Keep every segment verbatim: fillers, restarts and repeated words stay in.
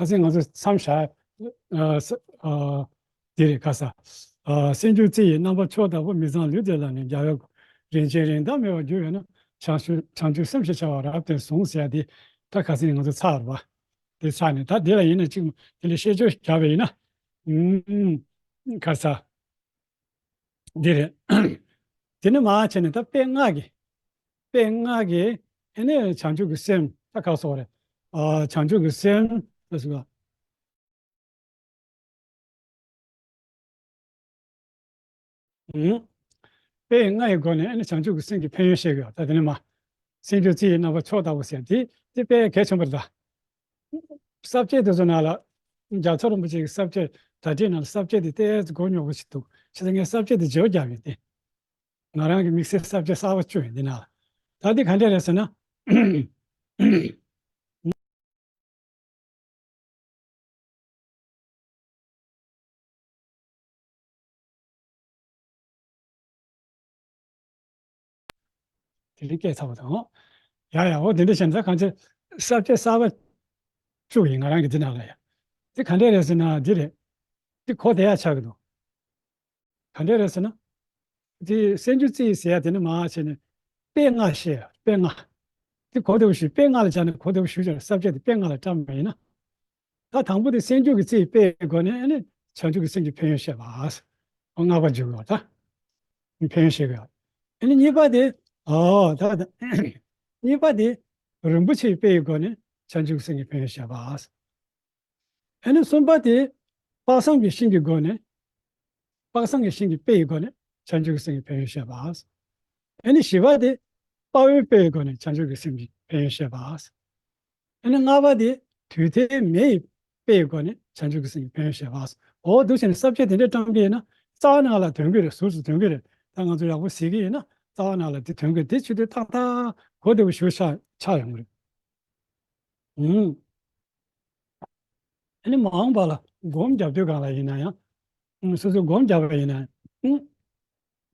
ཁ་སང་ང་ཚོ་མཚམས་བཞག་ཨ་ས་ཨ་དེ་རེད་ཁ་ས། ཨ་སེམས་བྱུང་རྩི་ཡི་རྣམ་པ་མཆོག་ལྟ་བུ་མི་གཙང་ལུས་དེ་ལ་ནི་རྒྱལ་བའི་རིན་ཆེན་རིན་ཐང་མེད་པར་གྱུར་ཡོད་ན། བྱང་ཆུབ་བྱང་ཆུབ་སེམས་ཞེས་བྱ་བ་རབ་བརྟན་ཟུངས་ཟེར་ཡ་དེ་ད་ཁ་སང་ང་ཚོ་ཚར་བ། དེ་ཚར་ནས་ད་དེ་ལ་ཡིན་ན་གཅིག་དེ་ལ་ཤེས་བརྗོད་བརྒྱབ་པ་ཡིན་ན། ཨུམ། ཁ་ས། འདི་རེད། དེ་ནས་མར་བྱས་ནས་ད་དཔེ་ལྔ་གི། དཔེ་ལྔ་གི་ཨེ་ནས་བྱང་ཆུབ་ཀྱི་སེམས་ད་ག་སོགས་རེད། ཨ་བྱང་ཆུབ་ཀྱི་སེམས་ད་ཟེར་ག་ཨུམ། དཔེ་ལྔ་ཡི་སྒོ་ནས་ཨེ་ནས་བྱང་ཆུབ་ཀྱི་སེམས་ཀྱི་ཕན་ཡོན་བཤད་གི་ཡོད། ད་དེ་ནས་མར་སེམས་བྱུང་རྩི་ཡི་རྣམ་པ་མཆོག་ལྟ་བུ་ཟེར་དེ་དེ་དཔེ་གལ་ཆེན་པོ་རེད་ད། ས་བཅད་དེ་ཚོ་ནང་ལ། རྒྱ་མཚོ་རིན་པོ་ཆེ་གི་ས་བཅད་དར་ཊིག་ནང་ལ་ས་བཅད་དེ་ཏོག་ཙམ་མགོ་རྙོག་པོ་ཞིག་འདུག་བྱས་ཙང་ངས་ས་བཅད་དེ་བརྗེ་པོ་རྒྱབ་ཡིན་ཏེ། ང་རང་གི་དམིགས་བསལ་ས་བཅད་གསར་པ་བཅུག་ཡིན་འདི་ནང་ལ། ད་འདི་ག་འདྲས་རེད་ཟེར་ན། དེ་རིང་སྐད་ཚ་བ་དང་། ཡ་ཡ་འོ་དེ་འདྲ་བྱས་ན་ད་གང་ཅི་ས་བཅད་གསར་པ་བཅུག་ཡིན་ང་རང་གི་འདི་ནང་ལ་ཡ། འདི་ག་འདྲས་རེད་ཟེར་ན་འདི་རེད། འདི་གོ་བདེ་ཡག་ཆགས་ཀྱི་འདུག་ག་འདྲས་རེད་ཟེར་ན། འདི་སེམས་བྱུང་རྩི་ཟེར་ཡ་དེ་ནི་མར་བྱས་ནས་དཔེ་ལྔ་བཤད་ཡ་དཔེ་ལྔ། འདི་གོ་བདེ་པོ་ཞུ་དཔེ་ལྔ་ལ་སྦྱར་ནས་གོ་བདེ་པོ་ཞུ་བྱས་ས་བཅད་དེ་དཔེ་ལྔ་ལ་བཀྲམ་པ་ཡིན་ན། ད་དང་པོ་དེ་སེམས་བྱུང་གི་རྩིས་དཔེའི་སྒོ་ནས་ཨ་ནི་བྱང་ཆུབ་ཀྱི་སེམས་ཀྱི་ཕན་ཡོན་བཤད་པ། ཨོ་ལྔ་པ་འཇུག་ཡོད་ད། ཕན་ཡོན་བཤད་དགོས། ཨ་ནི་གཉིས་པ་དེ། ཨོ་ད་ད། གཉིས་པ་དེ། རིན་པོ་ཆེའི་དཔེའི་སྒོ་ནས་བྱང་ཆུབ་ཀྱི་སེམས་ཀྱི་ཕན་ཡོན་བཤད་པ། ཨ་ནི་གསུམ་པ་དེ། དཔག་བསམ་གྱི་ཤིང་གི་སྒོ་ནས། དཔག་བསམ་གྱི་ཤིང་གི་དཔེ་ཡི་སྒོ་ནས་བྱང་ཆུབ་ཀྱི་སེམས་ཀྱི་ཕན་ཡོན་བཤད་པ། ཨ་ནི་བཞི་པ་དེ། དཔའ་བོའི་དཔེ་ཡི་སྒོ་ནས་བྱང་ཆུབ་ཀྱི་སེམས་ཀྱི་ཕན་ཡོན་བཤད་པ། ཨ་ནི་ལྔ་པ་དེ། དུས་མཐའི་མེ་ཡི་དཔེ་ཡི་སྒོ་ནས་བྱང་ཆུབ་ཀྱི་སེམས་ཀྱི་ཕན་ཡོན་བཤད་པ། འོ་འདུག་བྱས་ནས་ས་བཅད་དེ་འདྲ་བཀྲམ་གྱི་ཡིན་ན་རྩ་བ་ནང་ལ་དོན་གྱི་རེད་ཟུར་དུ་དོན་གྱི་རེད། ད་ང་ཚོ་ཡག་པོ་གཟིགས་ཀྱི་ཡིན་ན་རྩ་བ་ནང་ལ་དེ་དོན་གྱི་དེ་ཆུ་དེ་ཏག་ཏག་གོ་བདེ་པོ་ཞིག་ཆགས་ཆགས་ཡོང་གི་རེད། ཨུམ། ཨ་ནི་མ་འོངས་པ་ལ་སྒོམ་རྒྱབ་དུས་གང་ལ་ཡིན་ན་ཡང་། ཨུམ། སོ་སོས་སྒོམ་རྒྱབ་པ་ཡིན་ན་ཡང་། ཨུམ།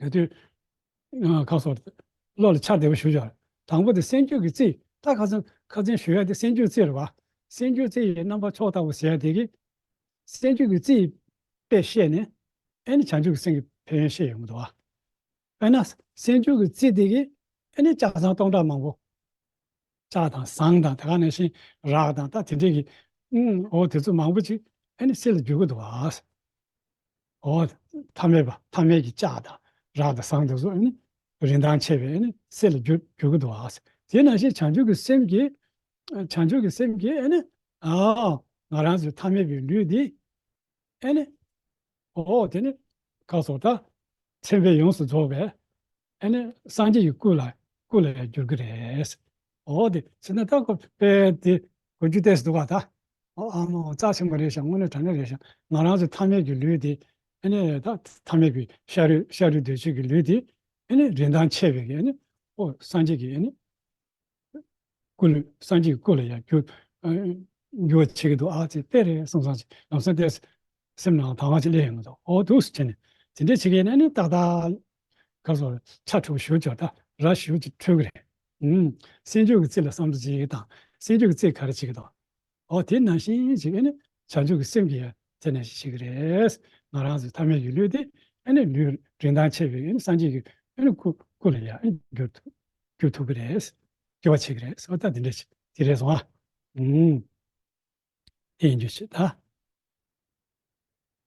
ཡོད་དུས། ཨ་ཁ་སོ། བློ་ལ་འཆར་བདེ་པོ་ཞུ་བྱ། དང་པོ་དེ་སེམས་བྱུང་གི་རྩིས། ད་ཁ་སང་ཁ་སང་ཞུ་ཡ་དེ་སེམས་བྱུང་རྩིས་རེད་བ། སེམས་བྱུང་རྩིས་ཡི་རྣམ་པ་མཆོག་ལྟ་བུ་ཟེར་ཡ་དེ་གི། སེམས་བྱུང་གི་རྩིས་དཔེ་བཤད་ནས། ཨ་ནི་བྱང་ཆུབ་ཀྱི་སེམས་ཀྱི་ཕན་ཡོན་བཤད་ཡོང་གི་འདུག་བ། དཔེར་ན། སེམས་བྱུང་གི་རྩིས་དེ་གིས་ཨ་ནི་ལྕགས་ཟངས་སྟོང་ཕྲག་མང་པོ། ལྕགས་དང་ཟངས་དང་དེ་ག་ནང་བཞིན་རག་དང་ད་དེ་འདྲས་ཀྱི། ཨུམ། འོ་དེ་ཚོ་མང་པོ་ཅིག་ཨ་ནི་སིལ་ལ་འགྱུར་གི་འདུག་བ། འོ། ཐ་མལ་པ་ཐ་མལ་གྱི་ལྕགས་དང་རག་དང་ཟངས་དེ་ཚོ་ཨ་ནི་རིན་ཐང་ཆེ་བའི་ཨ་ནི་སིལ་ལ་འགྱུར་འགྱུར་གི་འདུག་བ། དེ་ནང་བཞིན་བྱང་ཆུབ་ཀྱི་སེམས་ཀྱི། བྱང་ཆུབ་ཀྱི་སེམས་ཀྱི་ཨ་ནི། ཨ་ང་རང་ཚོའི་ཐ་མལ་པའི་ལུས་འདི། ཨེ་ནི། འོ་དེ་ནི། ཁ་སོ་ད། མཚན་དཔེ་ཡོངས་སུ་རྫོགས་པའི། ཨེ་ནི། སངས་རྒྱས་ཀྱི་སྐུ་ལ། སྐུ་ལ་ཡང་འགྱུར་གྱི་རེད། འོ་དེ་ཚེ་ན་ད་ཁོ་དཔེ་དེ་གོ་རྒྱུ་ཏོག་ཙམ་འདུག་ག་ད། འོ་ཨ་མ་འོ་རྩ་ཆེན་པོ་རེད་ཤག་དངོས་གནས་དྲང་གནས་རེད་ཤག་ང་རང་ཚོ་ཐ་མལ་གྱི་ལུས་དེ། ཨེ་ནི་ད་ཐ་མལ་གྱི་ཤ་རུས་ཤ་རུས་གདོས་བཅས་ཀྱི་ལུས་དེ། ཨེ་ནི་རིན་ཐང་ཆེ་བའི་གི་ཨེ་ནི། འོ་སངས་རྒྱས་ཀྱི་ཨེ་ནི། སྐུ་ལུས་སངས་རྒྱས་ཀྱི་སྐུ་ལ་ཡང་འགྱུར། ཨ་འགྱུར་བ་བྱེད་ཀྱི་འདུག་ཨ་ཙི་དཔེ་རེད་བསམ་བསམ་ཅིག་ལམ་སང་དེ་སེམས་ནང་དང་བ་ཅིག་སླེབས་ཡོང་གི་འདུག་འོ་འདུག་སེ་བྱས་ནས་དེ་འདྲས་བྱེད་ཀྱི་ཡིན་ན་ནི་ཏག་ཏག་ག་སོ་ཆ་འཁྲུག་ཞུ་ཆོག་ད་ར་ཞུ་ཅིག་འཁྲུག་གི་རེད། ཨུམ། སེམས་བྱུང་གི་རྩིས་ལ་བསམ་བློ་བྱེད་ཀྱི་དང་སེམས་བྱུང་གི་རྩིས་ག་རེ་བྱེད་ཀྱི་འདུག་འོ་དེ་ནང་བཞིན་ཞིག་ཨེ་ནི་བྱང་ཆུབ་ཀྱི་སེམས་ཀྱིས་དེ་ནང་བཞིན་ཞིག་རེད། ང་རང་ཚོའི་ཐ་མལ་གྱི་ལུས་དེ་ཨེ་ནི་ལུས་རིན་ཐང་ཆེ་བའི་ཨེ་ནི་སངས་རྒྱས་ཀྱི་ཨེ་ནི་སྐུ་སྐུ་ལ་ཡང་ཨེ་ནི་འགྱུར་ཐུབ་འགྱུར་ཐུབ་ཀྱི་རེད། སྐྱོ་བ་བྱེད་ཀྱི་རེད་ཟེར་བ་ད་དེ་འདྲ་ཞིག་དེ་རེད་སོང་ཨ། ཨུམ། དེ་ཡིན་རྒྱུ་ཞིག་ད།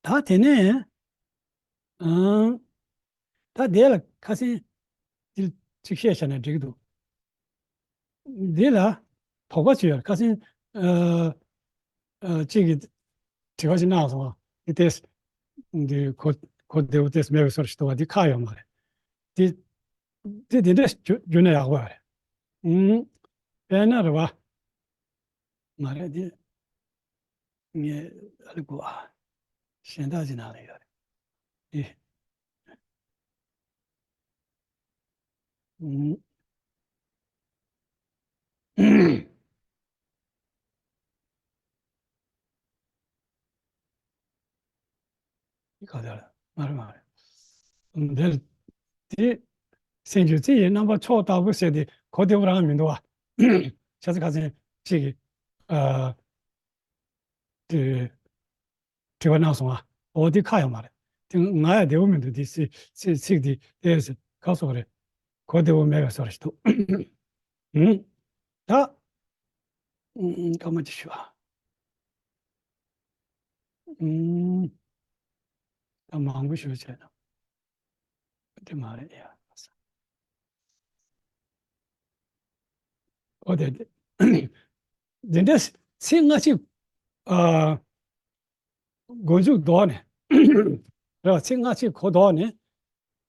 ད་དེ་ནས། ཨང་། ད་དེ་ལ་ཁ་སང་དེ་གཅིག་བཤད་བྱས་ན་འགྲིག་གི་འདུག་འདི་ལ་དོགས་པ་ཅིག་ཡོད། ཁ་སང་ཨ་ཨ་གཅིག་གིས་དྲི་བ་ཅིག་གནང་སོང་། འདི་ཏོག་ཙམ་འདི་གོ་གོ་བདེ་པོ་ཏོག་ཙམ་མེད་པའི་བཟོ་འདྲ་ཞིག་འདུག་བ། འདི་ཁག་ཡོད་མ་རེད། འདི་འདི་འདི་འདྲ་བསྒྱུར་བསྒྱུར་ན་ཡག་པོ་རེད། ཨང་། དཔེར་ན་རེད་བ། མ་རེད་དེ། ངས་ཨ་ལི་གོ་ཨ། གཞན་དག་ཅིག་ནང་ལ་ཡོད་རེད། ཨེ། ཨུམ། འདི་ག་རེ་རེད། མ་རེད་མ་རེད། ཨུམ། འདིར་དེ་སེམས་བྱུང་རྩིས་ཡི་རྣམ་པ་མཆོག་ལྟ་བུ་ཟེར་དེ་གོ་བདེ་པོ་རང་མི་འདུག་བ། ཆ་ཚང་ཁ་སང་གཅིག་གིས་ཨ་ དེ་དྲི་བ་གནང་སོང་ང་། འོ་དེ་ཁག་ཡོད་མ་རེད། དེ་ང་ཡང་བདེ་པོ་མི་འདུག་དེ་ཚིག་ཚིག་ཚིག་དེ་ཨེ་ཟེར་ག་སོག་རེད། གོ་བདེ་པོ་མེད་པའི་བཟོ་འདྲ་ཞིག་འདུག་ཨུམ། ད་ཨུམ་སྐར་མ་གཅིག་ཞུ་ཨ། ཨུམ། ད་མང་པོ་ཞུ་བྱས་ན་དེ་མ་རེད་ཡ། འོ་དེ་དེ་དེ་འདྲ་ཚིག་སྔ་ཕྱི་ཨ། མགོ་མཇུག་ལྡོག་ནས། རེད་བ། ཚིག་སྔ་ཕྱི་གོ་ལྡོག་ནས།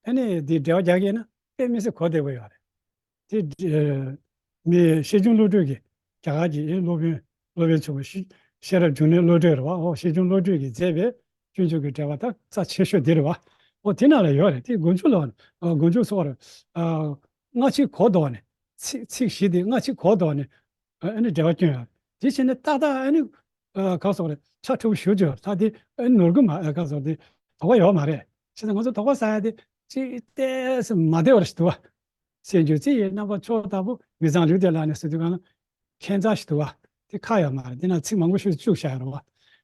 ཨ་ནི་འདི་འགྲེལ་བ་རྒྱག་གི་ཡིན་ན་དཔེ་མི་སྲིད་གོ་བདེ་པོ་ཡོད་རེད། དེ་ཨ་མི་ཤེས་འབྱུང་བློ་གྲོས་ཀྱི་རྒྱ་གར་གྱི་ཨེ་སློབ་དཔོན་སློབ་དཔོན་ཆེན་པོ་ཤེས་ཤེས་རབ་འབྱུང་གནས་བློ་གྲོས་རེད་བ། འོ་ཤེས་འབྱུང་བློ་གྲོས་ཀྱིས་མཛད་པའི་སྤྱོད་འཇུག་གི་འགྲེལ་པ་ད་རྩ་ཆེ་ཤོས་འདི་རེད་བ། འོ་དེ་ནང་ལ་ཡོད་རེད། དེ་མགོ་མཇུག་ལ་ཨ་མགོ་མཇུག་སོགས་རེད། ཨ་སྔ་ཕྱི་གོ་ལྡོག་ནས་ཚིག་ཚིག་བཞི་དེ་སྔ་ཕྱི་གོ་ལྡོག་ནས། ཨ་ནི་འགྲེལ་པ་སྐྱོན་ཡོད། དེ་བྱས་ནས་ཏག་ཏག་ཨ་ནི་ཨ་ག་སོགས་རེད། ཕྲ་མཁྲེགས་པོ་ཞེ་པོ་ཅིག་ཡོད། ད་དེ་ཨ་ནི་ནོར་གི་མ་ཨ་ག་སོགས་དེ་དོགས་པ་ཡོད་མ་རེད། བྱས་ཙང་ང་ཚོ་དོགས་པ་ཟ་ཡ་དེ་ཅིག་ཏོག་ཙམ་མ་བདེ་བ་ཞིག་འདུག་བ། སེམས་བྱུང་ཚིག་ཡི་རྣམ་པ་མཆོག་ལྟ་བུ་མི་གཙང་ལུས་དེ་བརླག་ནས་ཟེར་དུས་གང་ན་ཁྱད་མཚར་ཞིག་འདུག་བ། དེ་ཁག་ཡོད་མ་རེད། དེ་ན་ཚིག་མང་པོ་ཞིག་བཅུག་བཞག་ཡོད་རེད་བ།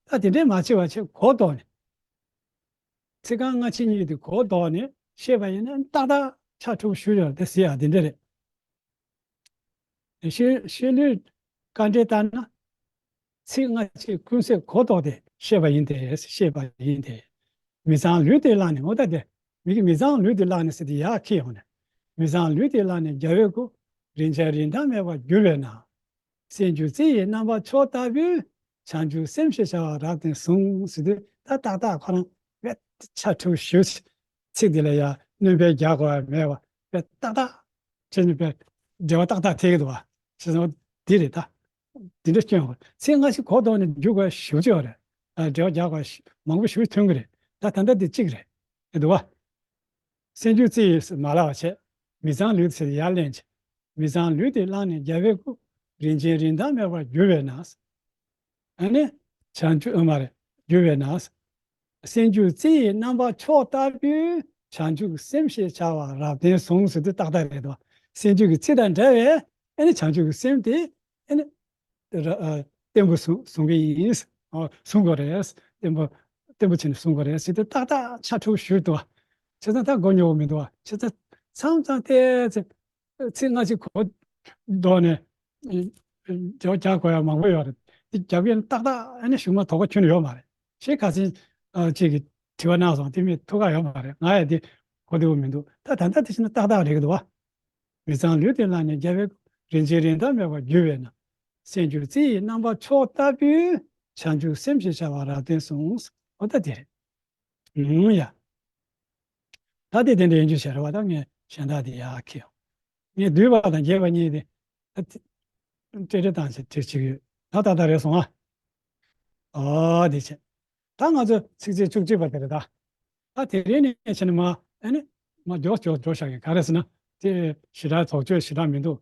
ད་དེ་འདྲས་མ་བྱེད་པ་བྱས་གོ་ལྡོག་ནས། ཚིག་རྐང་སྔ་ཕྱི་གཉིས་དེ་གོ་ལྡོག་ནས་བཤད་པ་ཡིན་ན་ཏག་ཏག་ཕྲ་མཁྲེགས་པོ་ཞེ་པོ་ཅིག་ཡོད་རེད། དེ་ཟེར་ཡ་དེ་འདྲས་རེད། ཤེས་ཤེས་ལུས་དཀའ་འགྲེལ་ལྟར་ན། ཚིག་སྔ་ཕྱི་ཀུན་གསལ་གོ་ལྡོག་སྟེ་བཤད་པ་ཡིན་ཏེ། བཤད་པ་ཡིན་ཏེ། མི་གཙང་ལུས་དེ་བརླག་ནས། འོ་ད་དེ་མི་གི་མི་གཙང་ལུས་དེ་བརླག་ནས་ཟེར་དེ་ཡར་འཁྱེར་ཡོང་ནས། མི་གཙང་ལུས་དེ་བརླག་ནས་རྒྱལ་བའི་སྐུ། རིན་ཆེན་རིན་ཐང་མེད་པར་གྱུར་པས་ན། སེམས་བྱུང་ཚིག་ཡི་རྣམ་པ་མཆོག་ལྟ་བུའི། བྱང་ཆུབ་སེམས་ཞེས་བྱ་བ་རབ་བརྟན་ཟུངས་ཟེར་དུས་ད་ཏག་ཏག་ཁོ་རང་དཔེ་ཕྲ་མཁྲེགས་པོ་ཞེ་པོ་ཅིག་ཚིག་དེ་ལ་ཡང་སྣོན་པ་རྒྱག་དགོས་པ་མེད་པ་དཔེ་ཏག་ཏག་བྱས་ནས་དཔེ་འགྲེལ་པ་ཏག་ཏག་འཐེན་གྱི་འདུག་བ། བྱས་ཙང་འདི་རེད་ད། འདི་འདྲ་སྐྱོན་དགོས། ཚིག་སྔ་ཕྱི་གོ་ལྡོག་ནས་འཇུག་དགོས་ཞེ་པོ་ཅིག་ཡོད་རེད། ཨ་འགྲེལ་པ་རྒྱག་དགོས་མང་པོ་ཞེ་པོ་ཐོན་གྱི་རེད། ད་ད་ལྟ་འདི་གཅིག་རེད། འདི་འདུག་བ། སེམས་བྱུང་ཚིག་ཡིས་མ་བརླག་པ་བྱས། མི་གཙང་ལུས་དེ་ཡར་ལེན་བྱས། མི་གཙང་ལུས་དེ་བརླག་ནས་རྒྱལ་བའི་སྐུ། རིན་ཆེན་རིན་ཐང་མེད་པར་གྱུར་པས་ན། ཨ་ནི། བྱང་ཆུབ་ཨ་མ་རེད། གྱུར་པས་ན། སེམས་བྱུང་ཚིག་ཡི་རྣམ་པ་མཆོག་ལྟ་བུའི། བྱང་ཆུབ་སེམས་ཞེས་བྱ་བ་རབ་བརྟན་ཟུངས་ཟེར་དུས་ཏག་ཏག་རེད་དོ། སེམས་བྱུང་གི་ཚིག་དང་འདྲ་བའི་ཨ་ནི་བྱང་ཆུབ་ཀྱི་སེམས་དེ་ཨ་ནི། ར་ཨ་བརྟན་པོ་བཟུང་བཟུང་གི་ཡིན། ཨ་བཟུང་དགོས་རེད། བརྟན་པོ་བརྟན་པོ་བྱས་ནས་བཟུང་དགོས་རེད་ཟེར་དུས་ཏག་ཏག་ཕྲ་མཁྲེགས་པོ་ཞེ་པོ་ཅིག་འདུག་བ། བྱས་ཙང་ད་མགོ་རྙོག་པོ་མི་འདུག་བ། བྱས་ཙང་མཚམས་མཚམས་ཏོག་ཙམ་ཚིག་སྔ་ཕྱི་གོ་ལྡོག་ནས་འགྲེལ་པ་རྒྱག་དགོས་ཡ་མང་པོ་ཡོད་རེད། དེ་རྒྱབ་ཡིན་ཏག་ཏག་ཨ་ནི་གཞུག་མ་དོགས་པ་ཁྱོན་ནས་ཡོད་མ་རེད། ཞེས་ཁ་སང་ཨ་ཅིག་གིས་དྲི་བ་གནང་སོང་། དེ་མི་ཐུགས་ཁག་ཡོད་མ་རེད། ང་ཡང་དེ་གོ་བདེ་པོ་མི་འདུག་ད་ད་ལྟ་དེ་བྱས་ན་ཏག་ཏག་རེད་གི་འདུག་བ། མི་གཙང་ལུས་དེ་བརླག་ནས་རྒྱལ་བའི་སྐུ། རིན་ཆེན་རིན་ཐང་མེད་པར་གྱུར་པས་ན། སེམས་བྱུང་ཚིག་ཡི་རྣམ་པ་མཆོག་ལྟ་བུའི། བྱང་ཆུབ་སེམས་ཞེས་བྱ་བ་རབ་བརྟན་ཟུངས། འོ་ད་དེ་རེད། ཨུམ་ཡ། ད་དེ་དེ་འདྲ་ཡིན་རྒྱུ་ཞིག་རེད་བ། ད་ངས་གཞན་དག་དེ་ཡར་འཁྱེར་ཡོང་། ངས་བསྡུས་པ་དང་རྒྱས་པ་གཉིས་དེ། ད་དེ་བྲེལ་བྲེལ་བཏང་བྱས་བྲིས་བྱེད་ཀྱི་ཡོད། ད་ད་ད་རེད་སོང་ཨ། ཨ་དེ་བྱས། ད་ང་ཚོ་ཚིགས་བཅད་བཅུ་གཅིག་པ་དེ་རེད་ད། ད་དེ་རིང་ནས་བྱས་ནས་མ་ཨ་ནི་མ་མགྱོགས་མགྱོགས་འགྲོ་བཞག་གི། ག་རེ་ཟེར་ན་དེ་ཞེ་དྲག་དོགས་གཅོད་ཞེ་དྲག་མི་འདུག་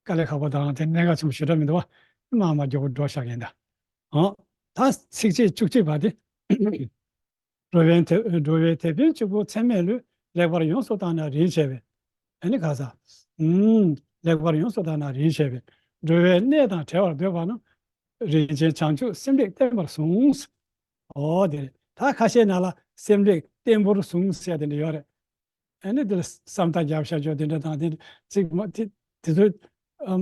དཀའ་ལས་ཁག་པོ་དང་དེ་གནད་འགག་ཆེན་པོ་ཞེ་དྲག་མི་འདུག་བ། མ་མ་མགྱོགས་པོ་འགྲོ་བཞག་གི་ཡིན་ད། ཨང་། ད་ཚིགས་བཅད་བཅུ་གཅིག་པ་དེ། འགྲོ་བའི་དེད་འགྲོ་བའི་དེད་དཔོན་གཅིག་པུ་ཚད་མེད་ལུས། ལེགས་པར་ཡོངས་སུ་བརྟགས་ན་རིན་ཆེ་བས། ཨ་ནི་ག་ས། ཨུམ། ལེགས་པར་ཡོངས་སུ་བརྟགས་ན་རིན་ཆེ་བས། འགྲོ་བའི་གནས་དང་བྲལ་བར་འདོད་པ་རྣམས། རིན་ཆེན་བྱང་ཆུབ་སེམས་རིག་བརྟན་པར་ཟུངས། ཨོ་དེ་རེད། ད་ཁ་ཤས་ནང་ལ་སེམས་རིག་བརྟན་པོར་ཟུངས་ཟེར་དེ་འདྲ་ཡོད་རེད། ཨ་ནི་དེ་ལ་བསམ་རྟགས་རྒྱབ་བཞག་ཆོག་དེ་འདྲ་དང་དེ་ཚིག་མ་དེ་དེ་ཚོ་ཨམ་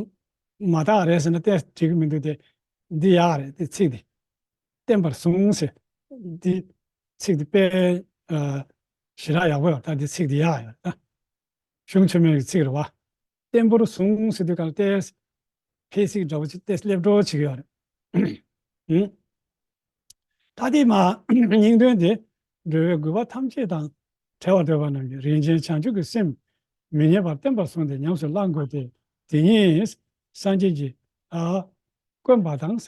མ་དག་རེད་ཟེར་ན་ཏོག་ཙམ་འགྲིག་གི་མི་འདུག་སྟེ། འདི་ཡག་རེད། དེ་ཚིག་དེ་བརྟན་པར་ཟུངས་ཟེར། འདི་ཚིག་དེ་དཔེ་ཨ་ཞེ་དྲག་ཡག་པོ་ཡོད། ད་འདི་ཚིག་དེ་ཡག་ཡོད་ད། གཞུང་ཆེན་མོའི་ཚིག་རེད་བ། བརྟན་པོར་ཟུངས་ཟེར་དུས་གང་ལ་ཏོག་ཙམ་འཕེལ་ཚིག་འདྲ་བོ་ཅིག་ཏོག་ཙམ་སླེབས་འགྲོ་བྱེད་ཀྱི་ཡོད་རེད། ཨུ། ད་དེ་མ་སྙིང་དོན་དེ། འགྲོ་བའི་རྒུད་པ་ཐམས་ཅད་དང་བྲལ་བར་འདོད་པ་རྣམས་ཀྱིས་རིན་ཆེན་བྱང་ཆུབ་ཀྱི་སེམས་མི་ཉམས་པར་བརྟན་པར་བཟུང་སྟེ་ཉམས་སུ་བླང་དགོས་ཏེ། དེ་ཉིད་སངས་རྒྱས་ཀྱིས་ཨ་བསྐོན་པ་དང་།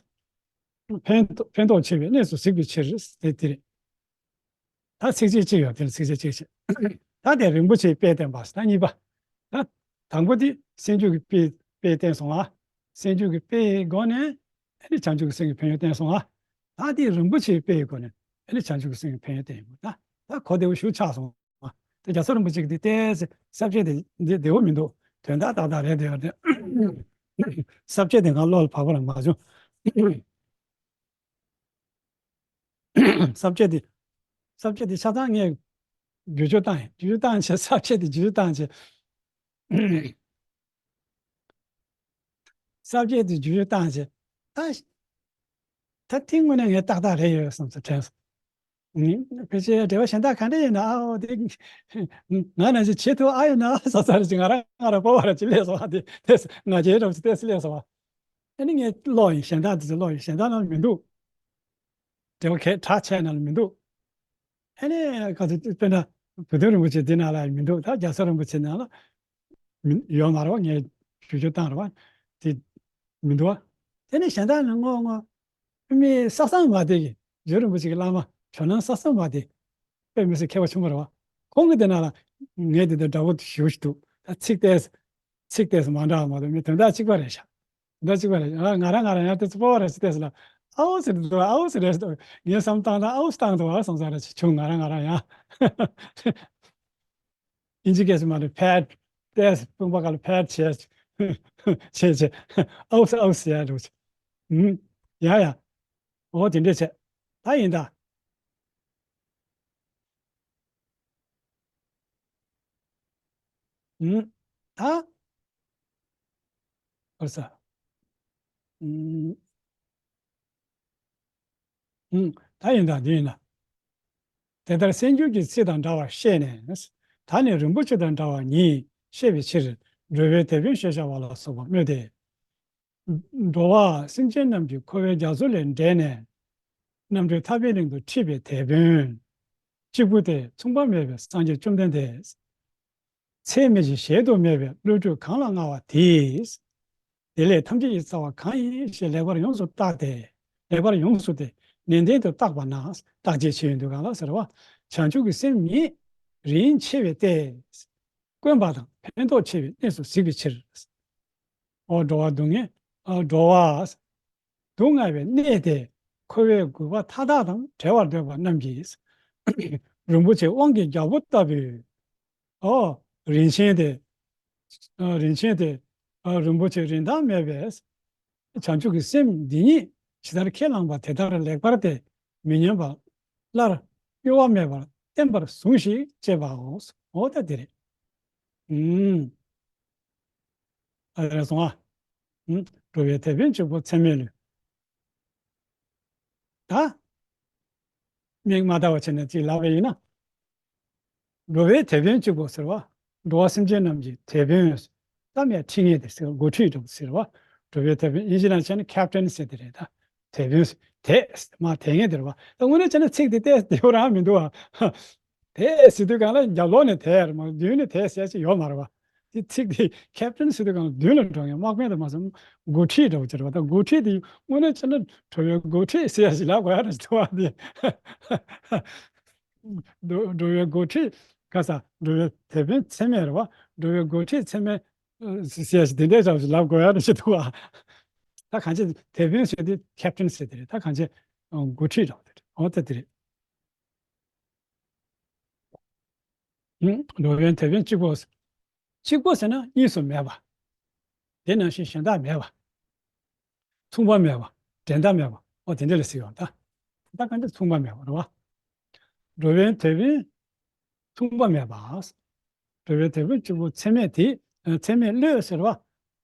ཕན་ཕན་ཐོགས་ཆེ་བའི་གནས་སུ་གཟིགས་པའི་ཕྱིར་ཏེ་དེ་རེད། ད་ཚིགས་བཅད་གཅིག་ཡོད། དེ་ལ་ཚིགས་བཅད་གཅིག་བྱས། ད་དེ་རིན་པོ་ཆེའི་དཔེས་བསྟན་པ་ཟེར། ད་གཉིས་པ། ད་དང་པོ་དེ་སེམས་བྱུང་གི་དཔེ་དཔེས་བསྟན་སོང་ཨ། སེམས་བྱུང་གི་དཔེའི་སྒོ་ནས་ཨ་ནི་བྱང་ཆུབ་ཀྱི་སེམས་ཀྱི་ཕན་ཡོན་བསྟན་སོང་ཨ། ད་དེ་རིན་པོ་ཆེའི་དཔེའི་སྒོ་ནས་ཨ་ནི་བྱང་ཆུབ་ཀྱི་སེམས་ཀྱི་ཕན་ཡོན་བསྟན་ཡོང་། ད་ད་གོ་བདེ་བོ་ཞེ་པོ་ཆགས་སོང་ཨ། དེ་རྒྱལ་ཚབ་རིན་པོ་ཆེ་གིས་དེ་ཏོག་ཙམ་ས་བཅད་དེ་འདི་བདེ་བོ་མི་འདུག་དོན་དག་ཏག་ཏག་རེད་དེ་ཡོད་དེ། ས་བཅད་དེ་ང་བློ་ལ་བབས་པ་རང་མ་བྱུང་། ས་བཅད་དེ། ས་བཅད་དེ་ཆ་ཚང་ངས་བསྒྱུར་བཅོས་བཏང་ཡིན། བསྒྱུར་བཅོས་བཏང་བྱས། ས་བཅད་དེ་བསྒྱུར་བཅོས་བཏང་བྱས། ས་བཅད་དེ་བསྒྱུར་བཅོས་བཏང་བྱས། ད་ད་ཐེངས་དངོས་གནས་ངས་ཏག་ཏག་རེད་ཡོད་བསམ་སོང་དྲན་སོང་། ཕལ་ཆེར་འབྲེལ་བ་གཞན་དག་ག་འདྲ་ཡིན་ན། ཨའོ་དེ་ང་ནང་བཞིན་བྱེད་ཐུབ་ཨ་ཡོད་ན་བསམ་ས་རེ་ཅིག་ང་རང་ང་རང་སྤོབས་པ་རེ་ཅིག་སླེབས་སོང་། ཨ་དེ་དེ་ང་རྒྱལ་རབ་ཅིག་ཏོག་ཙམ་སླེབས་སོང་བ། ཨ་ནི་ངས་ཀློག་ཡིན། གཞན་དག་དེ་ཚོ་ཀློག་ཡིན། གཞན་དག་ནང་མི་འདུག། འབྲེལ་བ་གས་དྲག་ཆེ་ནང་ལ་མི་འདུག། ཨ་ནི་ག་ཚོད་དཔེར་ན་བུ་སྟོན་རིན་པོ་ཆེ་འདི་ནང་ལ་མི་འདུག། ད་རྒྱ་མཚོ་རིན་པོ་ཆེ་ནང་ལ་མི་ཡོད་མ་རེད་བ། ངས་བསྒྱུར་བཅོས་བཏང་རེད་བ། དེ་མི་འདུག་བ། དེ་ནས་གཞན་དག་ནི་དངོས་དངོས་དཔེ་མི་ས་གསང་མ་དེ་གི། ཇོ་རིན་པོ་ཆེ་གི་བླ་མ་ཇོ་ནང་ས་གསང་མ་དེ་དཔེ་མི་སྲིད་མཁས་པ་ཆེན་པོ་རེད་བ། ཁོང་གི་དེ་ནང་ལ་ངས་དེ་འདྲ་འདྲ་པོ་ཞེ་པོ་ཞིག་འདུག། ད་ཚིག་ཏོག་ཙམ་ཚིག་ཏོག་ཙམ་མ་འདྲ་བ་མ་གཏོགས་མི་དོན་དག་གཅིག་པ་རེད་ཤག། དོན་དག་གཅིག་པ་རེད། ཨ། ང་རང་ང་རང་ཡང་ཏོག་ཙམ་སྤོབས་པ་རེ་ཞིག་ཏོག་ཙམ་ལ། ཨའོ་ཟེར་འདུག། ཨའོ་ཟེར་རེད་འདུག། ངས་བསམ་བཏང་དང་ཨའོ་བཏང་འདུག་བ་བསམ་ས་རེ་བྱུང་། ང་རང་ང་རང་ཡང་། ཨིན་ཇི་སྐད་ཟེར་མ་རེད། ཕེཊ། ཏོག་ཙམ་དཔུང་པ་སྒང་ལ་ཕེཊ་བྱས་བྱས་བྱས། ཨའོ་ཨའོ་ཟེར་ཡ་འདུག། ཨུམ། ཡ་ཡ། འོ་དེ་འདྲས་བྱས། ད་ཡིན་ད། ཨུམ། ད། ཨོ་ས། ཨུམ། ཨུམ། ད་ཡིན་ད། འདི་ཡིན་ན། དེ་ལྟར་གསེར་འགྱུར་གྱི་ཚིག་དང་འདྲ་བར་ཤེས་ནས། ད་ནི་རིན་པོ་ཆེ་དང་འདྲ་བ་ཉིད་ཤེས་པའི་ཕྱིར་འགྲོ་བའི་དེད་དཔོན་ཞེས་བྱ་བ་ལ་སོགས་པ་སྨོས་ཏེ། འགྲོ་བ་སེམས་ཅན་རྣམས་ཀྱི་འཁོར་བའི་རྒྱ་མཚོ་ལས་བསྒྲལ་ནས། རྣམ་གྲོལ་ཐར་པའི་གླིང་དུ་ཁྲིད་པའི་དེད་དཔོན་གཅིག་པུ་སྟེ། མཚུངས་པ་མེད་པའི་སངས་རྒྱས་བཅོམ་ལྡན་འདས། ཚད་མེད་ཅིང་གཞལ་དུ་མེད་པའི་བློ་གྲོས་གང་ལ་མངའ་བ་དེས། དེ་ལས་ཐམས་ཅད་ཀྱི་རྩ་བ་གང་ཡིན་ཞེས་ལེགས་པར་ཡོངས་སུ་བརྟགས་ཏེ། ལེགས་པར་ཡོངས་སུ་སྟེ་ནན་ཏན་དུ་བརྟགས་པ་ན། བརྟག་དཔྱད་བྱེད་ཡོང་དུས་སྒང་ལ་ཟེར་བ། བྱང་ཆུབ་ཀྱི་སེམས་ཉིད་རིན་ཆེ་བས་ཏེ། དཀོན་པ་དང་ཕན་ཐོགས་ཆེ་བའི་གནས་སུ་གཟིགས་པའི་ཕྱིར། འོ་འགྲོ་བ་སྡུག་བསྔལ། ཨ། འགྲོ་བ་སྡུག་བསྔལ་བའི་གནས་དེ་འཁོར་བའི་རྒུད་པ་མཐའ་དག་དང་བྲལ་བར་འདོད་པ་རྣམས་ཀྱིས། རིན་པོ་ཆེ་དབང་གི་རྒྱལ་པོ་ལྟ་བུའི། ཨོ། རིན་ཆེན་དེ། ཨ། རིན་ཆེན་དེ། ཨ། རིན་པོ་ཆེ་རིན་ཐང་མེད་པས། བྱང་ཆུབ་ཀྱི་སེམས་འདི་ཉིད་ཇི་ལྟར་ཁས་བླངས་པ་དེ་ལྟར་ལེགས་པར་ཏེ་མི་ཉམས་པ་སླར་གཡོ་བ་མེད་པར་བརྟན་པར་ཟུངས་ཤིག་ཅེས་པའོ། འོ་ད་དེ་རེད། ཨུམ། ཨ། རེད་སོང་ཨ། ཨུམ། འགྲོ་བའི་དེད་དཔོན་གཅིག་པུ་ཚད་མེད་ལུས། ད་མིག་མ་བལྟ་བ་བྱས་ནས་ཅིག་ལབ་པ་ཡིན་ན། འགྲོ་བའི་དེད་དཔོན་གཅིག་པུ་ཟེར་བ། འགྲོ་བ་སེམས་ཅན་རྣམས་ཀྱི་དེད་དཔོན། གཏམ་ཡང་ཁྲིད་མཁན་དེ་ཟེར། འགོ་ཁྲིད་འདྲ་པོ་ཟེར་བ། འགྲོ་བའི་དེད་དཔོན་ཨིན་ཇི་ནང་བྱས་ན་ཁེབ་ཊན་ཟེར་དེ་རེད་ད། དེད་དཔོན་ཟེར། དེད་མ་དེད་མཁན་དེ་རེད་བ། ད་དངོས་གནས་བྱས་ན་ཚིག་དེ་ཏོག་ཙམ་བདེ་པོ་རང་མི་འདུག་བ། དེད་ཟེར་དུས་སྒང་ལ་རྒྱབ་ལོགས་ནས་དེད་རེད་མ་གཏོགས་མདུན་ནས་དེད་ཟེར་ཅིག་ཡོད་མ་རེད་བ། དེ་ཚིག་དེ་ཁེབ་ཊན་ཟེར་དུས་སྒང་ལ་མདུན་ལ་འགྲོ་མཁན་དམག་དཔོན་དེ་མ་ཟད་འགོ་ཁྲིད་འདྲ་པོ་ཅིག་རེད་བ། ད་འགོ་ཁྲིད་དེ་དངོས་གནས་བྱས་ན་འགྲོ་བའི་འགོ་ཁྲིད་ཟེར་ཡ་ཞིག་ལབ་དགོས་ཡ་རེད་འདུག་བ། དེ་འགྲོ་འགྲོ་བའི་འགོ་ཁྲིད་ག་ས་འགྲོ་བའི་དེད་དཔོན་ཚད་མེད་རེད་བ། འགྲོ་བའི་འགོ་ཁྲིད་ཚད་མེད་ཟེར་ཡ་ཞིག་དེ་འདྲའི་འདྲ་པོ་ཞིག་ལབ་དགོས་ཡ་རེད་ཅིག་འདུག་བ། ད་གང་ཅི་དེད་དཔོན་ཟེར་དེ་ཁེབ་ཊན་ཟེར་དེ་རེད། ད་གང་ཅི་འགོ་ཁྲིད་འདྲ་པོ་དེ་རེད། འོ་ད་དེ་རེད། འགྲོ་བའི་དེད་དཔོན་གཅིག་པོ། གཅིག་པོ་ཟེར་ན་གཉིས་སུ་མེད་པ། དེ་ནང་བཞིན་གཞན་དག་མེད་པ། མཚུངས་པ་མེད་པ། འགྲན་ཟླ་མེད་པ། འོ་དེ་འདྲ་ལ་ཟེར་ཡོང་ད། ད་གང་ལྟར་མཚུངས་པ་མེད་པ་རེད་བ། འགྲོ་བའི་དེད་དཔོན་མཚུངས་པ་མེད་པ། འགྲོ་བའི་དེད་དཔོན་གཅིག་པུ་ཚད་མེད་དེ། ཚད་མེད་བློས་ཟེར་བ།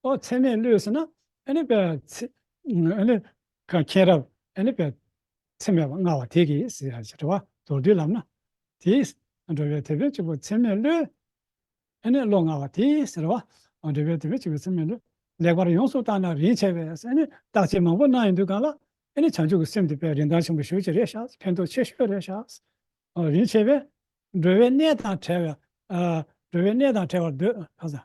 ཨོ་ཚད་མེད་བློས་ཟེར་ན་ཨ་ནི་པའི་ཚད། ཨ་ནི་ག་མཁྱེན་རབ་ཨ་ནི་པའི་ཚད་མེད་པ་མངའ་བ་དེ་གིས་ཟེར་ཡ་ཞིག་རེད་བ། མདོར་བསྡུས་ལབ་ན། དེས་འགྲོ་བའི་དེད་དཔོན་གཅིག་པུ་ཚད་མེད་བློས། ཨ་ནི་བློ་མངའ་བ་དེས་ཟེར་བ། འགྲོ་བའི་དེད་དཔོན་གཅིག་པུ་ཚད་མེད་བློས། ལེགས་པར་ཡོངས་སུ་བརྟགས་ན་རིན་ཆེ་བས། ཨ་ནི་བརྟག་དཔྱད་མང་པོ་གནང་ཡོང་དུས་སྒང་ལ་ཨ་ནི་བྱང་ཆུབ་ཀྱི་སེམས་དེ་དཔེ་རིན་ཐང་ཆེན་པོ་ཞེ་པོ་ཅིག་རེད་ཤག། ཕན་ཐོགས་ཆེ་ཤོས་རེད་ཤག། རིན་ཆེ་བས། འགྲོ་བའི་གནས་དང་བྲལ་བའི། ཨ། འགྲོ་བའི་གནས་དང་བྲལ་བར་འདོད། ཁ་ས།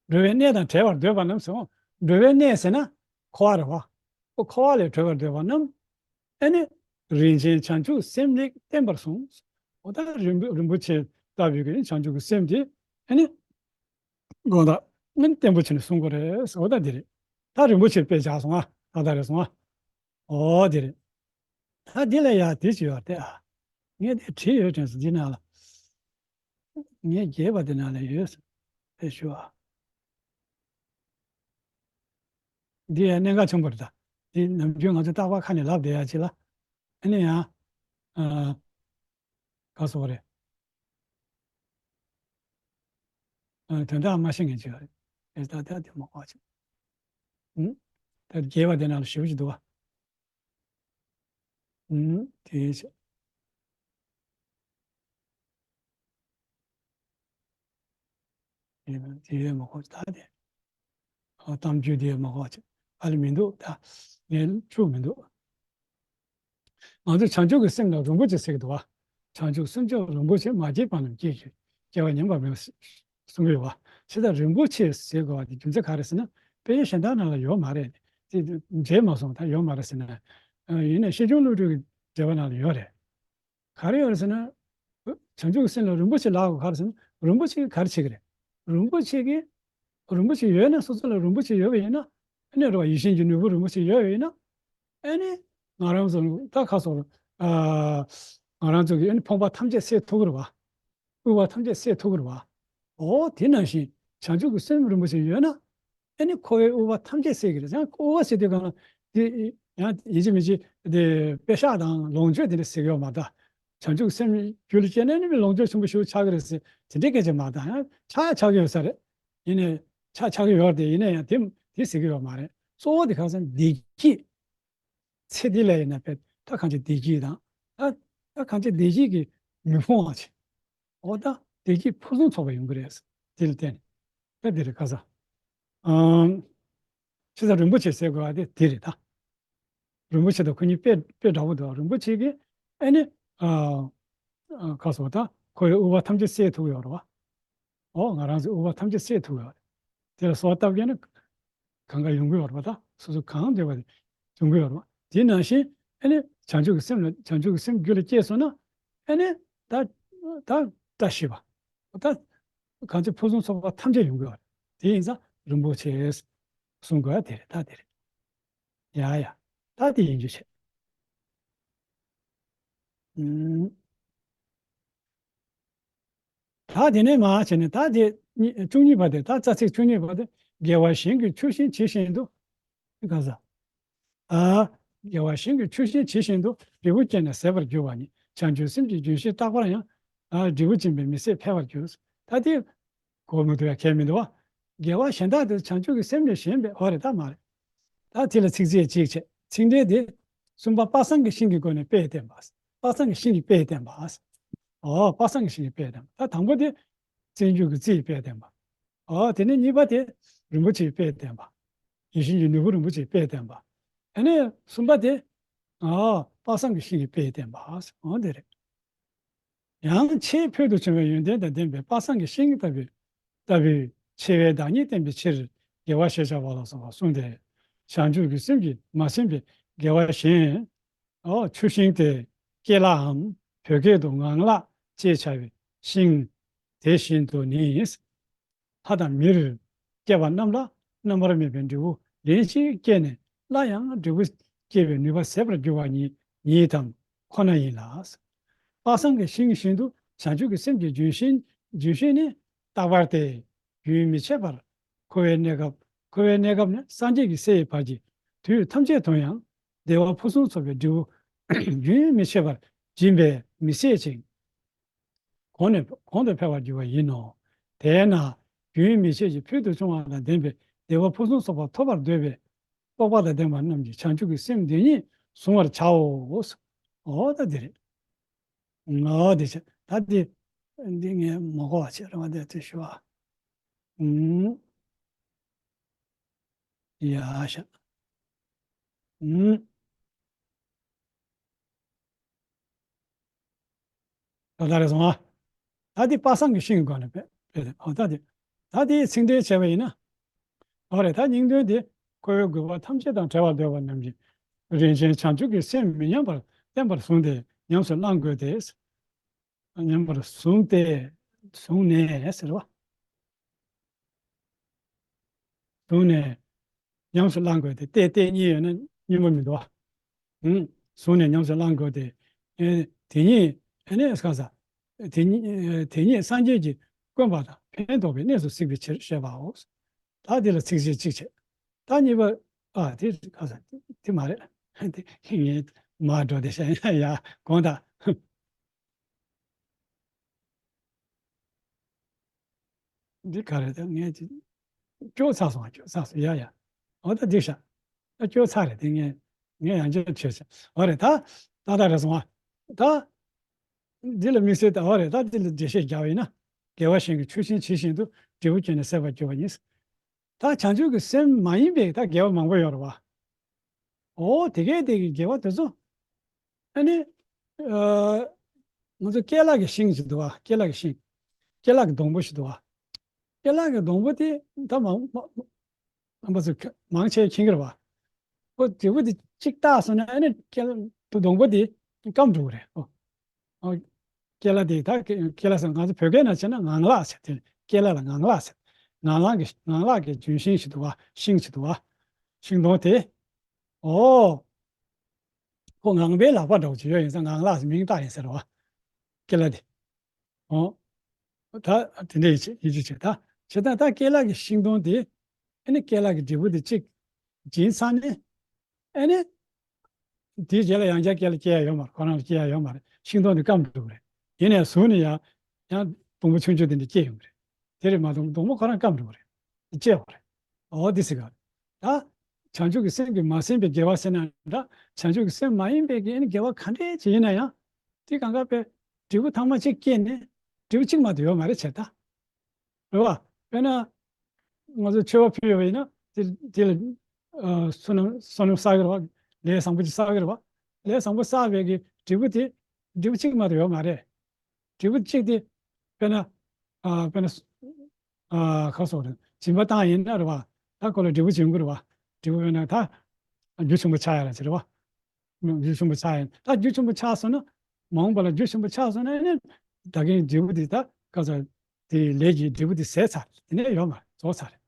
འགྲོ་བའི་གནས་དང་བྲལ་བར་འདོད་པ་རྣམས་སོ། འགྲོ་བའི་གནས་ཟེར་ན་འཁོར་བ་རེད་བ། ཨོ་འཁོར་བ་ལས་གྲོལ་བར་འདོད་པ་རྣམས་ཨ་ནི་རིན་ཆེན་བྱང་ཆུབ་སེམས་ལེགས་བརྟན་པར་ཟུངས། ཨོ་ད་རིན་པོ་རིན་པོ་ཆེ་ལྟ་བུའི་གི་བྱང་ཆུབ་ཀྱི་སེམས་དེ་ཨ་ནི་དགོངས་དག་ཨ་ནི་བརྟན་པོ་བྱས་ནས་བསྲུང་དགོས་རེད། ཨོ་ད་འདི་རེད། ད་རིན་པོ་ཆེ་དཔེ་བཞག་སོང་ཨ། ད་ད་རེད་སོང་ཨ། ཨོ་འདི་རེད། ད་འདི་ལ་ཡ་དེ་ཅི་ཡོད་དེ་ཨ། ངས་དེ་བྲིས་ཡོད་དྲན་སོང་འདི་ནང་ལ། ངས་རྒྱས་པ་དེ་ནང་ལ་ཡོད་ཟེར་ཞུ་ཨ། འདི་ཡང་གནད་འགག་ཆེན་པོ་རེད་ད། འདི་ནམ་རྒྱུན་ང་ཚོ་རྟག་པར་ཁ་ནས་ལབ་བསྡད་ཡ་ཅིག་ལ། ཨ་ནི་ཡང་། ཨ། ག་སོགས་རེད། ཨ། དོན་དག་མ་ཤེས་མཁན་ཅིག་རེད། ཨེ། ད་ད་དེ་མ་གོ་ཅིག་ཨུམ། ད་རྒྱས་པ་དེ་ནང་ལ་ཞེ་པོ་ཅིག་འདུག་བ། ཨུམ། དེ་ཆ། དེ་དེ་མ་གོ་ད་དེ། ཨ། གཏམ་རྒྱུད་དེ་མ་གོ་ཅིག་ཨ་ལས་མི་འདུག་ད་ངས་བཅུག་མི་འདུག་ང་ཚོས་བྱང་ཆུབ་ཀྱི་སེམས་ལ་རིན་པོ་ཆེ་ཟེར་གྱི་འདུག་བ། བྱང་ཆུབ་སེམས་མཆོག་རིན་པོ་ཆེ། མ་སྐྱེས་པ་རྣམས་སྐྱེས་གྱུར། སྐྱེ་བ་ཉམས་པ་མེད་པ་གསུང་གི་ཡོད་བ། ཆེ་ད་རིན་པོ་ཆེ་ཟེར་དགོས་པ་དེ་རྒྱུ་མཚན་ག་རེ་ཟེར་ན། དཔེ་ཆ་གཞན་དག་ནང་ལ་ཡོད་མ་རེད། དེ་མཇལ་མ་སོང་། ད་ཡོད་མ་རེད་ཟེར་ན། ཨ། ཡིན་ནའི་ཤེར་ཕྱིན་བློ་གྲོས་ཀྱི་འགྲེལ་པ་ནང་ལ་ཡོད་རེད། ག་རེ་ཡོད་རེད་ཟེར་ན། བྱང་ཆུབ་ཀྱི་སེམས་ལ་རིན་པོ་ཆེ་ལབ་དགོས་ག་རེ་ཟེར་ན། རིན་པོ་ཆེ་གིས་ག་རེ་བྱེད་ཀྱི་རེད། རིན་པོ་ཆེ་གིས། རིན་པོ་ཆེ་ཡོད་ན། སོ་སོ་ལ་རིན་པོ་ཆེ་ཡོད་པ་ཡིན་ན། ཨ་ནི་རེད་བ། ཡིད་བཞིན་གྱི་ནོར་བུ་རིན་པོ་ཆེ་ཡོད་པ་ཡིན་ན། ཨ་ནི་ང་རང་ཚོ་ད་ག་སོགས། ཨ། ང་རང་ཚོ་གི་ཨ་ནི་ཕོངས་པ་ཐམས་ཅད་སེལ་ཐུབ་ཀྱི་རེད་བ། དབུལ་བ་ཐམས་ཅད་སེལ་ཐུབ་ཀྱི་རེད་བ། འོ་དེ་ནང་བཞིན་བྱང་ཆུབ་ཀྱི་སེམས་རིན་པོ་ཆེ་ཡོད་ན། ཨ་ནི་འཁོར་བའི་དབུལ་བ་ཐམས་ཅད་སེལ་གྱི་རེད། ཡང་དབུལ་བ་ཟེར་དུས་གང་ལ་དེ་ཡང་ཡིན་གཅིག་མིན་གཅིག་དེ་དཔེ་ཤག་དང་ལོངས་སྤྱོད་དེ་འདྲ་ཟེར་གྱི་ཡོད་མ་རེད། བྱང་ཆུབ་སེམས་རྒྱུད་ལ་སྐྱེས་ན་ཨ་ནི་ལོངས་སྤྱོད་ཆེན་པོ་ཞིག་ཆགས་ཀྱི་རེད་ཟེར་དེ་འདྲའི་སྐད་ཆ་མ་རེད། ཡང་ཆགས་ཆགས་ཀྱི་ཡོད་ས་རེད། ཡིན་ནའི་ཆགས་ཆགས་ཀྱི་ཡོད་རེད་དེ། ཡིན་ནའི་ཡང་དེ་དེ་ཟེར་གྱི་ཡོད་མ་རེད། གཙོ་བོ་དེ་ག་རེ་ཟེར་ན་བདེ་སྐྱིད། ཚེ་འདི་ལ་ཡིན་ན་དཔེ་ད་གང་ཅི་བདེ་སྐྱིད་དང་། ད་ད་གང་ཅི་བདེ་སྐྱིད་ཀྱིས་མི་ཕོངས་པ་བྱེད། འོ་ད་བདེ་སྐྱིད་ཕུན་སུམ་ཚོགས་པ་ཡོང་གི་རེད། དེ་ལ་བརྟེན་ནས་དཔེ་དེ་རེད། ག་ས། ཨམ། ཆེ་ས་རིན་པོ་ཆེ་ཟེར་དགོས་པ་དེ་དེ་རེད་ད། རིན་པོ་ཆེ་དང་ཁོ་གཉིས་དཔེ་དཔེ་འདྲ་པོ་འདུག་རིན་པོ་ཆེ་གིས་ཨ་ནི། ཨ། ཨ། ག་སོགས་ད་འཁོར་བའི་དབུལ་བ་ཐམས་ཅད་སེལ་ཐུབ་ཡོད་རེད་བ། འོ་ང་རང་ཚོའི་དབུལ་བ་ཐམས་ཅད་སེལ་ཐུབ་ཡོད་རེད། དེ་ལ་གསོལ་བ་བཏབ་མཁན་ནི་གང་ག་ཡོང་གི་ཡོད་རེད་པ། ད་སོ་སོ་གང་འདོད་པ་ཡོང་གི་ཡོད་རེད་པ། དེ་ནང་བཞིན་ཨ་ནི་བྱང་ཆུབ་ཀྱི་སེམས་ལ། བྱང་ཆུབ་ཀྱི་སེམས་རྒྱུད་ལ་སྐྱེས་སོང་ན། ཨ་ནི་ད་ད་བཀྲ་ཤིས་པ། ད་གང་ཅི་ཕུན་སུམ་ཚོགས་པ་ཐམས་ཅད་ཡོང་གི་ཡོད་རེད། དེ་ཡིན་ཙང་རིན་པོ་ཆེ་གསུང་དགོས་ཡ་དེ་རེད། ད་དེ་རེད། ཡ་ཡ། ད་དེ་ཡིན་རྒྱུ་བྱས། ཨུམ། ད་དེ་ནས་མར་བྱས་ནས་ད་དེ་གཉིས་བཅུ་གཉིས་པ་དེ། ད་རྩ་ཚིག་བཅུ་གཉིས་པ་དེ། དགེ་བ་གཞན་གྱི་ཆུ་ཤིང་ཇི་བཞིན་དུ། ག་ས། ཨ། དགེ་བ་གཞན་གྱི་ཆུ་ཤིང་ཇི་བཞིན་དུ། འབྲས་བུ་སྐྱེས་ནས་ཟད་པར་འགྱུར་བ་ཉིད། བྱང་ཆུབ་སེམས་ཀྱི་ལྗོན་ཤིང་རྟག་པར་ཡང་། ཨ། འབྲས་བུ་འབྱིན་པས་མི་ཟད་འཕེལ་བར་འགྱུར། ད་དེ་གོ་མི་འདུག་ཡ། གལ་མི་འདུག་བ། དགེ་བ་གཞན་དག་དེ་བྱང་ཆུབ་ཀྱི་སེམས་ལས་གཞན་པའི། འོ་རེད། ད་མ་རེད། ད་དེ་ལ་ཚིགས་བཅད་གཅིག་བྱས། ཚིག་འགྲེལ་དེ་གསུམ་པ་དཔག་བསམ་གྱི་ཤིང་གི་སྒོ་ནས་དཔེ་བསྟན་པ། དཔག་བསམ་གྱི་ཤིང་གི་དཔེ་བསྟན་པ། འོ། དཔག་བསམ་གྱི་ཤིང་གི་དཔེ་བསྟན་པ། ད་དང་པོ་དེ་བརྩོན་འགྲུས་ཀྱི་རྩི་ཡི་དཔེ་བསྟན་པ། འོ། དེ་ནས་གཉིས་པ་དེ་རིན་པོ་ཆེའི་དཔེ་བསྟན་པ། ཡིད་བཞིན་གྱི་ནོར་བུ་རིན་པོ་ཆེའི་དཔེ་བསྟན་པ། ཨ་ནི་གསུམ་པ་དེ། འོ། དཔག་བསམ་གྱི་ཤིང་གི་དཔེ་བསྟན་པ། འོ་དེ་རེད། ཡང་ཆེས་ཕུལ་དུ་བྱུང་བའི་ཡོན་ཏན་དང་ལྡན་པའི་དཔག་བསམ་གྱི་ཤིང་ལྟ་བུའི་ལྟ་བུའི་ཆེ་བའི་བདག་ཉིད་བསྟན་པའི་ཕྱིར་དགེ་བ་ཞེས་བྱ་བ་ལ་སོགས་པ་གསུངས་ཏེ། བྱང་ཆུབ་ཀྱི་སེམས་ཀྱིས་མ་ཟིན་པའི་དགེ་བ་གཞན། འོ། ཆུ་ཤིང་དེ་སྐྱེ་སླའམ། བོད་སྐད་དུ་ངང་སླ་ཅེས་བྱ་བའི་ཤིང་དེ་བཞིན་དུ་ནི། ལྷ་དང་མིར་སྐྱེས་པ་རྣམས་ལ་རྣམ་པར་སྨིན་པའི་འབྲས་བུ་ལན་གཅིག་སྐྱེས་ནས་སླར་ཡང་འབྲས་བུ་སྐྱེ་བའི་ནུས་པ་ཟད་པར་འགྱུར་བ་ཉིད་ཉིད་དམ་ཁོ་ན་ཡིན་ལ། དཔག་བསམ་གྱི་ཤིང་བཞིན་དུ་བྱང་ཆུབ་ཀྱི་སེམས་ཀྱི་ལྗོན་ཤིང་། ལྗོན་ཤིང་ནི་རྟག་པར་ཏེ། རྒྱུན་མི་འཆད་པར་འཁོར་བའི་གནས་སྐབས། འཁོར་བའི་གནས་སྐབས་ནས་སངས་རྒྱས་ཀྱི་སའི་བར་གྱི་དུས་ཐམས་ཅད་དུ་ཡང་བདེ་བ་ཕུན་སུམ་ཚོགས་པའི་འབྲས་བུ་རྒྱུན་མི་འཆད་པར་སྦྱིན་པས་མི་ཟད་ཅིང་། གོང་ནས་གོང་དུ་འཕེལ་བར་འགྱུར་བ་ཡིན་ནོ། དེས་ན་རྒྱུན་མི་འཆད་ཀྱི་ཕུལ་དུ་བྱུང་བ་དང་ལྡན་པའི་བདེ་བ་ཕུན་སུམ་ཚོགས་པ་ཐོབ་པར་འདོད་པའི་རྟོག་པ་དང་ལྡན་པ་རྣམས་ཀྱིས་བྱང་ཆུབ་ཀྱི་སེམས་འདི་ཉིད་གཟུང་བར་བྱའོ། འོ་ད་འདི་རེད། འོ་འདི་བྱས། ད་འདི་འདི་ངས་མ་གོ་བ་བྱས་རང་དེ་དུ་ཞུ་བ། ཨུམ། ཡ་ཤ། ཨུམ། ད་ལྟ་རེ་སོང་ཨ། ད་འདི་དཔག་བསམ་གྱི་ཤིང་གི་སྒོ་ནས་དཔེ་དཔེ་དེ། འོ་ད་འདི་ད་འདི་ཚིག་འགྲེལ་བྱས་པ་ཡིན་ན། འོ་རེད། ད་སྙིང་དོན་འདི་འཁོར་བའི་རྒུད་པ་ཐམས་ཅད་དང་བྲལ་བར་འདོད་པ་རྣམས་ཀྱིས་རིན་ཆེན་བྱང་ཆུབ་ཀྱི་སེམས་མི་ཉམས་པར་བརྟན་པར་བཟུང་སྟེ་ཉམས་སུ་བླང་དགོས་ཏེ། ཉམས་པར་བཟུང་སྟེ། བཟུང་ནས་ཟེར་བ། བཟུང་ནས་ཉམས་སུ་བླང་དགོས་ཏེ། སྟེ་སྟེ་གཉིས་ཡོད་ན་སྙན་པོ་མི་འདུག་བ། ཨུམ། བཟུང་ནས་ཉམས་སུ་བླང་དགོས་ཏེ། ཨེ། དེ་ཉིད་ཨ་ནི་ག་ས། དེ་ཉིད་དེ་ཉིད་སངས་རྒྱས་ཀྱིས་བསྐོས་པ་དང་ཕན་འདོགས་པའི་གནས་སུ་གཟིགས་པའི་ཕྱིར་བཤད་པའོ། ད་འདི་ལ་ཚིགས་བཅད་གཅིག་བྱས། ད་གཉིས་པ་ ཨ་དེ་ག་ས་དེ་མ་རེད། དེ་ངས་མར་འགྲོ་དེ་བཤད་ཡ་དགོངས་དག་འདི་ག་རེད་ད་ངས་ཅི། སྐྱོ་ཚར་སོང་། སྐྱོ་ཚར་སོང་། ཡ་ཡ། འོ་ད་འདི་ཤ། ད་སྐྱོ་ཚར་རེད་དེ་ངས། ངས་ཡང་བསྐྱར་བྱས་ཤག་འོ་རེད་ད། ཏག་ཏག་རེད་སོང་ཨ། ད། འདི་ལ་དམིགས་བསལ་ད་འོ་རེད་ད་འདི་ལ་འགྲེལ་བཤད་རྒྱག་པ་ཡིན་ན། དགེ་བ་གཞན་གྱི་ཆོས་ཅན་ཇི་བཞིན་དུ་འབྲས་བུ་སྐྱེས་ནས་ཟད་པར་འགྱུར་བ་ཡིན། ད་བྱང་ཆུབ་ཀྱི་སེམས་མ་ཡིན་པའི་ད་དགེ་བ་མང་པོ་ཡོད་རེད་བ། འོ་དེ་གའི་དེ་གི་དགེ་བ་དེ་ཚོ། ཨ་ནི། ཨ། ང་ཚོ་ཀེ་ལ་གི་ཤིང་ཞིག་འདུག་བ། ཀེ་ལ་གི་ཤིང་། ཀེ་ལ་གི་སྡོང་པོ་ཞིག་འདུག་བ། ཀེ་ལ་གི་སྡོང་པོ་དེ་ད་མང་མང་མང་པོ་ཚོས་མང་ཆེ་མཁྱེན་གྱི་རེད་བ། ཁོ་འབྲས་བུ་དེ་གཅིག་བཏགས་སོང་ན་ཨ་ནི་ཀེ་ལ་སྡོང་པོ་དེ་སྐམ་འགྲོ་གི་རེད། ཨོ། ཨོ། ཀེ་ལ་དེ་ད་ཀེ་ཀེ་ལ་ཟེར་ང་ཚོ་བོད་སྐད་ནང་བྱས་ན་ངང་ལག་ཟེར་དེ། ཀེ་ལ་ལ་ངང་ལག་ཟེར། ངང་ལག་གི་ངང་ལག་གི་ལྗོན་ཤིང་ཞིག་འདུག་བ། ཤིང་ཞིག་འདུག་བ། ཤིང་སྡོང་དེ། ཨོ། ཁོ་ངང་པའི་ལག་པ་འདྲ་བོ་ཅིག་ཡོད་ཡིན་ཙང་ངང་ལག་ཟེར་མིང་བཏགས་ཡིན་ཟེར་བ། ཀེ་ལ་དེ། ཨོ། ད་དེ་འདྲ་ཡིན་ཅི་ཡིན་ཅི་བྱེད་ད། བྱེད་ད་ད་ཀེ་ལ་གི་ཤིང་སྡོང་དེ། ཨ་ནི་ཀེ་ལ་གི་འབྲས་བུ་དེ་གཅིག་སྦྱིན་ཚར་ནས། ཨ་ནི། དེའི་རྗེས་ལ་ཡང་བསྐྱར་ཀེ་ལ་སྐྱེ་ཡ་ཡོད་མ་རེད། ཁོ་རང་ལ་སྐྱེ་ཡ་ཡོད་མ་རེད། ཤིང་སྡོང་དེ་སྐམ་འགྲོ་གི་རེད། ཡིན་ནའི་ཟུར་ནས་ཡང་ཡང་སྡོང་པོ་ཆུང་ཆུང་དེ་འདྲ་སྐྱེ་ཡོང་གི་རེད། དེ་རེད་མ་གཏོགས་སྡོང་པོ་ཁོ་རང་སྐམ་འགྲོ་གི་རེད། སྐྱེ་བ་རེད། འོ་དེ་ཟེར་ག་རེད། ད་བྱང་ཆུབ་ཀྱི་སེམས་ཀྱིས་མ་ཟིན་པའི་དགེ་བ་ཟེར་ན་འདྲ། བྱང་ཆུབ་ཀྱི་སེམས་མ་ཡིན་པའི་གི་ཨ་ནི་དགེ་བ་ག་འདྲས་ཅིག་ཡིན་ན་ཡང་། དེ་གང་ག་པའི་འབྲས་བུ་ཐེངས་མ་གཅིག་སྐྱེས་ནས་འབྲས་བུ་གཅིག་མ་གཏོགས་ཡོད་མ་རེད་བྱས་ད། རེད་བ། དཔེར་ན། ང་ཚོ་མཆོད་པ་ཕུལ་བ་ཡིན་ན་དེ་དེ་ལ། ཨ། བསོད་ནམས་བསོད་ནམས་བསགས་ཀྱི་རེད་བ། ལས་བཟང་པོ་ཅིག་བསགས་ཀྱི་རེད་བ། ལས་བཟང་པོ་བསགས་པའི་གི་འབྲས་བུ་དེ། འབྲས་བུ་གཅིག་མ་གཏོགས་ཡོད་མ་རེད། འབྲས་བུ་གཅིག་དེ། དཔེར་ན། ཨ། དཔེར་ན། ཨ། ག་སོགས་རེད། སྦྱིན་པ་བཏང་ཡིན་ན་རེད་བ། ད་ཁོ་ལ་འབྲས་བུ་འབྱུང་གི་རེད་བ། འབྲས་བུ་དཔེར་ན་ད། རྒྱུ་ཆེན་པོ་ཆགས་ཡ་ལ་ཟེར་རེད་བ། རྒྱུ་ཆེན་པོ་ཆགས་ཡིན། ད་རྒྱུ་ཆེན་པོ་ཆགས་སོང་ན། མ་འོངས་པ་ལ་རྒྱུ་ཆེན་པོ་ཆགས་སོང་ན་ནི། ད་གིན་འབྲས་བུ་དེ་ད་ག་ཚོད། དེའི་ལས་ཀྱི་འབྲས་བུ་དེ་ཟད་ཚར། དེ་ནས་ཡོད་མ་རེད། རྫོགས་ཚར་རེད།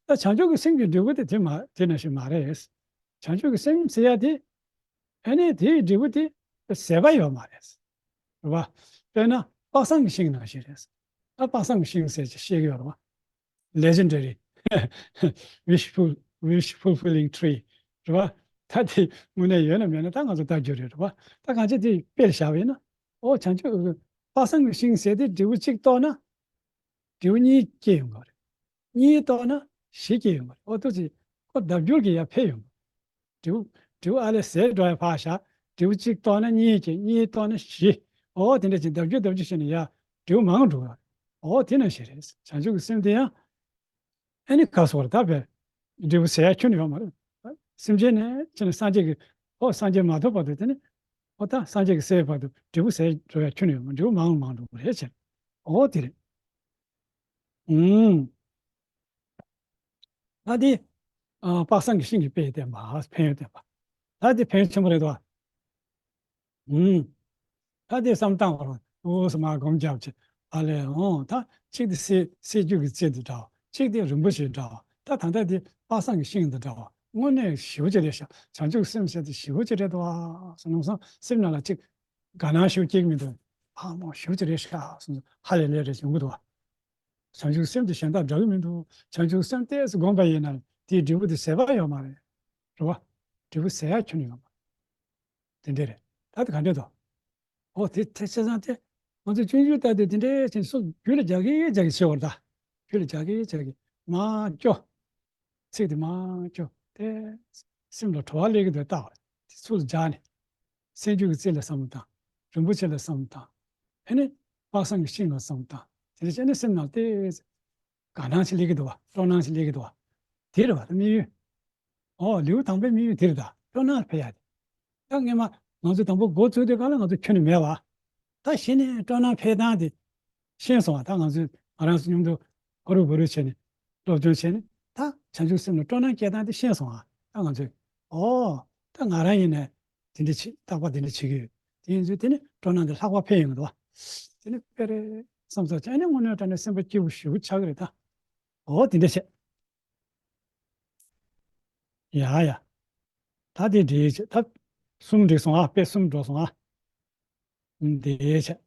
ད་བྱང་ཆུབ་ཀྱི་སེམས་ཀྱི་འབྲས་བུ་དེ་དེ་མ་དེ་ནང་བཞིན་མ་རེད། བྱང་ཆུབ་ཀྱི་སེམས་ཟེར་ཡ་དེ། ཨ་ནི་དེའི་འབྲས་བུ་དེ་ཟད་པ་ཡོད་མ་རེད། རེད་བ། དཔེར་ན་དཔག་བསམ་གྱི་ཤིང་ནང་བཞིན་རེད། ད་དཔག་བསམ་གྱི་ཤིང་ཟེར་གྱི་བཤད་ཀྱི་ཡོད་རེད་བ། Legendary wish ful- wish fulfilling tree རེད་བ། ད་དེ་དངོས་གནས་ཡོད་ན་མེད་ན་ད་ང་ཚོ་ལྟ་རྒྱུ་རེད་རེད་བ། ད་གང་ཅི་དེ་དཔེར་བཞག་པ་ཡིན་ན། ཨོ་བྱང་ཆུབ་དཔག་བསམ་གྱི་ཤིང་ཟེར་དེ་འབྲས་བུ་གཅིག་བཏོག་ན། འབྲས་བུ་གཉིས་སྐྱེ་ཡོང་གི་རེད། གཉིས་བཏོག་ན་བཞི་སྐྱེ་ཡོང་གི་རེད། ཨོ་ཏོ་ཅི། ཁོ་ལྡབ་འགྱུར་གྱིས་ཡར་འཕེལ་ཡོང་གི་རེད། འབྲས་བུ་འབྲས་བུ་ཨ་ལས་ཟད་འགྲོ་ཡ་ཕར་བཞག་འབྲས་བུ་གཅིག་བཏོག་ན་གཉིས་སྐྱེ། གཉིས་བཏོག་ན་བཞི། ཨོ་དེ་འདྲ་ཅིག་ལྡབ་འགྱུར་ལྡབ་འགྱུར་བྱས་ནས་ཡར་འབྲས་བུ་མང་འགྲོ་གི་རེད། ཨོ་དེ་ནང་བཞིན་རེད། བྱང་ཆུབ་ཀྱི་སེམས་དེ་ཡང་། ཨ་ནི་ག་སོགས་རེད་ད་བས། འབྲས་བུ་ཟད་ཡ་ཁྱོན་ནས་ཡོད་མ་རེད། སེམས་ཅན་ནས་བྱས་ནས་སངས་རྒྱས་ཀྱི། ཨོ་སངས་རྒྱས་མ་ཐོབ་བར་དུ་དེ་ནི། ཨོ་ད་སངས་རྒྱས་ཀྱི་སའི་བར་དུ་འབྲས་བུ་ཟད་འགྲོ་ཡ་ཁྱོན་ནས་ཡོད་མ་རེད། འབྲས་བུ་མང་རུ་མང་རུ་རེད་བྱས། ཨོ་དེ་རེད། ཨུམ། ད་དེ། ཨ། དཔག་བསམ་གྱི་ཤིང་གི་དཔེ་བསྟན་པ། ཕན་ཡོན་བསྟན་པ། ད་དེ་ཕན་ཡོན་ཆེན་པོ་རེད་དོ། ཨུམ། ད་དེ་བསམ་བཏང་བར་འོ་སོ་མ་སྒོམ་རྒྱབ་ཅིག་ཨ་ལས་འོང་ད་གཅིག་དེ་སེ་སེ་རྒྱུ་གི་རྩེ་དེ་འདྲ་བ། གཅིག་དེ་རིན་པོ་ཆེ་འདྲ་བ། ད་ད་ལྟ་དེ་དཔག་བསམ་གྱི་ཤིང་དེ་འདྲ་བ། དངོས་གནས་ཞེ་པོ་ཅིག་རེད་ཤག་བྱང་ཆུབ་སེམས་ཟེར་དེ་ཞེ་པོ་ཅིག་རེད་དོ། སོ་ནམ་སོང་སེམས་ནང་ལ་གཅིག་དགའ་སྣང་ཞེ་པོ་སྐྱེ་གི་མི་འདུག་ཨ་མོ་ཞེ་པོ་ཅིག་རེད་ཤག་སོང་ཧ་ལས་ལས་རེད་ཡོང་གི་འདུག་བ། བྱང་ཆུབ་སེམས་དེ་གཞན་དག་འདྲ་གི་མི་འདུག་བྱང་ཆུབ་སེམས་ཏོག་ཙམ་བསྒོམས་པ་ཡིན་ན་དེའི་འབྲས་བུ་དེ་ཟད་པ་ཡོད་མ་རེད། རེད་བ། འབྲས་བུ་ཟད་ཡ་ཁྱོན་ནས་ཡོད་མ་རེད། དེ་འདྲ་རེད། ད་དེ་ག་འདྲ་འདུག་ཨོ་དེ་དེ་བྱས་ཙང་དེ་ང་ཚོ་སྤྱོད་འཇུག་ལྟ་དུས་དེ་འདྲ་བྱས་ནས་སུ་རྒྱུད་ལ་རྒྱག་གི་རྒྱག་གི་བྱེད་བར་ད། རྒྱུད་ལ་རྒྱག་གི་རྒྱག་གི་མ་སྐྱོ། ཚིག་དེ་མ་སྐྱོ་དེ། སེམས་ལ་བྲོ་བ་སླེབས་ཀྱི་འདུག་ལྟ་བར་དེ་ཚུར་སྦྱར་ནས། སེམས་རྒྱུད་ཀྱི་རྩེ་ལ་བསམ་བློ་བཏང་། རིན་པོ་ཆེ་ལ་བསམ་བློ་བཏང་། ཨེ་ནི། དཔག་བསམ་གྱི་ཤིང་ལ་བསམ་བློ་བཏང་། དེ་འདྲ་བྱས་ནས་སེམས་ནང་ཏོག་ཙམ་དགའ་སྣང་ཞིག་སླེབས་ཀྱི་འདུག་བ། སྤྲོ་སྣང་ཞིག་སླེབས་ཀྱི་འདུག་བ། དེ་རེད་བ་ད་དམིགས་ཡུལ། ཨོ་ལེའུ་དང་པོའི་དམིགས་ཡུལ་དེ་རེད་ད། སྤྲོ་སྣང་འཕེལ་ཡ་དེ། ད་སྔས་མ་ང་ཚོས་དང་པོ་འགོ་བཙུགས་དུས་སྒང་ལ་ང་ཚོ་ཁྱོན་ནས་མེད་བ། ད་གཞི་ནས་སྤྲོ་སྣང་འཕེལ་སྟངས་དེ་ཤེས་སོང་བ། ད་ང་ཚོས་ང་རང་ཚོ་མཉམ་དུ་ཧོ་རུ་བུ་རུ་བྱས་ནས་སློབ་སྦྱོང་བྱས་ནས་ད་བྱང་ཆུབ་སེམས་ལ་སྤྲོ་སྣང་སྐྱེ་སྟངས་དེ་ཤེས་སོང་བ། ད་ང་ཚོས་ཨོ་ད་ང་རང་ཡིན་ནས་དེ་འདྲ་བྱེད་རྟག་པར་དེ་འདྲ་བྱེད་ཀྱི་ཡོད། དེ་ཡིན་ཚུལ་དེ་ནི་སྤྲོ་སྣང་དེ་ལྷག་པར་འཕེལ་ཡོང་གི་འདུག་བ། དེ་ནི་དཔེ་རེད་བསམ་ས་ཅང་ནི་དངོས་གནས་དྲང་གནས་སེམས་པ་སྐྱིད་པོ་ཞེ་པོ་ཆགས་ཀྱི་རེད་ད། ཨོ་དེ་འདྲ་བྱས། ཡ་ཡ། ད་དེ་འགྲིག་བྱས། ད་གསུམ་འགྲིག་སོང་ཨ། དཔེ་གསུམ་འགྲོ་སོང་ཨ། འདི་བྱས།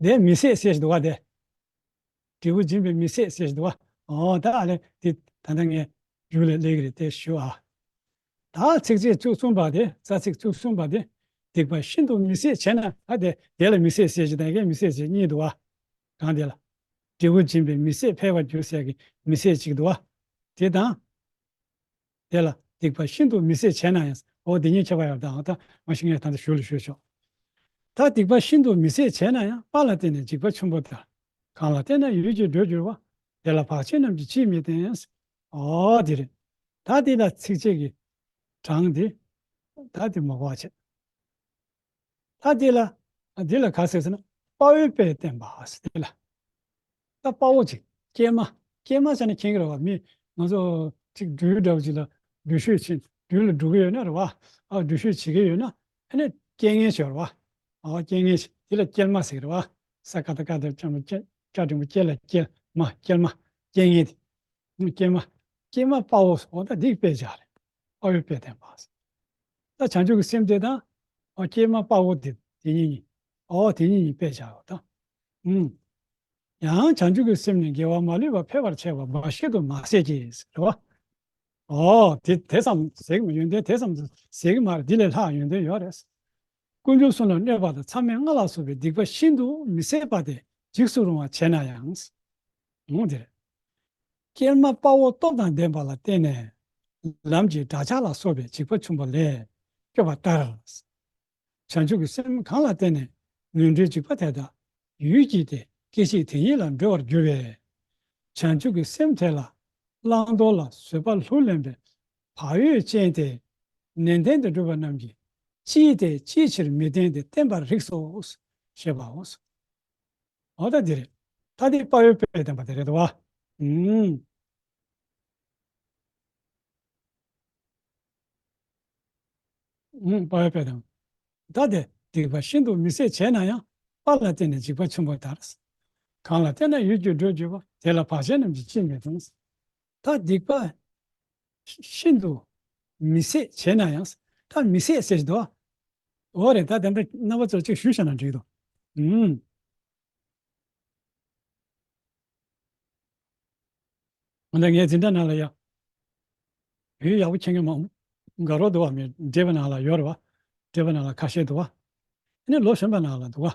དེ་མི་ཟད་ཟེར་ཞིག་འདུག་བ་དེ། འབྲས་བུ་འབྱིན་པའི་མི་ཟད་ཟེར་ཞིག་འདུག་བ། ཨོ་ད་ཨ་ལེ་དེ་ད་ལྟ་ངས་རྒྱུགས་ལས་སླེབས་ཀྱི་རེད་དེ་ཞུ་ཨ། ད་ཚིགས་བཅད་བཅུ་གསུམ་པ་དེ་རྩ་ཚིག་བཅུ་གསུམ་པ་དེ། སྡིག་པ་ཤིན་ཏུ་མི་བཟད་བྱས་ན། ད་དེ་དེ་ལ་མི་བཟད་ཟེར་གྱི་དང་ཡ་གི་མི་བཟད་ཟེར་གཉིས་འདུག་བ། གང་དེ་ལ། འབྲས་བུ་འབྱིན་པའི་མི་བཟད་འཕེལ་བར་འགྱུར་ཟེར་གྱི་མི་བཟད་གཅིག་འདུག་བ། དེ་དང་། དེ་ལ་སྡིག་པ་ཤིན་ཏུ་མི་བཟད་བྱས་ན་ཡང་། འོ་དེ་གཉིས་ཁྱད་པར་ཡོད་དང་ད་མ་ཤི་ངས་ད་ལྟ་ཞུ་ལ་ཞུས་ཆོག་ད་སྡིག་པ་ཤིན་ཏུ་མི་བཟད་བྱས་ན་ཡང་། དཔའ་ལ་བརྟེན་ནས་འཇིགས་པ་ཆེན་པོ་དང་། གང་ལ་བརྟེན་ན་ཡུད་ཀྱིས་འགྲོལ་འགྱུར་བ། དེ་ལ་བག་ཆེན་རྣམས་ཀྱིས་ཅིས་མི་བརྟེན། ཨོ་དེ་རེད། ད་དེ་ལ་ཚིགས་བཅད་ཀྱི་གྲངས་དེ་ད་དེ་མ་གོ་བ་བྱེད། ད་འདི་ལ། འདི་ལ་ག་ཟེར་ཟེར་ན། དཔའ་བོའི་དཔལ་བསྟན་པ་ཟེར་འདི་ལ། ད་དཔའ་བོ་ཅིག་སྐྱེལ་མ། སྐྱེལ་མ་ཟེར་ན་མཁྱེན་གྱི་རེད་བ། མི་ང་ཚོ་ཅིག་སྦྲུལ་འདྲ་བོ་ཅིག་ལ་སྦྲུལ་ཤོད་ཕྱིན། སྦྲུལ་ལ་འགྲོ་གི་ཡོད་ན་རེད་བ། ཨ་སྦྲུལ་ཤོད་བྱེད་ཀྱི་ཡོད་ན་ཨ་ནི་སྐྱེལ་མཁན་ཞིག་ཡོད་རེད་བ། ཨ་སྐྱེལ་མཁན་ཞིག་འདི་ལ་སྐྱེལ་མ་ཟེར་གྱི་རེད་བ། ས་ཀ་བཏགས་སྐ་དེ་ཅང་མ་སྐྱེ་སྐྱ་འགྲེང་བུ་སྐྱེ་ལ་སྐྱེལ་མ་སྐྱེལ་མ། སྐྱེལ་མཁན་དེ། སྐྱེལ་མ། སྐྱེལ་མ་དཔའ་བོ་ཟེར། འོ་ད་འདི་དཔེ་བཞག་རེད། དཔའ་བོའི་དཔལ་བསྟན་པ་ཟེར། ད་བྱང་ཆུབ་ཀྱི་སེམས་དེ་དང་། འོ་སྐྱེལ་མ་དཔའ་བོ་དེ་དེ་གཉིས་གཉིས། འོ་དེ་གཉིས་གཉིས་དཔེ་བཞག་ཡོད་ད། ཨུམ། ཡང་བྱང་ཆུབ་ཀྱི་སེམས་ནི་དགེ་བ་མ་ལུས་པ་འཕེལ་བར་བྱེད་པ་འབའ་ཞིག་ཏུ་མ་ཟད་ཀྱི་ཟེར་བ། འོ་དེ་དེ་ཙམ་ཟེར་གྱི་མ། ཡོན་ཏན་དེ་ཙམ་ཟེར་གྱི་མ་རེད། འདི་ལས་ལྷག་ཡོན་ཏན་ཡོད་རེད། དཀོན་མཆོག་གསུམ་ལ་གནོད་པ་དང་མཚམས་མེད་ལྔ་ལ་སོགས་པའི་སྡིག་པ་ཤིན་ཏུ་མི་བཟད་པ་དེ་འཇིགས་སུ་རུང་བ་བྱས་ན་ཡང་། འོ་དེ་རེད། སྐྱེལ་མ་དཔའ་བོ་སྟོབས་དང་ལྡན་པ་ལ་བརྟེན་ནས་ལམ་གྱི་བྲག་ཆ་ལ་སོགས་པའི་འཇིགས་པ་ཆུང་པོ་ལས་སྐྱོབ་པ་ལྟར། བྱང་ཆུབ་ཀྱི་སེམས་གང་ལ་བརྟེན་ནས་ངན་འགྲོའི་འཇིགས་པ་དེ་དག་ཡུད་ཀྱིས་ཏེ་སྐད་ཅིག་དེ་ཉིད་ལ་འགྲོལ་བར་འགྱུར་བས། བྱང་ཆུབ་ཀྱི་སེམས་དེ་ལ་བླང་དོར་ལ་བཟོད་པ་ལྷུར་ལེན་པའི་བག་ཡོད་ཅན་དེ་ནན་ཏན་དུ་བསྒྲུབས་པ་རྣམས་ཀྱིས་ཅིས་ཏེ་ཅིའི་ཕྱིར་མི་བརྟན་ཏེ་བརྟན་པར་རིགས་སོ། ཞེས་པའོ། འོ་ད་འདི་རེད། ད་འདི་དཔའ་བོའི་དཔལ་བསྟན་པ་དེ་རེད་དོ། ཨུམ། ཨུམ། དཔའ་བོའི་དཔལ་བསྟན་པ། ད་དེ་སྡིག་པ་ཤིན་ཏུ་མི་བཟད་བྱས་ན་ཡང་། དཔའ་ལ་བརྟེན་ནས་འཇིགས་པ་ཆེན་པོ་ལྟར། གང་ལ་བརྟེན་ན་ཡུད་ཀྱིས་འགྲོལ་འགྱུར་བ། དེ་ལ་བག་ཆེན་རྣམས་ཀྱིས་ཅིས་མི་བརྟེན། ད་སྡིག་པ་ཤིན་ཏུ་མི་བཟད་བྱས་ན་ཡང་། ད་མི་བཟད་ཟེར་གྱི་འདུག་འོ་རེད། ད་དེ་འདྲ་རྣམ་པ་ཚོ་གཅིག་ཞུས་བཞག་ན་འགྲིག་འདུག་ཨུམ། འོ་ན་ངས་འཛིན་གྲྭ་ནང་ལ་ཡ། བོད་ཡིག་ཡག་པོ་ཤེས་མཁན་མང་དགའ་རོགས་འདུག་བ། མི་འདྲེས་པ་ནང་ལ་ཡོད་རེད་བ། འདྲེས་པ་ནང་ལ་ཁ་ཤས་འདུག་བ། ཨ་ནི་ལོ་གཞོན་པ་ནང་ལ་འདུག་བ།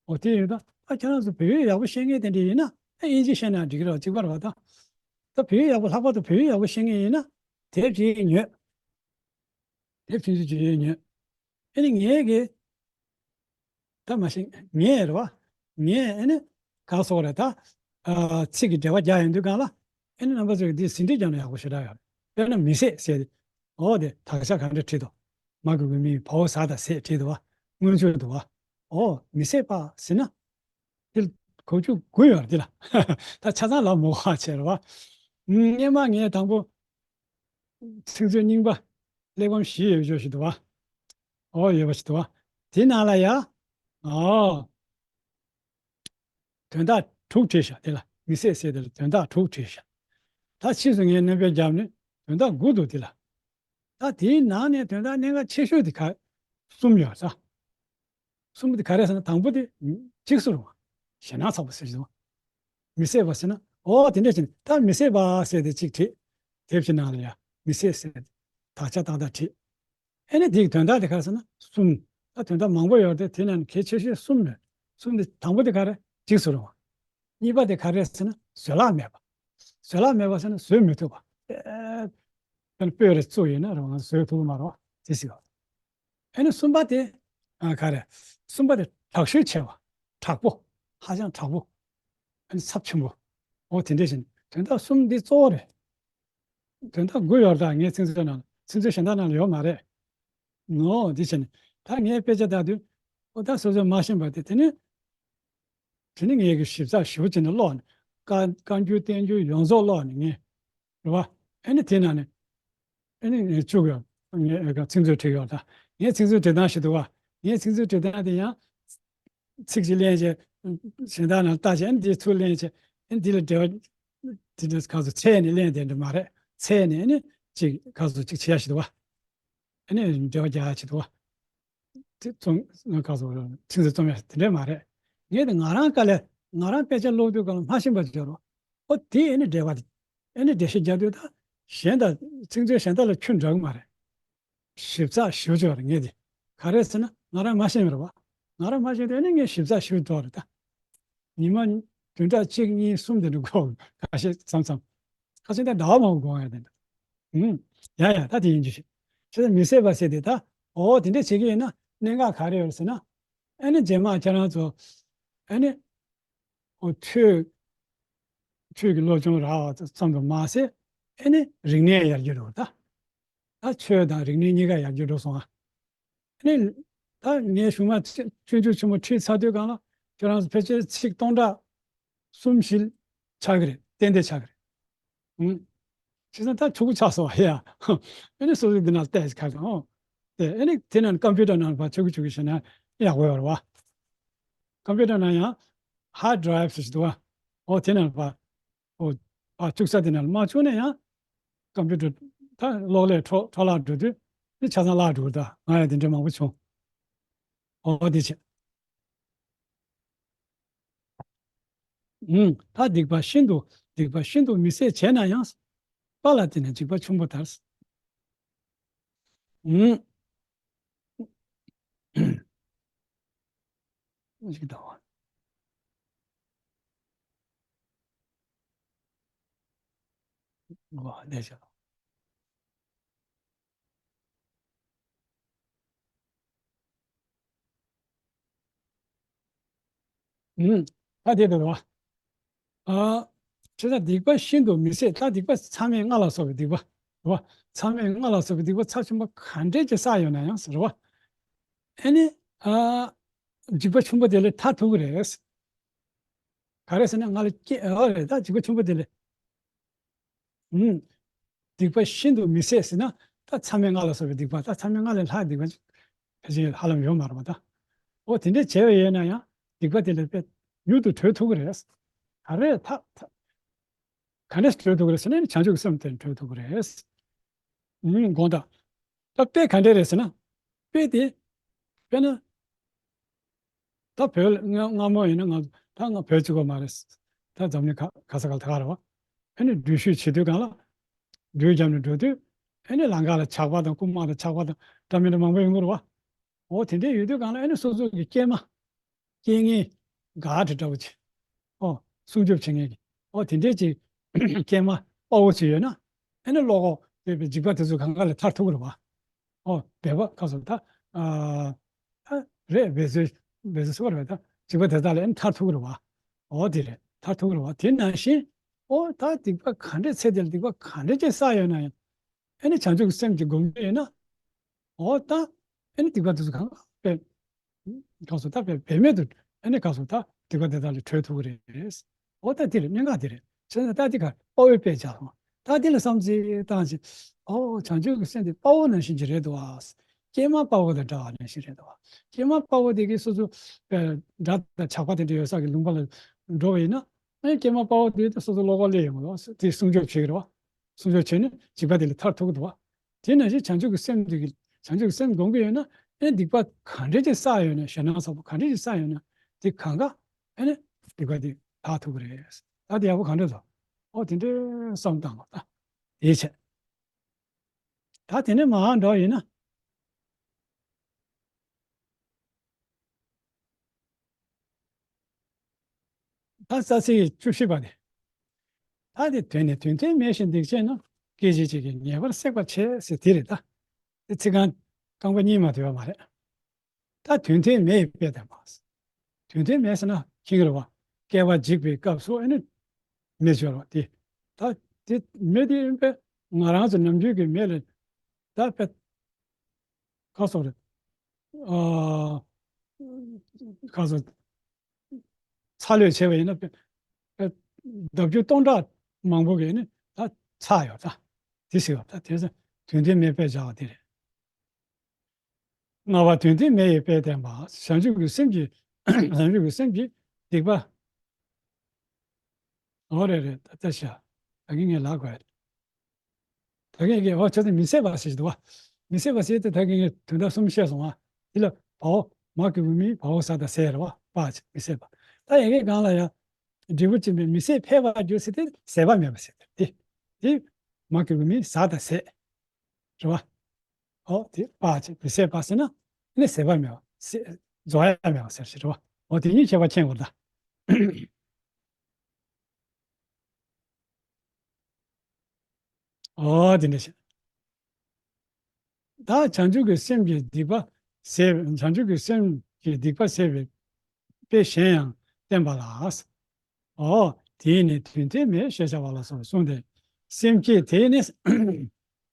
འོ་དེ་ཡིན་ད། ད་ཁྱེད་རང་ཚོ་བོད་ཡིག་ཡག་པོ་ཤེས་མཁན་དེ་འདྲ་ཡིན་ན། ཨ་དབྱིན་ཇི་ཤེས་ན་འགྲིག་གི་རེད་བ། གཅིག་པ་རེད་བ་ད། ད་བོད་ཡིག་ཡག་པོ། ལྷག་པར་དུ་བོད་ཡིག་ཡག་པོ་ཤེས་མཁན་ཡིན་ན། དེབ་ཅིག་ཉོས། དེབ་ཆུང་ཆུང་ཅིག་ཉོས། ཨ་ནི་ངས་གི། ད་མ་གཞི་ངས་རེད་བ། ངས་ཨ་ནི་ག་སོགས་རེད་ད། ཨ་ཚིག་གི་འགྲེལ་པ་རྒྱག་ཡོང་དུས་སྒང་ལ། ཨ་ནི་རྣམ་པ་ཚོས་འདི་ཟིན་བྲིས་རྒྱག་ན་ཡག་པོ་ཞེ་དྲག་ཡོད་རེད། དཔེར་ན་མི་བཟད་ཟེར་ཏེ། འོ་དེ་དག་ཆ་ག་འདྲ་བྲིས་འདུག་མ་གི་གུ་མི་བའོ་ཟ་དང་ཟད་བྲིས་འདུག་བ། སྔོན་འཇུག་འདུག་བ། འོ་མི་བཟད་པ་ཟེར་ན། དེ་གོ་རྒྱུ་དགུ་ཡོད་རེད་འདི་ལ། ད་ཆ་ཚང་ལབ་མི་དགོས་པ་བྱས་རེད་བ། སྔོན་མ་ངས་དང་པོ། ཚིག་མཛོད་རྙིང་པ། གླེགས་བམ་བཞི་ཡོད་ཅོག་ཞིག་འདུག་བ། འོ་ཡོད་པ་ཞིག་འདུག་བ། དེ་ནང་ལ་ཡ། འོ། དོན་དག་དྲུག་བྲིས་ཤག་དེ་ལ་མི་བཟད་ཟེར་དེ་ལ་དོན་དག་དྲུག་བྲིས་ཤག་ད་ཕྱིས་སུ་ངས་སྣོན་པ་བརྒྱབ་ནས་དོན་དག་དགུ་འདུག་དེ་ལ། ད་དེའི་ནང་ནས་དོན་དག་གནད་འགག་ཆེ་ཤོས་དེ་ག་གསུམ་ཡོད་ས། གསུམ་པོ་དེ་ག་རེ་ཟེར་ན། དང་པོ་དེ་འཇིགས་སུ་རུང་བ། ཞེད་སྣང་ཚ་པོ་ཟེར་གྱི་འདུག་མི་བཟད་པ་ཟེར་ན། འོ་དེ་འདྲ་བྱས་ནས་ད་མི་བཟད་པ་ཟེར་དེ་གཅིག་བྲིས། དེབ་ཀྱི་ནང་ལ་ཡ་མི་བཟད་ཟེར་དེ་དག་ཆ་ཏག་ཏག་བྲིས། ཨ་ནི་དེའི་དོན་དག་དེ་ག་རེ་ཟེར་ན་གསུམ། ད་དོན་དག་མང་པོ་ཡོད་དེ། དེ་ནང་ནས་གལ་ཆེ་ཤོས་གསུམ་རེད། གསུམ་དེ་དང་པོ་དེ་ག་རེ། འཇིགས་སུ་རུང་བ། གཉིས་པ་དེ་ག་རེ་ཟེར་ན་བཟོད་གླགས་མེད་པ། བཟོད་གླགས་མེད་པ་ཟེར་ན་བཟོད་མི་ཐུབ་པ། ཨེ། དཔེར་ན་སྤོས་རེ་བཙུགས་ཡོད་ན་རང་བཟོད་ཐུབ་ཀྱི་མ་རེད་བ། དེ་ཟེར་བ། ཨ་ནི་གསུམ་པ་དེ། ཨ་ག་རེ། གསུམ་པ་དེ་དྲག་ཤུགས་ཆེ་བ། དྲག་པོ། ཧ་ཅང་དྲག་པོ། ཨ་ནི་ཚབས་ཆེན་པོ། འོ་དེ་འདྲ་བཞིན་དོན་དག་གསུམ་འདི་གཙོ་བོ་རེད། དོན་དག་དགུ་ཡོད་རེད་ད། ངའི་ཚིག་མཛོད་ནང་ལ། ཚིག་མཛོད་གཞན་དག་ནང་ལ་ཡོད་མ་རེད། ནོ། འདི་བྱས་ནས་ད་ངའི་དཔེ་ཆ་ལྟ་དུས། འོ་ད་སོ་སོས་མ་ཤེས་པ་དེ། དེ་ནི། དེ་ནི་ངས་གི་ཞིབ་ཚགས་ཞིབ་པོ་བྱས་ནས་ཀློག་ནས། བཀའ་བཀའ་འགྱུར་བསྟན་འགྱུར་ཡོངས་རྫོགས་ཀློག་ནས་ངས། རེད་བ། ཨ་ནི་དེ་ནང་ནས། ཨ་ནི་ངས་བཅུག་ཡོད། ངས་ཨ་ཚིག་མཛོད་བྲིས་ཡོད་ད། ངས་ཚིག་མཛོད་བྲིས་སྟངས་ཤིག་འདུག་བ། ངས་ཚིག་མཛོད་བྲིས་སྟངས་དེ་ཡང་། ཚིག་གཅིག་ལེན་བྱས། གཞན་དག་ནང་ལྟ་བྱས། ཨ་ནི་དེ་ཚུར་ལེན་བྱས། ཨ་ནི་དེ་ལ་འགྲེལ་པ། དེ་འདྲ་ག་ཚོད་འཚོལ་ནས་ལེན་དེ་འདྲ་མ་རེད། འཚོལ་ནས་ཨ་ནི་ཅིག་ག་ཚོད་ཅིག་བྱེད་ཡ་ཞིག་འདུག་བ། ཨ་ནི་འགྲེལ་པ་རྒྱག་ཡ་ཞིག་འདུག་བ། དེ་རྩོམ་ག་ཚོད་ཚིག་མཛོད་རྩོམ་ཡ་དེ་འདྲ་མ་རེད། ངས་དེ་ང་རང་དཀའ་ལས། ང་རང་དཔེ་ཆ་ཀློག་དུས་སྒང་ལ་མ་ཤེས་པ་ཅིག་ཡོད་རེད། ཨོ་དེ་ཨེ་ནི་འགྲེལ་པ་དེ། ཨེ་ནི་འགྲེལ་བཤད་རྒྱག་དུས་ད་གཞན་དང་ཚིག་མཛོད་གཞན་དག་ལ་ཁྱོན་འདྲ་གི་མ་རེད། ཞིབ་ཚགས་ཞེ་པོ་ཅིག་ཡོད་རེད་ངས་དེ། ག་རེ་ཟེར་ན་ང་རང་མ་ཤེས་པ་རེད་བ། ང་རང་མ་ཤེས་དུས་ཨེ་ནི་ངས་ཞིབ་ཚགས་ཞེ་པོ་འགྲོ་རེད་ད། ཉི་མ་བདུན་ཕྲག་གཅིག་གཉིས་གསུམ་དེ་འདྲ་འགོར་ཁ་ཤས་མཚམས་མཚམས། ཁ་ཤས་ད་ཟླ་བ་མང་པོ་འགོར་ཡ་དེ་འདྲ། ཨུམ། ཡ་ཡ་ད་དེ་ཡིན་རྒྱུ་ཞིག་བྱས་ཙང་མི་བསད་པ་ཟེར་དེ་ད། འོ་དེ་འདྲ་བྱེད་ཀྱི་ཡིན་ན་གནད་འགག་ག་རེ་ཡོད་ཟེར་ན། ཨ་ནི་རྗེས་མ་ཁྱེད་རང་ཚོ་ཨ་ནི་འོ་ཆོས་ཆོས་ཀྱི་སློབ་སྦྱོང་རག་པ་ཙམ་དུ་མ་ཟད་ཨ་ནི་རིག་གནས་ཡར་རྒྱས་འགྲོ་ད། ད་ཆོས་དང་རིག་གནས་གཉིས་ཀ་ཡར་རྒྱས་འགྲོ་སོང་ཨ། ཨ་ནི་ད་ངའི་གཞུག་མ་སྤྱོད་འཇུག་ཆེན་མོ་ཁྲིད་ཚར་དུས་སྒང་ལ་ཁྱེད་རང་ཚོ་ཕལ་ཆེར་ཚིག་སྟོང་ཕྲག་གསུམ་བཞི་ཆགས་ཀྱི་རེད། ཏན་ཏན་ཆགས་ཀྱི་རེད། ཨུམ། བྱས་ཙང་ད་ཕྲུ་གུ་ཆགས་སོང་བ་ཡ། ཨ་ནི་སོ་སོའི་འདི་ནང་བལྟས་ཁ་སང་ཨོ། དེ་ཨ་ནི་དེ་ནང་ཀམ་པུ་ཊར་ནང་ཕར་ཆུག་གི་ཆུག་གི་བྱས་ན་ཡག་པོ་ཡོད་རེད་བ། ཀམ་པུ་ཊར་ནང་ཡང་ཧར་ཌི་རའེབ་ཟེར་གྱི་འདུག་བ། ཨོ་དེ་ནང་ཕར། ཨོ། ཕར་བཅུག་ས་དེ་ནང་ལ་མ་བཅུག་ན་ཡང་། ཀམ་པུ་ཊར་ད་གློག་ཀླད་འཕྲོ་འཕྲོ་བརླག་འགྲོ་དུས་ནི་ཆ་ཚང་བརླག་འགྲོ་གི་རེད་ད། ང་ཡང་དེ་འདྲ་མང་པོ་བྱུང་། ཨོ་དེ་བྱས། ཨུམ། ད་སྡིག་པ་ཤིན་ཏུ་སྡིག་པ་ཤིན་ཏུ་མི་བསད་བྱས་ན་ཡང་། དཔའ་ལ་བརྟེན་ནས་འཇིགས་པ་ཆེན་པོ་དར། ཨུམ། ཞིག་དང་བ། ལས་བྱ། ཨུམ། ད་དེ་འདྲ་རེད་བ། ཨ། བྱས་ཙང་སྡིག་པ་ཤིན་ཏུ་མི་བསད། ད་སྡིག་པ་མཚམས་མེད་ལྔ་ལ་སོགས་པའི་སྡིག་པ་རེད་བ། མཚམས་མེད་ལྔ་ལ་སོགས་པའི་སྡིག་པ་ཚབས་ཆེན་པོ་ག་འདྲས་ཀྱི་བསགས་ཡོད་ན་ཡང་ཟེར་བ། ཨ་ནི། ཨ། འཇིགས་པ་ཆེན་པོ་དེ་ལས་ཐར་ཐུབ་ཀྱི་རེད། ག་རེ་ཟེར་ན་ང་ལ་སྐྱེ་ཨ་རེད་ད་འཇིགས་པ་ཆེན་པོ་དེ་ལས། ཨུམ། སྡིག་པ་ཤིན་ཏུ་མི་བསད་ཟེར་ན་ད་མཚམས་མེད་ལྔ་ལ་སོགས་པའི་སྡིག་པ། ད་མཚམས་མེད་ལྔ་ལས་ལྷག་སྡིག་པ་ཕལ་ཆེར་ཧ་ལམ་ཡོད་མ་རེད་པ་ད། འོ་དེ་འདྲས་བྱས་པ་ཡིན་ན་ཡང་སྡིག་པ་དེ་ལས་དཔེ་མྱུར་དུ་གྲོལ་ཐུབ་ཀྱི་རེད། ག་རེ་ད་ད། ག་འདྲས་གྲོལ་ཐུབ་ཀྱི་རེད་ཟེར་ན་བྱང་ཆུབ་ཀྱི་སེམས་དེ་གྲོལ་ཐུབ་ཀྱི་རེད། ཨུམ། དགོངས་དག་ད་དཔེ་ག་འདྲས་རེད་ཟེར་ན། དཔེ་དེ། དཔེར་ན། ད་བོད་ལ་སྔ་སྔ་མོ་ཡིན་ན་ང་ད་ང་བོད་གཅིག་པོ་མ་རེད། ད་འཛམ་གླིང་ག་ག་ས་ག་ལ་ད་ག་རེད་བ། ཨ་ནི་འགྲུལ་བཞུད་བྱེད་དུས་སྒང་ལ། འགྲུལ་བརྒྱབ་ནས་འགྲོ་དུས། ཨ་ནི་ལམ་ཁ་ལ་ཇག་པ་དང་རྐུན་མ་དང་ཇག་པ་དང་འདྲ་མི་འདྲ་མང་པོ་ཡོང་གི་རེད་བ། འོ་དེ་འདྲས་ཡོད་དུས་སྒང་ལ་ཨ་ནི་སོ་སོ་གི་སྐྱེས་མ། རྐྱེན་ངན་ག་འདྲ་འདྲ་བོ་ཅིག་ཨོ། སྲུང་སྐྱོབ་བྱེད་མཁན་གྱི། ཨོ་དེ་འདྲས་ཅིག་རྐྱེན་མ་དཔའ་བོ་ཅིག་ཡོད་ན། ཨ་ནི་བློ་ཁོག་ཡོད་པའི་འཇིགས་པ་དེ་ཚོ་གང་ག་ལས་ཐར་ཐུབ་ཀྱི་རེད་བ། ཨོ་འབད་པ་ག་སོ་ད། ཨ། ཨ། རེད་འབད་རྩོལ་འབད་རྩོལ་སོགས་རེད་ད། འཇིགས་པ་དེ་དག་ལས་ཨ་ནི་ཐར་ཐུབ་ཀྱི་རེད་བ། ཨོ་དེ་རེད་ཐར་ཐུབ་ཀྱི་རེད་བ། དེ་ནང་བཞིན། ཨོ་ད་སྡིག་པ་ག་འདྲས་ཚེ་འདི་ལ་སྡིག་པ་ག་འདྲས་ཅིག་བསགས་ཡོད་ན་ཡང་། ཨ་ནི་བྱང་ཆུབ་ཀྱི་སེམས་ཀྱིས་བསྒོམ་གྱི་ཡོད་ན། འོ་ད། ཨ་ནི་སྡིག་པ་དེ་ཚོ་གང་དཔེ། གང་སོ་ད་དཔེ་འབད་མེད་དུ་ཨ་ནི་གང་སོ་ད་སྡིག་པ་དེ་དག་ལས་གྲོལ་ཐུབ་ཀྱི་རེད། འོ་ད་དེ་རེད་གནད་འགག་དེ་རེད། བྱས་ན་ད་དེ་ག་དཔའ་བོའི་དཔེ་བྱས་སོང་། ད་དེ་ལ་བསམ་གཞིག་བཏང་ཞིག་ཨོ་བྱང་ཆུབ་ཀྱི་སེམས་དེ་དཔའ་བོ་ནང་བཞིན་གྱི་རེད་འདུག་ཨ། སྐྱེས་མ་དཔའ་བོ་དང་འདྲ་བ་ནང་བཞིན་རེད་འདུག་ཨ། སྐྱེས་མ་དཔའ་བོ་དེ་གིས་སོ་སོ་དཔེ་དགྲ་དང་ཇག་པ་དེ་འདྲ་ཡོད་ས་གི་ལུང་པ་ལ་འགྲོ་བ་ཡིན་ན། ཨ་ནི་སྐྱེས་མ་དཔའ་བོ་དེ་དེ་སོ་སོ་བློ་ཁོག་སླེབས་ཡོང་གི་རེད་བ། དེ་སྲུང་སྐྱོབ་བྱེད་ཀྱི་རེད་བ། སྲུང་སྐྱོབ་བྱས་ནས་འཇིགས་པ་དེ་ལས་ཐར་ཐུབ་ཀྱི་འདུག་བ། དེ་ནང་བཞིན་བྱང་ཆུབ་ཀྱི་སེམས་དེ་གི་བྱང་ཆུབ་ཀྱི་སེམས་སྒོམ་གྱི་ཡོད་ན་ཨེ་སྡིག་པ་ག་འདྲས་ཅིག་བསགས་ཡོད་ན་ཞེད་སྣང་ཚ་པོ་ག་འདྲས་ཅིག་བསགས་ཡོད་ན་དེ་གང་ག་ཨེ་ནི་སྡིག་པ་དེ་དག་ཐུབ་ཀྱི་རེད། ད་དེ་ཡག་པོ་ག་འདྲས་སོང་། ཨོ་དེ་འདྲས་བསམ་བཏང་བ་ད་དེ་བྱས། ད་དེ་ནས་མར་འགྲོ་ཡིན་ན། ད་རྩ་ཚིག་བཅུ་བཞི་པ་དེ། ད་དེ་དོན་ནི་དོན་མཐུན་མེད་ཞིང་སྡིག་ཆེན་རྣམས། སྐད་ཅིག་གཅིག་གིས་ཉེས་པར་སྲེག་པར་བྱེད་ཟེར་དེ་རེད་ད། དེ་ཚིག་རྐང་རྐང་པ་གཉིས་མ་དོད་པ་མ་རེད། ད་དོན་མཐུན་མེ་ཡི་དཔེ་བསྟན་པ། དོན་མཐུན་མེ་ཟེར་ན་ཁྱིང་རེད་བ། བསྐལ་པ་འཇིག་པའི་སྐབས་སུ་ཨེ་ནི་མེ་སྦྱོར་བ་དེ། ད་དེ་མེ་དེ་ཨེ་ནི་ང་རང་ཚོ་ནམ་རྒྱུན་གྱི་མེ་ལ་ད་དཔེ་ཁ་སོགས་རེད། ཨ། ཁ་སོགས་ཚ་ལོས་བྱས་པ་ཡིན་ན་དཔེ་དཔེ་ལྡབ་འགྱུར་སྟོང་ཕྲག་མང་པོ་གིས་ཨེ་ནི་ད་ཚ་ཡོད་ད། དེ་ཟེར་བ་ད་དེ་ཚོ་དོན་མཐུན་མེ་དཔེ་བྱ་བ་དེ་རེད། ལྔ་པ་དོན་མཐུན་མེ་ཡི་དཔེ་བསྟན་པ། བྱང་ཆུབ་ཀྱི་སེམས་ཀྱིས་བྱང་ཆུབ་ཀྱི་སེམས་ཀྱིས་སྡིག་པ། འོ་རེད་རེད་ད་ལྟ་བྱ། ད་གིན་ངས་ལབ་དགོས་རེད། ད་གིན་གྱི་འོ་ཆ་ཚང་མི་བསད་པ་ཟེར་གྱི་འདུག་བ། མི་བསད་པ་ཟེར་ཏེ་ད་གིན་ངས་དོན་དག་གསུམ་བཤད་སོང་བ། དེ་ལ་བའོ་མ་གི་བུ་མི་བའོ་ས་ད་ཟེར་བ་པ་ཅིག་མི་བསད་པ། ད་ཡ་གི་གང་ལ་ཡ། འབྲས་བུ་ཅན་པའི་མི་ཟད་འཕེལ་བར་འགྱུར་ཟེར་དེ་ཟད་པ་མེད་པ་ཟེར་དེ། དེ་མ་གི་གུ་མི་ཟ་དང་ཟད། རེད་བ། ཨོ་དེ་པ་ཅེ་མི་ཟད་པ་ཟེར་ན་ནི་ཟད་པ་མེད་པ་ཟད་རྫོགས་ཡ་མེད་པ་ཟེར་ཞེས་རེད་བ། ཨོ་དེ་གཉིས་ཁྱད་པར་མཁྱེན་དགོས་ད། ཨོ་དེ་འདྲ་ཞིག་ད་བྱང་ཆུབ་ཀྱི་སེམས་ཀྱི་སྡིག་པ་ཟད། བྱང་ཆུབ་ཀྱི་སེམས་ཀྱི་སྡིག་པ་ཟད་པའི་དཔེ་གཞན་ཡང་བསྟན་པ་ལ། ཨོ་དེས་ནི་དུས་མཐའི་མེ་ཞེས་བྱ་བ་ལ་སོགས་གསུངས་ཏེ། སེམས་བསྐྱེད་དེས་ནི།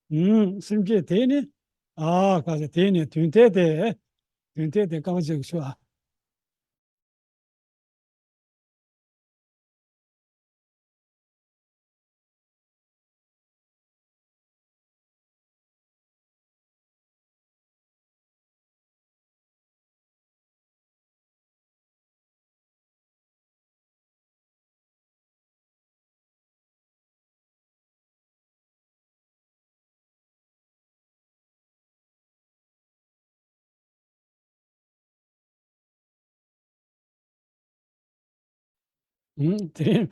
ཨུམ། སེམས་བསྐྱེད་དེས་ནི། ཨ་ག་ས་དེས་ནི་དུས་མཐའི་དེ། དུས་མཐའི་དེ་ཀ་བ་ཅིག་ཞུ་ཨ། ཨུམ། དེ་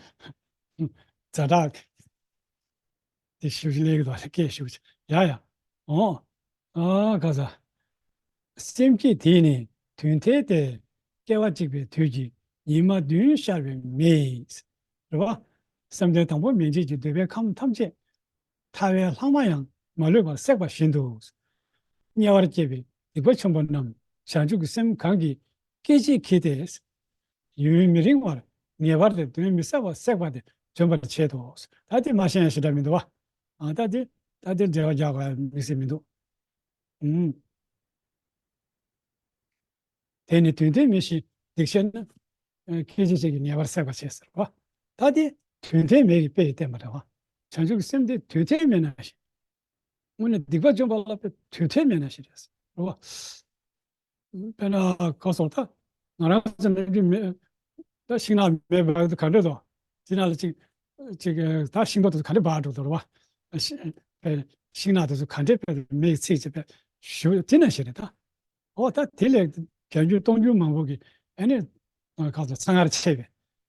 ཛ་དྲག་དེ་ཞིབ་ཅིག་ལས་ཀྱི་འདུག་སྐད་ཞིབ་ཅིག་ཡ་ཡ། ཨོ། ཨ་ག་ས། སེམས་བསྐྱེད་དེས་ནི་དུས་མཐའི་སྟེ། སྐྱེ་བ་གཅིག་པའི་དུས་ཀྱི་ཉི་མ་བདུན་ཤར་བའི་མེ། རེད་བ། བསམ་གཏན་དང་པོ་མན་ཆད་ཀྱི་འདོད་པའི་ཁམས་ཐམས་ཅད་ཐལ་བའི་ལྷག་མ་ཡང་མ་ལུས་པར་བསྲེགས་པ་བཞིན་དུ། དམྱལ་བར་སྐྱེས་པའི་སྡིག་པ་ཆེན་པོ་རྣམས་བྱང་ཆུབ་ཀྱི་སེམས་གང་གིས་སྐད་ཅིག་གིས་ཏེ། ཡུན་མི་རིང་བར་ངེས་པར་དུ་གདོན་མི་ཟ་བར་བསྲེགས་པ་དེ་འཇོམས་པར་བྱེད་དོ། ད་དེ་མ་ཤེས་ཡ་ཞེ་དྲག་མི་འདུག་བ། ཨ་ད་དེ་ད་དེ་འགྲེལ་བ་རྒྱག་དགོས་ཡ་དམིགས་བསལ་མི་འདུག་ཨུམ། དེ་ནི་དུས་མཐའི་མེ་བཞིན་སྡིག་ཆེན་ན། ཨ་སྐད་ཅིག་གཅིག་གིས་ངེས་པར་བསྲེགས་པར་བྱེད་ཟེར་བ། ད་དེ་དུས་མཐའི་མེ་གི་དཔེ་ཡིས་བསྟན་པ་རེད་བ། བྱང་ཆུབ་ཀྱི་སེམས་དེ་དུས་མཐའི་མེ་ནང་བཞིན། དངོས་གནས་སྡིག་པ་འཇོམས་པ་ལ་དཔེ་དུས་མཐའི་མེ་ནང་བཞིན་རེད་ཟེར་བ། དཔེར་ན་ག་སོགས་ད་ང་རང་ཚོ་ནམ་རྒྱུན་མེ་ད་ཤིང་ནགས་མེ་འབར་དུས་ག་འདྲ་འདུག་དེ་ནང་ལ་ཅིག་ཅིག་ད་ཤིང་ཏོག་དེ་ཚོ་ག་འདྲ་འབར་འགྲོ་འདུག་རེད་བ། ཤི་དཔེ་ཤིང་ནགས་དེ་ཚོ་ག་འདྲ་དཔེ་མེ་ཡིས་ཚིག་ཅིག་དཔེ་ཞུ་དེ་ནང་བཞིན་རེད་ད། ཨོ་ད་དེ་ལས་བརྒྱ་འགྱུར་སྟོང་འགྱུར་མང་པོ་གི་ཨ་ནི་ག་ཚོད་ཚ་ངར་ཆེ་བའི་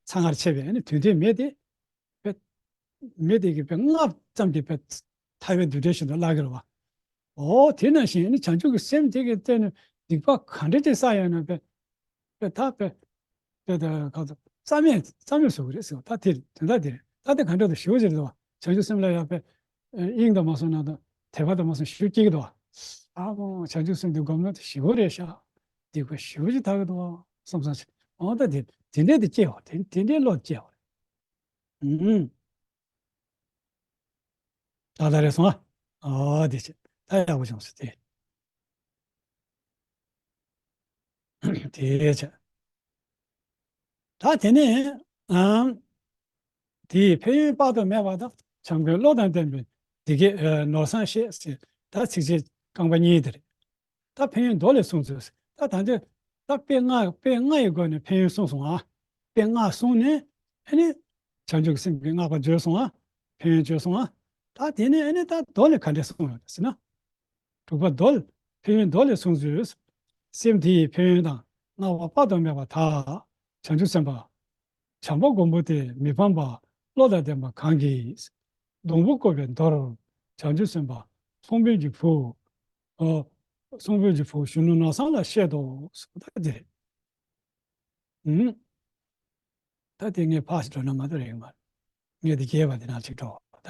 ཚ་ངར་ཆེ་བའི་ཨ་ནི་དུས་མཐའི་མེ་དེ་དཔེ་མེ་དེ་གི་དཔེ་རྔ་ཙམ་གྱིས་དཔེ་ཐལ་བའི་རྡུལ་བྲལ་བཞིན་དུ་བརླག་གི་རེད་བ། ཨོ་དེ་ནང་བཞིན་ཨ་ནི་བྱང་ཆུབ་ཀྱི་སེམས་དེ་གི་སྟེང་ནས་སྡིག་པ་ག་འདྲ་ཅིག་བསགས་ཡོད་ན་དཔེ་དཔེ་ད་དཔེ་དཔེ་ད་ག་ཚོད་རྩ་མེད་རྩ་མེད་བཟོ་གི་རེད་ཟེར་བ། ད་དེ་དོན་དག་དེ་རེད། ད་དེ་ག་འདྲ་དུ་ཞུ་ཟེར་དུ་བ། བྱང་ཆུབ་སེམས་ལ་ཡང་དཔེ་དབྱིངས་དང་མ་སོང་ན་དང་དད་པ་དང་མ་སོང་ཞུ་སྐྱེ་གི་འདུག་བ། ཨ་ཁོ་བྱང་ཆུབ་སེམས་དེ་སྒོམ་ན་དེ་ཞི་བོ་རེད་ཤག་སྡིག་པ་ཞི་བོ་ཅིག་དག་གི་འདུག་བསམ་བསམ་ཞིག་ཨོ་ད་དེ་དེ་འདྲས་དེ་སྐྱེ་བ་དེ་དེ་འདྲས་བློ་སྐྱེ་བ་རེད། ཨུམ། ད་ད་རེད་སོང་ཨ། ཨོ་དེ་ཅི་ད་ཡག་པོ་བྱུང་སོང་དེ། དེ་བྱས། ད་དེ་ནས་ཨམ། དེའི་ཕན་ཡོན་དཔག་ཏུ་མེད་པ་དང་བྱམས་མགོན་བློ་དང་ལྡན་པའི་དེ་སྐད་ནོར་བཟང་བཤད་ཟེར་ད་ཚིགས་བཅད་རྐང་པ་གཉིས་དེ་རེད། ད་ཕན་ཡོན་མདོ་ལས་གསུངས་ཚུལ་ད་ད་འདི་ད་དཔེ་ལྔ་དཔེ་ལྔ་ཡི་སྒོ་ནས་ཕན་ཡོན་གསུངས་སོང་ཨ། དཔེ་ལྔ་གསུངས་ནས་ཨ་ནི་བྱང་ཆུབ་ཀྱི་སེམས་ཀྱི་བསྔགས་པ་བརྗོད་སོང་ཨ། ཕན་ཡོན་བརྗོད་སོང་ཨ། ད་དེ་ནས་ཨ་ནི་ད་མདོ་ལས་ག་འདྲས་གསུངས་ཡོད་ཟེར་ན། དྲུག་པ་མདོ་ལ་ཕན་ཡོན་མདོ་ལས་གསུངས་ཚུལ། སེམས་དེ་ཡི་ཕན་ཡོན་དང་བསྔགས་པ་དཔག་ཏུ་མེད་པ་དག་བྱང་ཆུབ་སེམས་དཔའ། བྱམས་པ་མགོན་པོ་སྟེ་མི་ཕམ་པ་བློ་དང་ལྡན་པ་གང་གིས། སྡོང་པོ་བཀོད་པའི་མདོར་བྱང་ཆུབ་སེམས་དཔའ་ཚོང་དཔོན་གྱི་བུ། ཨོ། ཚོང་དཔོན་གྱི་བུ་གཞོན་ནུ་ནོར་བཟང་ལ་བཤད་དོ། ད་དེ་རེད། ཨུམ། ད་དེ་ངས་ཕར་ཞིག་འགྲོ་ན་མ་གཏོགས་རེད་མ་རེད། ངས་དེ་རྒྱས་པ་དེ་ནང་ཅིག་འགྲོ་བ་ད།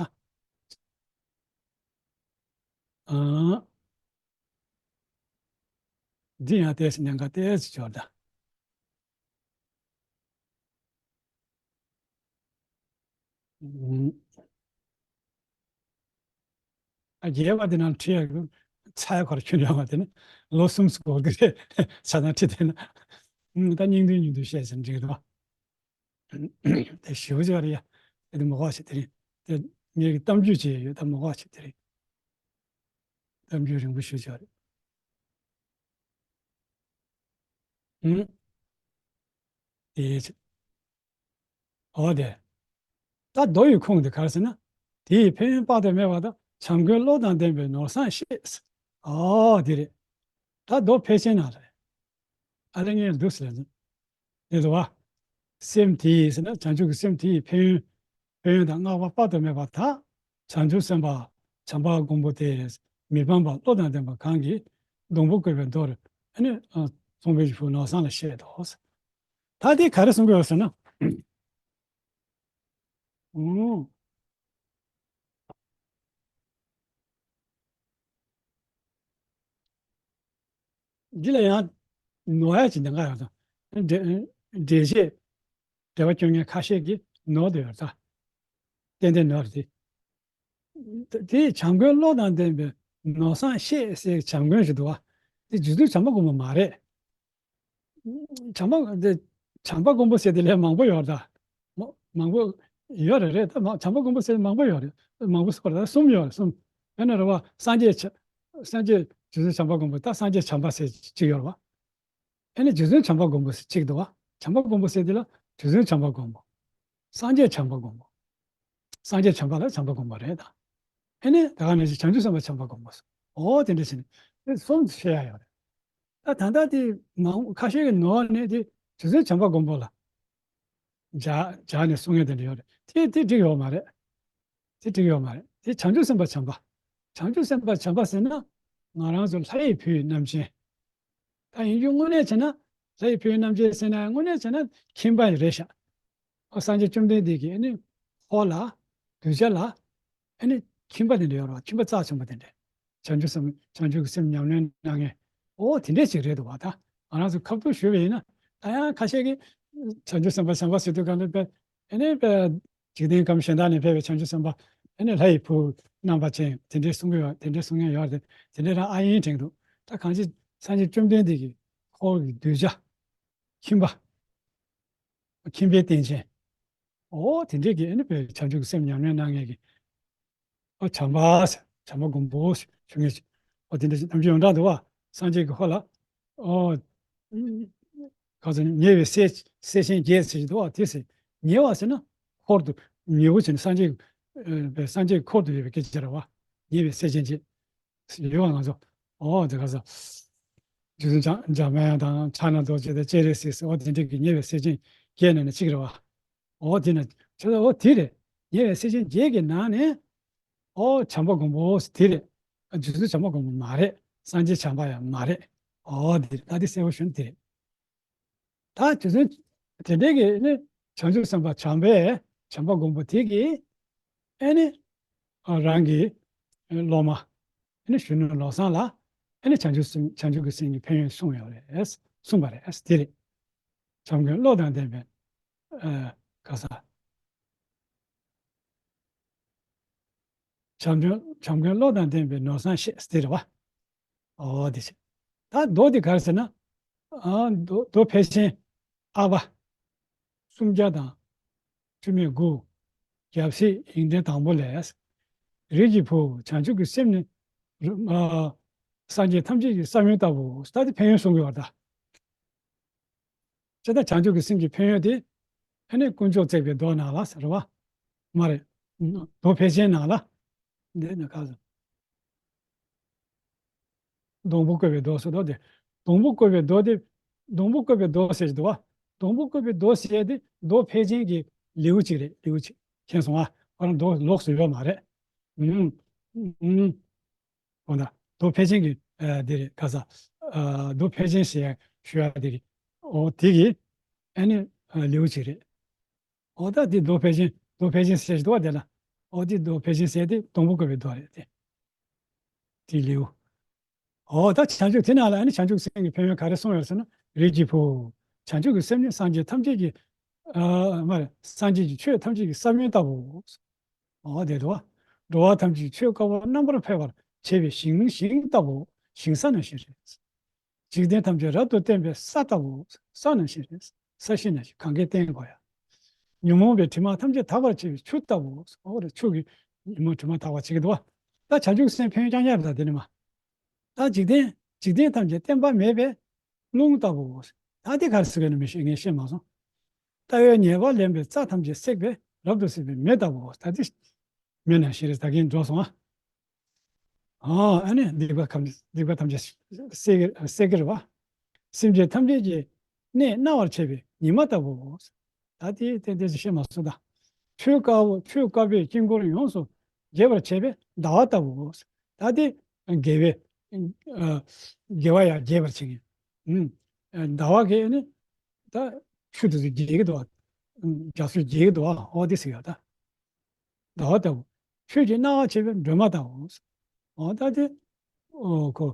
ཨང་། འདི་ཡང་ཏོག་ཙམ་ཉེན་ཁ་ཏོག་ཙམ་འབྱོར་ད། ཨུམ། ཨ་རྒྱས་པ་དེ་ནང་ཁྲིད་ཡག་ཚ་ཡག་ཁོ་ར་ཁྱོན་ཡོད་པ་དེ་ནི་ལོ་གསུམ་སྐོར་གི་རེད། ཆ་ཚང་ཁྲིད་དེ་ན། ཨུམ། ད་སྙིང་བསྡུས་སྙིང་བསྡུས་བཤད་ཟིན་འགྲིག་གི་འདུག་བ། དེ་ཞེ་པོ་ཅིག་རེད་ཡ། དེ་མོ་བ་ཞིག་དེ་རེད། དེ་ངེད་ཀྱི་གཏམ་རྒྱུད་ཅིག་ཡོད་ད་མོ་བ་ཞིག་དེ་རེད། གཏམ་རྒྱུད་རིང་པོ་ཞེ་ཅིག་རེད། ཨུམ། དེ་ཅི། འོ་དེ། ད་མདོ་ཡི་ཁུངས་དེ་ག་རེ་ཟེར་ན། དེ་ཡི་ཕན་ཡོན་དཔག་ཏུ་མེད་པ་དང་བྱམས་མགོན་བློ་དང་ལྡན་པའི་ནོར་བཟང་བཤད། འོ་དེ་རེད། ད་མདོ་ཕལ་ཆེར་ནང་རེད། ཨ་ལེ་ངས་འདུག་ཟེར་ནས། དེ་དུ་བ། སེམས་དེ་ཡིས་ཟེར་ན་བྱང་ཆུབ་ཀྱི་སེམས་དེ་ཡི་ཕན་ཡོན། ཕན་ཡོན་དང་བསྔགས་པ་དཔག་ཏུ་མེད་པ་དག་བྱང་ཆུབ་སེམས་དཔའ་བྱམས་པ་མགོན་པོ་སྟེ། མི་ཕམ་པ་བློ་དང་ལྡན་པ་གང་གིས་སྡོང་པོ་བཀོད་པའི་མདོ་རུ་ཨ་ནི་ཨ་ཚོང་དཔོན་གྱི་བུ་ནོར་བཟང་ལ་བཤད་དོ། ད་དེ་ག་རེ་གསུང་གི་ཡོད་ཟེར་ན། ཨོ། འདི་ལ་ཡང་ནོར་ཡ་ཅིག་འདི་འགའ་ཡོད་དང་། འགྲེལ་འགྲེལ་བཤད་འགྲེལ་པ་སྐྱོན་མཁན་ཁ་ཤས་ཀྱིས་ནོར་དུ་ཡོད་ད། ཏན་ཏན་ནོར་དེ། དེ་བྱམས་མགོན་བློ་དང་ལྡན་པའི་ནོར་བཟང་བཤད་ཟེར་བྱམས་མགོན་ཞིག་འདུག་བ། དེ་རྗེ་བཙུན་བྱམས་པ་མགོན་པོ་མ་རེད། བྱམས་པ་དེ་བྱམས་པ་མགོན་པོ་ཟེར་དེ་ལས་མང་པོ་ཡོད་རེད་ད། མ་མང་པོ་ཡོད་རེད་རེད་ད། མ་བྱམས་པ་མགོན་པོ་ཟེར་མང་པོ་ཡོད་རེད། མང་པོ་ཟེར་བ་རེད་ད། གསུམ་ཡོད་རེད་གསུམ། ཡང་ན་རེད་བ། སངས་རྒྱས་བྱ་སངས་རྒྱས་རྗེ་བཙུན་བྱམས་པ་མགོན་པོ་ད་སངས་རྒྱས་བྱམས་པ་ཟེར་གཅིག་ཡོད་རེད་བ། ཨ་ནི་རྗེ་བཙུན་བྱམས་པ་མགོན་པོ་ཟེར་གཅིག་འདུག་བ། བྱམས་པ་མགོན་པོ་ཟེར་དེ་ལ་རྗེ་བཙུན་བྱམས་པ་མགོན་པོ། སངས་རྒྱས་བྱམས་པ་མགོན་པོ། སངས་རྒྱས་བྱམས་པ་ལ་བྱམས་པ་མགོན་པོ་རེད་ད། ཨ་ནི་ད་ག་ནང་བཞིན་བྱང་ཆུབ་སེམས་དཔའ་བྱམས་པ་མགོན་པོ་ཟེར། ཨོ་དེ་འདྲ་བྱས་ནས་དེ་གསུམ་བཤད་ཡ་ཡོད་རེད། ད་ད་ལྟ་དེ་མང་ཁ་ཤས་ཀྱི་ནོར་ནས་དེ་རྗེ་བཙུན་བྱམས་པ་མགོན་པོ་ལ་སྦྱར་སྦྱར་ནས་གསུང་ཡ་དེ་འདྲ་ཡོད་རེད། དེ་དེ་འགྲིག་ཡོད་མ་རེད། དེ་འགྲིག་ཡོད་མ་རེད། དེ་བྱང་ཆུབ་སེམས་དཔའ་བྱམས་པ། བྱང་ཆུབ་སེམས་དཔའ་བྱམས་པ་ཟེར་ན་ང་རང་ཚོ་ལྷ་ཡི་བུའི་རྣམ་མཁྱེན། ད་ཡིན་རྒྱུ་དངོས་གནས་བྱས་ན་ལྷ་ཡི་བུའི་རྣམ་མཁྱེན་ཟེར་ན་དངོས་གནས་བྱས་ན་ཁྱིམ་པ་རེད་ཤག་ཨ་སངས་རྒྱས་བཅོམ་ལྡན་འདས་ཀྱིས་ཨ་ནི་འཁོར་ལ་གདུལ་བྱ་ལ་ཨ་ནི་ཁྱིམ་པ་དེ་འདྲ་ཡོད་རེད་བ། ཁྱིམ་པ་རྩ་ཆེན་པོ་དེ་འདྲ། བྱང་ཆུབ་སེམས་བྱང་ཆུབ་ཀྱི་སེམས་ཉམས་ལེན་གནང་མཁན་ཨོ་དེ་འདྲས་ཅིག་རེད་འདུག་བ། ད་ང་རང་ཚོ་ཁ་བསྡུར་ཞུས་པ་ཡིན་ན་ད་ཡང་ཁ་ཤས་ཀྱིས་བྱང་ཆུབ་སེམས་དཔའ་བྱམས་པ་ཟེར་དུས་གང་ལ་དཔེ་ཨ་ནི་དཔེ་འཇིག་རྟེན་ཁམས་གཞན་དག་ནས་ཕེབས་པའི་བྱང་ཆུབ་སེམས་དཔའ་ཨ་ནི་ལྷ་ཡི་བུ་རྣམ་པ་ཅན་དེ་འདྲས་གསུང་གི་ཡོད། དེ་འདྲས་གསུང་མཁན་ཡོད་རེད། དེ་འདྲས་རང་ཨ་ཡིན་དྲན་འདུག་ད་གང་ཅི་སངས་རྒྱས་བཅོམ་ལྡན་འདས་ཀྱི་འཁོར་གྱི་གདུལ་བྱ་ཁྱིམ་པ། ཁྱིམ་པའི་རྟེན་ཅན། ཨོ་དེ་འདྲས་ཀྱི་ཨ་ནི་བའི་བྱང་ཆུབ་ཀྱི་སེམས་ཉམས་ལེན་གནང་མཁན་གྱི་ཨོ་བྱམས་པ་ཟེར་བྱམས་པ་མགོན་པོ་ཟེར་ཞུ་མཁན་ཞིག་ཨོ་དེ་འདྲས་ཞིག་ནམ་རྒྱུན་ཡོངས་གྲགས་འདུག་བ། སངས་རྒྱས་ཀྱི་འཁོར་ལ་ཨོ་ག་ཚོད་ཉེ་བའི་སྲས་སྲས་ཆེན་བརྒྱད་ཟེར་ཞིག་འདུག་བ། དེ་ཟེར་ཉེ་བ་ཟེར་ན་འཁོར་དུ་ཉེ་བོ་བྱས་ནས་སངས་རྒྱས་ཨ་བའི་སངས་རྒྱས་ཀྱི་འཁོར་དུ་ཡོད་པའི་སྐད་ཆ་རེད་བ། ཉེ་བའི་སྲས་ཆེན་བརྒྱད། ཡོད་བ་ང་ཚོ། ཨོ་དེ་ག་ས། རྗེ་བཙུན་འཇམ་འཇམ་དབྱངས་དང་ཕྱག་ན་རྡོ་རྗེ་དང་སྤྱན་རས་གཟིགས་སུ་ཨོ་དེ་འདྲ་གི་ཉེ་བའི་སྲས་ཆེན་བརྒྱད་ནང་ནས་གཅིག་རེད་བ། ཨོ་དེ་ན་ཁྱོད་ཨོ་དེ་རེད། ཉེ་བའི་སྲས་ཆེན་བརྒྱད་ཀྱི་ནང་ནས་ཨོ་བྱམས་པ་མགོན་པོ་དེ་རེད། རྗེ་བཙུན་བྱམས་པ་མགོན་པོ་མ་རེད། སངས་རྒྱས་བྱམས་པ་ཡང་མ་རེད། ཨོ་དེ་རེད། ད་དེ་གསལ་པོ་ཞུ་ན་དེ་རེད། ད་དེ་ཚོ་དེ་འདྲའི་གི་ནི་བྱང་ཆུབ་སེམས་དཔའ་བྱམས་པས་བྱམས་པ་མགོན་པོ་དེ་གིས་ཨེ་ནི་རང་གི་སློབ་མ་ཨེ་ནི་གཞོན་ནུ་ནོར་བཟང་ལ་ཨེ་ནི་བྱང་ཆུབ་སེམས་བྱང་ཆུབ་ཀྱི་སེམས་ཀྱི་ཕན་ཡོན་གསུངས་ཡོད་རེད། གསུངས་པ་རེད། དེ་རེད། བྱམས་མགོན་བློ་དང་ལྡན་པའི་ཨ་ག་ས། བྱམས་མགོན་བྱམས་མགོན་བློ་དང་ལྡན་པའི་ནོར་བཟང་བཤད་དེ་རེད་བ། ཨོ་དེ་བྱས། ད་མདོ་དེ་ག་རེ་ཟེར་ན། ཨ་མདོ་མདོ་ཕལ་ཆེན་ཨ་པ་སུམ་བརྒྱ་དང་བཅུ་མེད་དགུ། རྒྱལ་སྲས་ཡོན་ཏན་དང་པོ་ལས། རིགས་ཀྱི་བུ་བྱང་ཆུབ་ཀྱི་སེམས་ནི་ཨ་སངས་རྒྱས་ཐམས་ཅད་ཀྱི་བསམ་ཡུལ་ལྟ་བུའོ། ད་དེ་ཕན་ཡོན་གསུང་གི་བར་ད། ཇི་ལྟར་བྱང་ཆུབ་ཀྱི་སེམས་ཀྱི་ཕན་ཡོན་དེ་ཨ་ནི་དཀོན་མཆོག་བརྩེགས་པའི་མདོ་ནང་ལ་ཟེར་བ་མ་རེད། མདོ་ཕལ་ཆེན་ནང་ལ་འདི་ནི་ག་ཟེར། སྡོང་པོ་བཀོད་པའི་མདོ་ཟེར་མདོ་དེ། སྡོང་པོ་བཀོད་པའི་མདོ་དེ། སྡོང་པོ་བཀོད་པའི་མདོ་ཟེར་གྱི་འདུག་བ། སྡོང་པོ་བཀོད་པའི་མདོ་ཟེར་དེ་མདོ་ཕལ་ཆེན་གྱི་ལེའུ་གཅིག་རེད། ལེའུ་གཅིག་མཁྱེན་སོང་ཨ། ཁོ་རང་མདོ་ལོགས་སུ་ཡོད་མ་རེད། ཨུམ། ཨུམ། འོ་ན་མདོ་ཕལ་ཆེན་གྱི་ཨ་འདི་རེད་ག་ས། ཨ་མདོ་ཕལ་ཆེན་ཞེས་ཞུ་ཡ་འདི་རེད། འོ་དེ་གི་ཨ་ནི་ཨ་ལེའུ་གཅིག་རེད། འོ་ད་འདི་མདོ་ཕལ་ཆེན་མདོ་ཕལ་ཆེན་ཟེར་ཞིག་འདུག་བ་དེ་ལ། འོ་འདི་མདོ་ཕལ་ཆེན་ཟེར་དེ་སྡོང་པོ་བཀོད་པའི་མདོ་རེད་དེ། དེ་ལེའུ། འོ་ད་བྱང་ཆུབ་དེ་ནང་ལ་ཨ་ནི་བྱང་ཆུབ་སེམས་ཀྱི་ཕན་ཡོན་ག་རེ་གསུངས་ཡོད་ཟེར་ན། རིགས་ཀྱི་བུ། བྱང་ཆུབ་ཀྱི་སེམས་ནི་སངས་རྒྱས་ཐམས་ཅད་ཀྱི། ཨ་མ་རེད། སངས་རྒྱས་ཀྱི་ཆོས་ཐམས་ཅད་ཀྱི་བསམ་ཡུལ་ལྟ་བུའོ། འོ་དེ་འདུག་བ། འགྲོ་བ་ཐམས་ཅད་ཆོས་དཀར་པོ་རྣམ་པར་འཕེལ་བར་བྱེད་པའི་ཞིང་ཞིང་ལྟ་བུའོ། ཞིང་ས་ནང་བཞིན་རེད། འཇིག་རྟེན་ཐམས་ཅད་རབ་ཏུ་བསྟན་པའི་ས་ལྟ་བུའོ། ས་ནང་བཞིན་རེད། ས་གཞི་ནང་བཞིན་གང་གིས་བསྟན་དགོས་ཡ། ཉོན་མོངས་པའི་དྲི་མ་ཐམས་ཅད་དག་པར་བྱེད་པའི་ཆུ་ལྟ་བུའོ། འོ་རེད། ཆུ་གིས་ཉོན་མོངས་དྲི་མ་དག་པར་བྱེད་ཀྱི་འདུག་བ། ད་བྱང་ཆུབ་སེམས་ཕན་ཡོན་རྐྱང་རྐྱང་རེད་ད་དེ་ནི་མ། ད་འཇིག་རྟེན་འཇིག་རྟེན་ཐམས་ཅད་བརྟེན་པ་མེད་པའི་རླུང་ལྟ་བུའོ། ད་དེ་ག་རེ་ཟེར་གི་ནི་མི་ཤེས། ངས་ཤེས་མ་སོང་། ལྟ་བའི་ཉེས་པ་ལེན་པའི་རྩྭ་ཐམས་ཅད་བསྲེགས་པས་རབ་ཏུ་བསྲེགས་པའི་མེ་ལྟ་བུའོ། ད་དེ་མེ་ནང་བཞིན་རེད། ད་གིན་འགྲོ་སོང་ཨ། ཨ་ཨ་ནི་སྡིག་པ་ཐམས་སྡིག་པ་ཐམས་ཅད་བསྲེག་གི་བསྲེག་གི་རེད་བ། སེམས་ཅན་ཐམས་ཅད་ཀྱི་གནས་མནར་བར་བྱེད་པའི་ཉི་མ་ལྟ་བུའོ། ད་དེ་ཏན་ཏན་ཞིག་བཤད་མ་སོང་ད། ཆོས་དཀར་པོ་ཆོས་དཀར་པོས་དཀྱིལ་འཁོར་ཡོངས་སུ་རྒྱས་པར་བྱེད་པས་ཟླ་བ་ལྟ་བུའོ། ད་དེ་དགེ་བའི་ཨ་དགེ་བ་ཡང་རྒྱས་པར་བྱེད་མཁན། ཨུམ། ཟླ་བ་གིས་ནི་ད་ཆུ་དེ་ཚོ་རྒྱས་ཀྱི་འདུག་བ། རྒྱ་མཚོ་རྒྱས་ཀྱི་འདུག་བ། འོ་དེ་ཟེར་ཡ་ད། ཟླ་བ་ལྟ་བུ། ཆོས་ཀྱི་སྣང་བ་བྱེད་པས་སྒྲོན་མ་ལྟ་བུའོ། འོ་ད་དེ། ཨོ་ཁོ།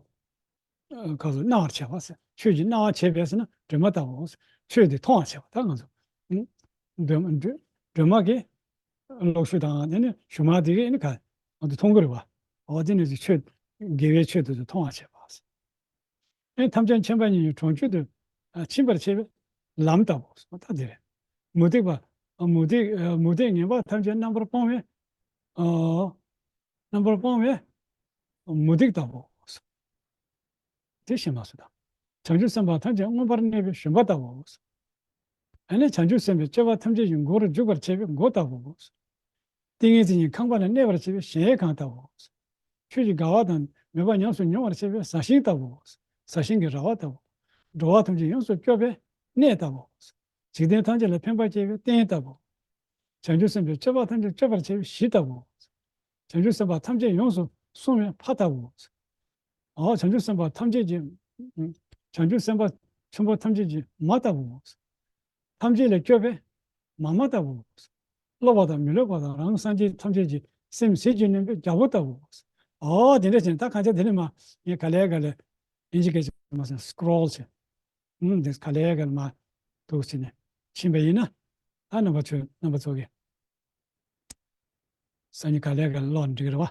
ཨ་ག་ཚོད་སྣང་བར་བྱེད་པ་ཟེར། ཆོས་ཀྱི་སྣང་བ་བྱེད་པས་ཟེར་ན་སྒྲོན་མ་ལྟ་བུའོ། ཆོས་དེ་མཐོང་བར་བྱེད་པ་ད་ང་ཚོ། ཨུ། སྒྲོན་སྒྲོན་སྒྲོན་མ་གིས་གློག་ཞུ་དང་དེ་ནི་གཞུ་མ་དེ་གིས་ནི་ག་ང་ཚོ་མཐོང་གི་རེད་བ། འོ་དེ་ནི་ཆོས་དགེ་བའི་ཆོས་དེ་ཚོ་མཐོང་བར་བྱེད་པ། ཨེ་ཐམས་ཅད་མཁྱེན་པ་ཉིད་ཀྱི་གྲོང་ཁྱེར་དུ་ཨ་ཕྱིན་པར་བྱེད་པའི་ལམ་ལྟ་བུ། ད་དེ་རེད། མུ་སྟེགས་པ། ཨ་མུ་སྟེགས་ཨ་མུ་སྟེགས་ངན་པ་ཐམས་ཅད་རྣམ་པར་སྤངས་པའི། ཨ་རྣམ་པར་སྤངས་པའི་མུ་སྟེགས་ལྟ་བུ། དེ་ཤེས་མ་སོང་ད། བྱང་ཆུབ་སེམས་དཔའ་ཐམས་ཅད་མངོན་པར་གནས་པའི་ཞུན་པ་ལྟ་བུ། ཨ་ནི་བྱང་ཆུབ་སེམས་དཔའི་སྤྱོད་པ་ཐམས་ཅད་ཀྱི་མགོ་རུ་འཇུག་པར་བྱེད་པའི་མགོ་ལྟ་བུའོ། ཏིང་ངེ་འཛིན་གྱི་ཁང་པ་ན་གནས་པར་བྱེད་པའི་གཞལ་ཡས་ཁང་ལྟ་བུའོ། ཆོས་ཀྱི་དགའ་བ་དང་མོས་པ་ཉམས་སུ་མྱོང་བར་བྱེད་པའི་ཟ་ཞིང་ལྟ་བུའོ། ཟ་ཞིང་གི་ར་བ་ལྟ་བུའོ། འགྲོ་བ་ཐམས་ཅད་ཡོངས་སུ་སྐྱོབ་པའི་གནས་ལྟ་བུའོ། འཇིག་རྟེན་ཐམས་ཅད་ལ་ཕན་པ་སྐྱེད་པའི་རྟེན་ལྟ་བུའོ། བྱང་ཆུབ་སེམས་དཔའི་སྤྱོད་པ་ཐམས་ཅད་སྤྱོད་པར་བྱེད་པའི་གཞི་ལྟ་བུའོ། བྱང་ཆུབ་སེམས་དཔའ་ཐམས་ཅད་ཡོངས་སུ་བསྲུང་བའི་ཕ་ལྟ་བུའོ། འོ་བྱང་ཆུབ་སེམས་དཔའ་ཐམས་ཅད་ཀྱི། བྱང་ཆུབ་སེམས་དཔའ་ཆེན་པོ་ཐམས་ཅད་ཀྱི་མ་ལྟ་བུའོ། ཐམས་ཅད་ལས་སྐྱོབ་པའི་མ་མ་ལྟ་བུའོ། སློབ་པ་དང་མི་སློབ་པ་དང་རང་སངས་རྒྱས་ཐམས་ཅད་ཀྱི་སེམས་ཟིལ་གྱིས་གནོན་པའི་རྒྱལ་པོ་ལྟ་བུའོ། འོ་དེ་འདྲ་བྱས་ནས་ད་གང་ཆ་དེ་ནས་མ་ངས་ག་ལེ་ག་ལེ་ཨིན་ཇི་སྐད་ཀྱིས་མ་ཟེར་སི་ཀོ་རོལ་བྱས། ཨུམ་དེ་ག་ལེ་ག་ལེ་མ་འདུག་བྱས་ནས་ཕྱིན་པ་ཡིན་ན། ད་རྣམ་པ་ཚོ་རྣམ་པ་ཚོ་གིས་སང་ཉིན་ག་ལེ་ག་ལེ་ཀློག་འགྲིག་གི་རེད་བ།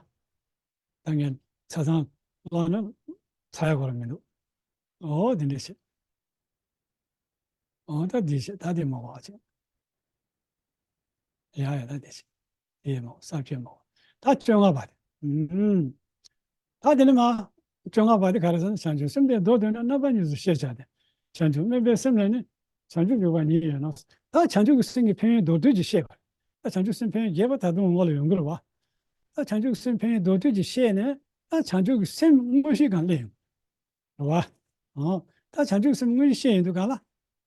ད་ངས་ཆ་ཚང་ཀློག་ན་ཚར་ཡག་གོ་ར་མི་འདུག་འོ་དེ་འདྲ་བྱས། འོ་ད་འདི་བྱས་ད་དེ་མ་གོ་བ་བྱས། ཡ་ཡ་ད་དེ་བྱས། དེ་མ་གོ་ས་བཅད་མ་གོ། ད་བཅོ་ལྔ་པ་དེ། ཨུམ། ད་དེ་ནི་མ། བཅོ་ལྔ་པ་དེ་ག་རེ་ཟེར་ན་བྱང་ཆུབ་སེམས་དེ་མདོར་བསྡུས་ན་རྣམ་པ་གཉིས་སུ་ཤེས་བྱ་སྟེ། བྱང་ཆུབ་སྨོན་པའི་སེམས་ལས་ནི་བྱང་ཆུབ་འཇུག་པ་ཉིད་ཡོད་ནོ། ད་བྱང་ཆུབ་ཀྱི་སེམས་ཀྱི་ཕན་ཡོན་མདོར་བསྡུས་ཀྱིས་བཤད་པ། ད་བྱང་ཆུབ་སེམས་ཕན་ཡོན་རྒྱས་པ་ད་དུང་ངོ་ལ་ཡོང་གི་རེད་བ། ད་བྱང་ཆུབ་ཀྱི་སེམས་ཕན་ཡོན་མདོར་བསྡུས་ཀྱིས་བཤད་ནས་ད་བྱང་ཆུབ་ཀྱི་སེམས་དངོས་གཞི་སྒང་སླེབས་ཡོང་། རེད་བ། ཨོ། ད་བྱང་ཆུབ་སེམས་དངོས་གཞི་བཤད་ཡོང་དུས་སྒང་ལ།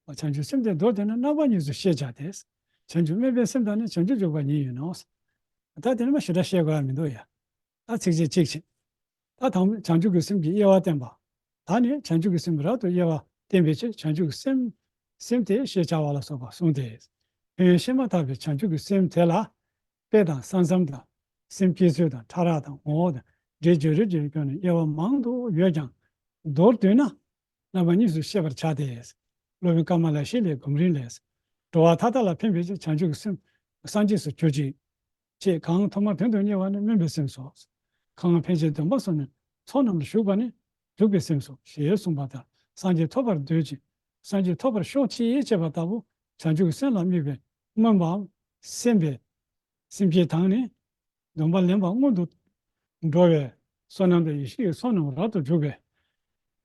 བྱང་ཆུབ་སེམས་དེ་མདོར་བསྡུས་ན་རྣམ་པ་གཉིས་སུ་ཤེས་བྱ་སྟེ། བྱང་ཆུབ་སྨོན་པའི་སེམས་དང་ནི་བྱང་ཆུབ་འཇུག་པ་ཉིད་ཡིན་ནོ། ད་དེ་ནི་མ་ཞེ་དྲག་བཤད་དགོས་ཡ་མི་འདུག་ཡ། ད་ཚིགས་བཅད་གཅིག་བྱས། ད་དང་པོ་བྱང་ཆུབ་ཀྱི་སེམས་ཀྱི་དབྱེ་བ་བསྟན་པ། ད་ནི་བྱང་ཆུབ་ཀྱི་སེམས་རབ་ཏུ་དབྱེ་བ་བསྟན་པའི་ཕྱིར་བྱང་ཆུབ་ཀྱི་སེམས། སེམས་དེ་ཞེས་བྱ་བ་ལ་སོགས་པ་གསུངས་ཏེ། ཕན་ཡོན་བཤད་མ་ཐག་པའི་བྱང་ཆུབ་ཀྱི་སེམས་དེ་ལ། དཔེ་དང་ས་མཚམས་དང་། སེམས་བསྐྱེད་ཚུལ་དང་ཕྲ་རགས་དང་ངོ་བོ་དང་འགྲེལ་བརྗོད་རིགས་ཀྱི་སྐྱོན་ནི་དབྱེ་བ་མང་དུ་ཡོད་ཀྱང་། མདོར་བསྡུས་ན། རྣམ་པ་གཉིས་སུ་ཤེས་པར་བྱ་སྟེ། སློབ་དཔོན་ཀ་མ་ལ་ཤཱི་ལའི་སྒོམ་རིམ་ལས། འགྲོ་བ་མཐའ་དག་ལ་ཕན་པའི་ཕྱིར་བྱང་ཆུབ་ཀྱི་སེམས་སངས་རྒྱས་སུ་གྱུར་ཅིག་ཅེས་གང་ཐོག་མར་དོན་དུ་གཉེར་བ་ནི་སྨོན་པའི་སེམས་སོ། གང་ཕན་ཆད་སྡོམ་པ་སོགས་ནི་ཚོགས་རྣམས་ལ་ཞུགས་པ་ནི་འཇུག་པའི་སེམས་སོ་ཞེས་གསུངས་པ་ལྟར་སངས་རྒྱས་ཐོབ་པར་འདོད་ཅིང་སངས་རྒྱས་ཐོབ་པར་ཤོག་ཅེས་བྱས་པ་ལྟ་བུ་བྱང་ཆུབ་ཀྱི་སེམས་ལ་དམིགས་པའི་སྨོན་པའམ་སེམས་པའི་སེམས་བསྐྱེད་དང་ནི། སྡོམ་པ་ལེན་པར་སྔོན་དུ་འགྲོ་བའི་བསོད་ནམས་དང་ཡེ་ཤེས་ཀྱི་ཚོགས་རྣམས་རབ་ཏུ་འཇུག་པའི་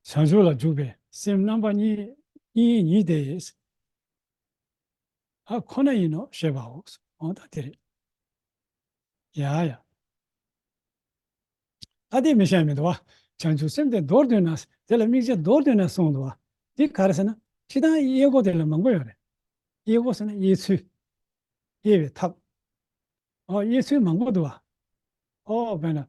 བྱང་ཆུབ་ལ་འཇུག་པའི་སེམས་རྣམ་པ་གཉིས་གཉིས་ཉིད་དེ། ཨ་ཁོ་ན་ཡིན་ནོ་ཞེས་པའོ། འོ་ད་དེ་རེད། ཡ་ཡ། ད་དེ་མི་བཤད་མི་འདུག་བ། བྱང་ཆུབ་སེམས་དེ་མདོར་བསྡུས་ན། དེ་ལ་དམིགས་བྱ་མདོར་བསྡུས་ན་གསུངས་འདུག་བ། དེ་ག་རེ་ཟེར་ན། སྤྱིར་བཏང་དབྱེ་སྒོ་དེ་ལ་མང་པོ་ཡོད་རེད། དབྱེ་སྒོ་ཟེར་ན་དབྱེ་ཚུལ། དབྱེ་བའི་ཐབས། ཨོ་དབྱེ་ཚུལ་མང་པོ་འདུག་བ། ཨོ་དཔེར་ན།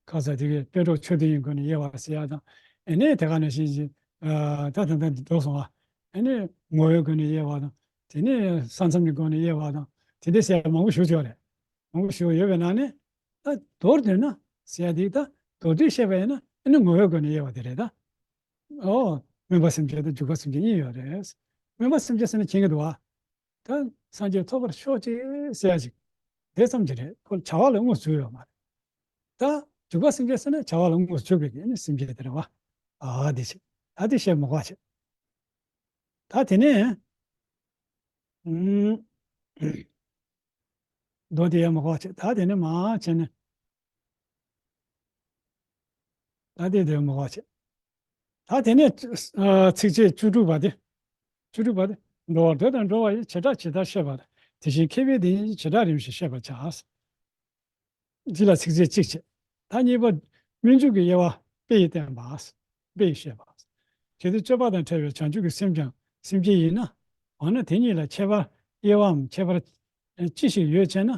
ཁ་ས་དེ་གའི་དཔེ་གྲོགས་ཆོས་དོན་གྱི་སྒོ་ནས་དབྱེ་བ་ཟེར་ཡ་དང་། ཨེ་ནས་དེ་ག་ནང་བཞིན་གྱི། ཨ་ད་ད་ད་འགྲོ་སོང་བ། ཨེ་ནས་ངོ་བོའི་སྒོ་ནས་དབྱེ་བ་དང་། དེ་ནས་ས་མཚམས་ཀྱི་སྒོ་ནས་དབྱེ་བ་དང་། དེ་འདྲ་ཟེར་ཡ་མང་པོ་ཞེ་པོ་ཅིག་ཡོད་རེད། མང་པོ་ཞེ་པོ་ཡོད་པའི་ནང་ནས། ད་མདོར་བསྡུས་ན་ཟེར་ཡ་དེ་ད་མདོར་བསྡུས་བཤད་པ་ཡིན་ན་ཨེ་ནི་ངོ་བོའི་སྒོ་ནས་དབྱེ་བ་དེ་རེད་ད། ཨོ། སྨོན་པ་སེམས་བསྐྱེད་དང་འཇུག་པ་སེམས་བསྐྱེད་གཉིས་ཡོད་རེད། སྨོན་པ་སེམས་བསྐྱེད་ཟེར་ན་མཁྱེན་གྱི་འདུག་བ། ད་སངས་རྒྱས་ཐོབ་པར་ཤོག་ཅིག་ཟེར་ཡ་ཅིག་དེ་ཙམ་གྱིས་རེད། ཁོ་བྱ་བ་ལ་དངོས་སུ་འཇུག་ཡོད་མ་རེད། ད་འཇུག་པ་སེམས་བསྐྱེད་ཟེར་ན་བྱ་བ་ལ་དངོས་སུ་འཇུག་པའི་གི་ཨེ་ནི་སེམས་བསྐྱེད་དེ་རེད་བ། ཨ་དེ་བྱས། ད་དེ་བཤད་མ་དགོས་པ་བྱས། ད་དེ་ནས། ཨུམ། མདོ་དེ་ཡང་མ་གོ་བ་བྱས། ད་དེ་ནས་མར་བྱས་ནས། ད་དེ་དེ་མ་གོ་བ་བྱས། ད་དེ་ནས་ཨ་ཚིགས་བཅད་བཅུ་དྲུག་པ་དེ། བཅུ་དྲུག་པ་དེ། འགྲོ་བར་འདོད་དང་འགྲོ་བ་ཡི། བྱེ་བྲག་ཇི་ལྟར་ཤེས་པ་དང་། དེ་བཞིན་མཁས་པས་དེ་ཉིད་ཀྱི། བྱེ་བྲག་རིམ་བཞིན་ཤེས་པར་བྱ། འདི་ལ་ཚིགས་བཅད་གཅིག་བྱས། ད་གཉིས་པ། སྨོན་འཇུག་གི་དབྱེ་བ་དཔེ་ཡིས་བསྟན་པ། དཔེ་ཡིས་བཤད་པ། གལ་ཏེ་སྤྱོད་པ་དང་བྲལ་བའི་བྱང་ཆུབ་ཀྱི་སེམས་ཀྱང་སེམས་བསྐྱེད་ཡིན་ན། འོ་ན་དེ་གཉིས་ལ་ཁྱད་པར་ དབྱེ་བའམ་ཁྱད་པར་ཅི་ཞིག་ཡོད་ཅེ་ན།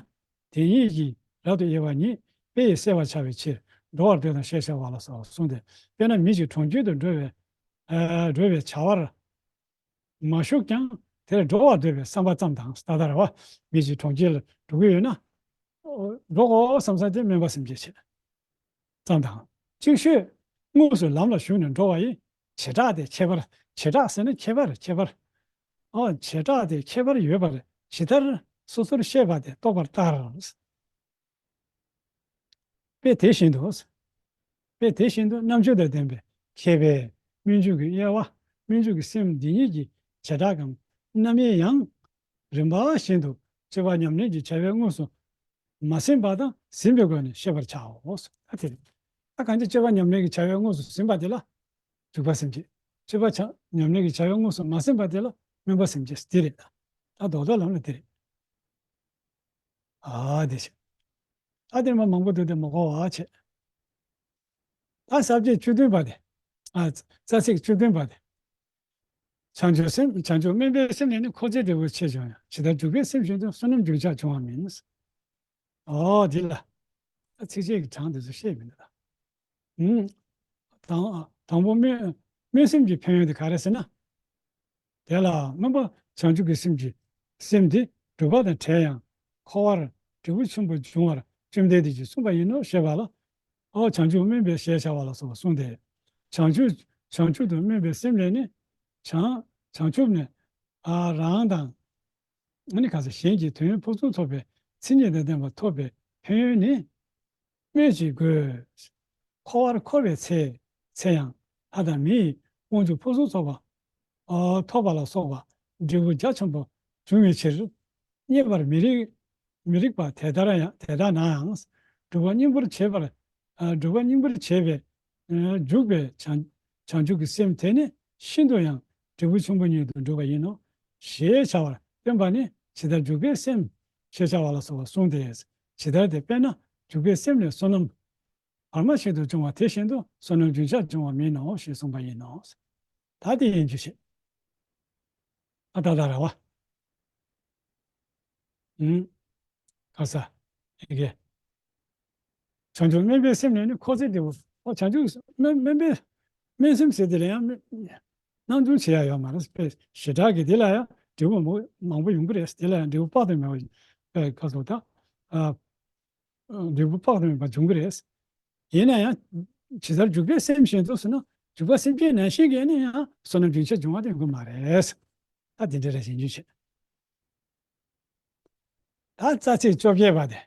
དེ་ཉིད་ཀྱིས་རབ་ཏུ་དབྱེ་བ་ཉིད་དཔེ་ཡིས་གསལ་བར་བྱ་བའི་ཕྱིར་འགྲོ་བར་འདོད་དམ་ཞེས་བྱ་བ་ལ་སོགས་གསུངས་ཏེ། དཔེར་ན་མི་ཞིག་གྲོང་ཁྱེར་དུ་འགྲོ་བའི་ཨ་འགྲོ་བའི་བྱ་བར་མ་ཞུགས་ཀྱང་དེར་འགྲོ་བར་འདོད་པའི་བསམ་པ་ཙམ་དང་། ད་ལྟར་བ་མི་ཞིག་གྲོང་ཁྱེར་ལ་འགྲོ་གི་ཡོད་ན། འགྲོ་དགོས་བསམ་ས་དེ་སྨོན་པ་སེམས་བསྐྱེད་བྱེད། ཙམ་དང་། ཅིག་ཤོས་དངོས་སུ་ལམ་ལ་ཞུགས་ནས་འགྲོ་བ་ཡི་བྱེ་བྲག་དེ་ཁྱད་པར། བྱེ་བྲག་ཟེར་ན་ཁྱད་པར། ཁྱད་པར། ཨོ་བྱེ་བྲག་དེ་ཁྱད་པར་ཡོད་པར་ཇི་ལྟར་སོ་སོར་ཤེས་པ་དེ་རྟོགས་པར་ལྟར། དཔེ་དེ་བཞིན་དུ། དཔེ་དེ་བཞིན་དུ་རྣམ་དཔྱོད་དང་ལྡན་པའི་མཁས་པས་སྨོན་འཇུག་གི་དབྱེ་བ། སྨོན་འཇུག་གི་སེམས་འདི་ཉིད་ཀྱི་བྱེ་བྲག་གམ་རྣམ་དབྱེ་ཡང་རིམ་པ་བཞིན་དུ་སྤྱོད་པ་ཉམས་ལེན་གྱི་བྱ་བའི་དངོས་སུ་མ་ཟིན་པ་དང་ཟིན་པའི་སྒོ་ནས་ཤེས་པར་བྱའོ། ད་དེ་རེད། ད་གང་ཅི་སྤྱོད་པ་ཉམས་ལེན་གྱི་བྱ་བའི་དངོས་སུ་ཟིན་པ་དེ་ལ་འཇུག་པ་སེམས་བསྐྱེད། སྤྱོད་པ་ཆ་ཉམས་ལེན་གྱི་བྱ་བའི་དངོས་སུ་མ་ཟིན་པ་དེ་ལ་སྨོན་པ་སེམས་བསྐྱེད་དེ་རེད། ད་ད་རྡོག་རྡོག་ལམ་ལ་དེ་རེད། ཨ་དེ་བྱས། ཨ་དེ་མ་མང་པོ་འདུག་དེ་མ་གོ་བ་བྱས། ད་ས་བཅད་བཅུ་བདུན་པ་དེ། ཨ་རྩ་ཚིག་བཅུ་བདུན་པ་དེ། བྱང་ཆུབ་སེམས། བྱང་ཆུབ་སྨོན་པའི་སེམས་ལས་ནི། འཁོར་ཚེ་འབྲས་བུ་ཆེ་ཆུང་ཡང་། ཇི་ལྟར་འཇུག་པའི་སེམས་བཞིན་དུ། བསོད་ནམས་རྒྱུན་ཆགས་འབྱུང་བ་མིན། ཨོ་འདི་ལ། ཨ་ཚིགས་བཅད་ཀྱི་གྲངས་དེ་ཚོ་བཤད་མི་འདུག་ད། ཨུམ། དང་དང་པོ་སྨོན་སྨོན་སེམས་ཀྱི་ཕན་ཡོན་དེ་ག་རེ་ཟེར་ན། དེ་ལ་སྨོན་པ་བྱང་ཆུབ་ཀྱི་སེམས་ཀྱི་སེམས་དེ་སྒྲུབ་པ་དང་བྲལ་ཡང་འཁོར་བར་འབྲས་བུ་ཆེན་པོ་འབྱུང་བར་བཅོམ་ལྡན་འདས་ཀྱིས་གསུངས་པ་ཡིན་ནོ་ཞེས་པ་ལ། ཨོ་བྱང་ཆུབ་སྨོན་པའི་ཞེས་བྱ་བ་ལ་སོགས་པ་གསུངས་ཏེ། བྱང་ཆུབ་བྱང་ཆུབ་ཏུ་སྨོན་པའི་སེམས་ལས་ནི། བྱང་བྱང་ཆུབ་ནས་ཨ་རང་དང་། ཨ་ནི་གང་ཟག་གཞན་གྱི་དོན་ཕུན་སུམ་ཚོགས་པའི་མཚན་ཉིད་དང་ལྡན་པ་ཐོབ་པའི་ཕན་ཡོན་ནི། སྨོས་ཅི་དགོས། འཁོར་བར་འཁོར་བའི་ཚེ་ཚེ་ཡང་ལྷ་དང་མི་ཡི་དབང་ཕྱུག་ཕུན་སུམ་ཚོགས་པ་ཨ་ཐོབ་པ་ལ་སོགས་པ་འབྲས་བུ་རྒྱ་ཆེན་པོ་འབྱུང་བའི་ཕྱིར། རྙེད་པར་མི་རིགས་མི་རིགས་པ་དེ་ལྟར་ཡང་དེ་ལྟ་ནའང་། སྒྲུབ་པ་སྙིང་པོར་བྱེད་པར་ཨ་སྒྲུབ་པ་སྙིང་པོར་བྱེད་པའི་ཨ་འཇུག་པའི་བྱང་བྱང་ཆུབ་ཀྱི་སེམས་དེ་ནི་ཤིན་ཏུ་ཡང་འབྲས་བུ་ཆེན་པོ་ཉིད་དུ་འགྲུབ་པ་ཡིན་ནོ། ཞེས་བྱ་བར་སྟོན་པ་ནི་ཇི་ལྟར་འཇུག་པའི་སེམས་ཞེས་བྱ་བ་ལ་སོགས་པ་གསུངས་ཏེ། ཇི་ལྟར་དེ་དཔེར་ན་འཇུག་པའི་སེམས་ལས་བསོད་ནམས་བར་མ་ཞིག་ཏུ་འབྱུང་བ་དེ་བཞིན་དུ་བསོད་ནམས་རྒྱུན་ཆགས་འབྱུང་བ་མིན་ནོ་ཞེས་གསུངས་པ་ཡིན་ནོ། ད་དེ་ཡིན་རྒྱུ་ཞིག་ཨ་ད་ད་ར་བ། ཨུམ། ག་ས། ཨི་གེ། བྱང་ཆུབ་སྨོན་པའི་སེམས་ནི་ནི་འཁོར་ཚེ་འབྲས་བུ། ཨོ་བྱང་ཆུབ་སྨོན་སྨོན་པའི་སྨོན་སེམས་ཟེར་དེ་ལ་ཡང་སྣང་ཆུང་བྱེད་ཡ་ཡོད་མ་རེད། དཔེ་ཞེ་དྲག་གི་དེ་ལ་ཡང་འབྲས་བུ་མང་མང་པོ་ཡོང་གི་རེད། དེ་ལ་ཡང་འབྲས་བུ་དཔག་ཏུ་མེད་པ་དཔེ་ག་སོ་ད། ཨ་འབྲས་བུ་དཔག་ཏུ་མེད་པ་འབྱུང་གི་རེད། ཡིན་ན་ཡང་ཇི་ལྟར་འཇུག་པའི་སེམས་བཞིན་དུ་ཟེར་ན་འཇུག་པ་སེམས་བསྐྱེད་ནང་བཞིན་གྱི་ནི་ཡང་བསོད་ནམས་རྒྱུན་ཆགས་འབྱུང་བ་དེ་ཡོང་གི་མ་རེད། ད་དེ་འདྲ་རེད་ཞེས་འཇུག་བྱེད། ད་རྩ་ཚིག་བཅོ་བརྒྱད་པ་དེ།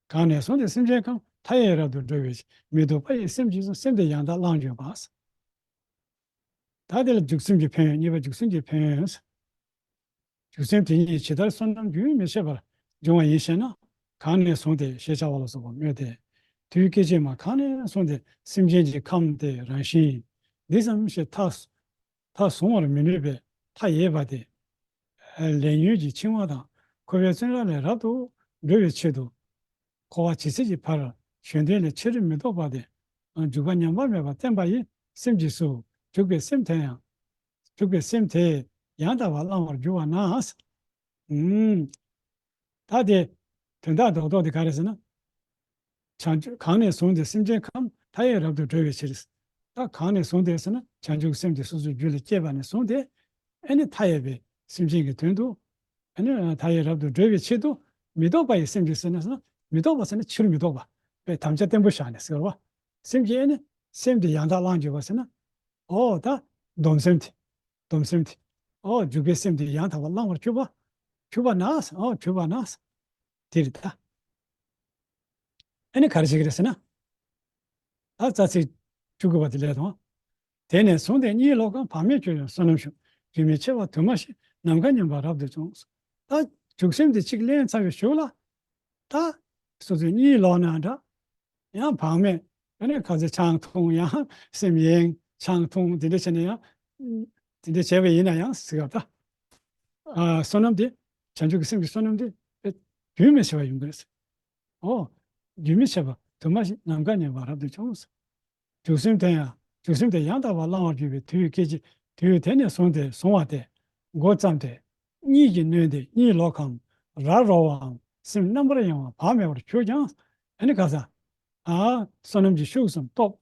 གང་ནས་བཟུང་སྟེ་སེམས་ཅན་ཁམས་མཐའ་ཡས་རབ་ཏུ་སྒྲོལ་བའི་མི་ལྡོག་པ་ཡི་སེམས་ཀྱིས་སེམས་དེ་ཡང་དག་བླངས་གྱུར་པ། ད་དེ་ལ་འཇུག་སེམས་ཀྱི་ཕན་ཡོན། གཉིས་པ་འཇུག་སེམས་ཀྱི་ཕན་ཡོན། འཇུག་སེམས་དེ་ཉིད་ཇི་ལྟར་བསོད་ནམས་རྒྱུན་མི་ཆད་པར་འབྱུང་བ་ཡིན་ཞེ་ན། གང་ནས་བཟུང་སྟེ་ཞེས་བྱ་བ་ལ་སོགས་པ་སྨོས་ཏེ། དུས་སྐད་ཅིག་མ་གང་ནས་བཟུང་སྟེ་སེམས་ཅན་གྱི་ཁམས་དེ་རང་བཞིན་འདི་ཙམ་ཞིག་མཐའ་མཐའ་བཟུང་བར་མི་ནུས་པའི་མཐའ་ཡས་པ་དེ། ལས་ཉོན་གྱི་འཆིང་བ་དང་འཁོར་བའི་བཙོན་ར་ལས་རབ་ཏུ་སྒྲོལ་བའི་ཆེད་དུ། འཁོར་བ་ཇི་སྲིད་ཀྱི་བར་གཞན་དོན་ལས་ཕྱིར་མི་ལྡོག་པ་དེ། འཇུག་པ་ཉམས་པ་མེད་པར་བསྟན་པ་ཡི་སེམས་ཀྱིས་སུ་འཇུག་པའི་སེམས་དེ་ཡང་། འཇུག་པའི་སེམས་དེ་ཡང་དག་པར་བླང་བར་འགྱུར་བ་ན། ཨུམ། ད་དེ་དོན་དག་རྡོག་རྡོག་དེ་ག་རེ་ཟེར་ན། བྱང་ཆུབ་གང་ནས་བཟུང་སྟེ་སེམས་ཅན་ཁམས་མཐའ་ཡས་རབ་ཏུ་སྒྲོལ་བའི་ཕྱིར། ད་གང་ནས་བཟུང་སྟེ་ཟེར་ན་བྱང་ཆུབ་སེམས་དེ་སོ་སོའི་རྒྱུད་ལ་སྐྱེས་པ་ནས་བཟུང་སྟེ། ཨ་ནི་མཐའ་ཡས་པའི་སེམས་ཅན་གྱི་དོན་དུ། ཨ་ནི་མཐའ་ཡས་རབ་ཏུ་སྒྲོལ་བའི་ཆེད་དུ། མི་ལྡོག་པ་ཡི་སེམས་ཀྱིས་ཟེར་ན་ཟེར་ན་མི་ལྡོག་པ་ཟེར་ན་ཕྱིར་མི་ལྡོག་པ། དཔེ་དམ་བཅའ་བརྟན་པོ་བཞག་ནས་ཟེར་བ། སེམས་ཀྱི་ཨ་ནི་སེམས་དེ་ཡང་དག་བླངས་གྱུར་པ་ཟེར་ན། ཨོ་ད་སྡོམ་སེམས་དེ། སྡོམ་སེམས་དེ། ཨོ་འཇུག་པའི་སེམས་དེ་ཡང་དག་པར་བླང་བར་གྱུར་པ། གྱུར་པ་ན། ཨོ་གྱུར་པ་ན། དེ་རེད་ད། ཨ་ནི་ག་རེ་བྱེད་ཀྱི་རེད་ཟེར་ན། ད་རྩ་ཚིག་བཅུ་དགུ་པ་དེ་ལས་དང་། དེ་ནས་བཟུང་སྟེ་གཉིད་ལོག་གམ་བག་མེད་སྤྱོད་ཡང་བསོད་ནམས་ཤུགས་རྒྱུན་མི་ཆད་པ་དུ་མ་ཞིག་ནམ་མཁའ་མཉམ་པར་རབ་ཏུ་འབྱུང་། ད་འཇུག་སེམས་དེ་གཅིག་ལེན་ཚར་བའི་གཞུག་ལ། ད་སོ་སོའི་གཉིད་ལོག་ན་འདྲ། ཡང་བག་མེད། ཨ་ནི་ག་ཚོད་ཆང་འཐུང་ཡང་སེམས་གཡེང་། ཆང་འཐུང་དེ་འདྲ་བྱས་ནས་ཡང་། དེ་འདྲ་བྱས་པ་ཡིན་ན་ཡང་ཟེར་བ་ད། ཨ་བསོད་ནམས་དེ། བྱང་ཆུབ་ཀྱི་སེམས་ཀྱི་བསོད་ནམས་དེ། རྒྱུན་མི་ཆད་པ་ཡོང་གི་རེད། ཨོ། རྒྱུན་མི་ཆད་པ་དུ་མ་ཞིག་ནམ་མཁའ་མཉམ་པར་རབ་ཏུ་འབྱུང་། འཇུག་སེམས་དེ་ཡང་འཇུག་སེམས་དེ་ཡང་དག་པར་བླང་བར་གྱུར་པའི་དུས་སྐད་ཅིག་དུས་དེ་ནས་བཟུང་སྟེ་བཟུང་བ་སྟེ། འགོ་བརྩམས་ཏེ། གཉིད་ཀྱིས་ནོན་ཏེ་གཉིད་ལོག་གམ། ར་རོ་བའམ་སེམས་རྣམ་པར་ཡེངས་པ་བག་མེད་པར་གྱུར་ཀྱང་། ཨ་ནི་ག་ས། ཨ། བསོད་ནམས་ཀྱི་ཤུགས་སམ་སྟོབས།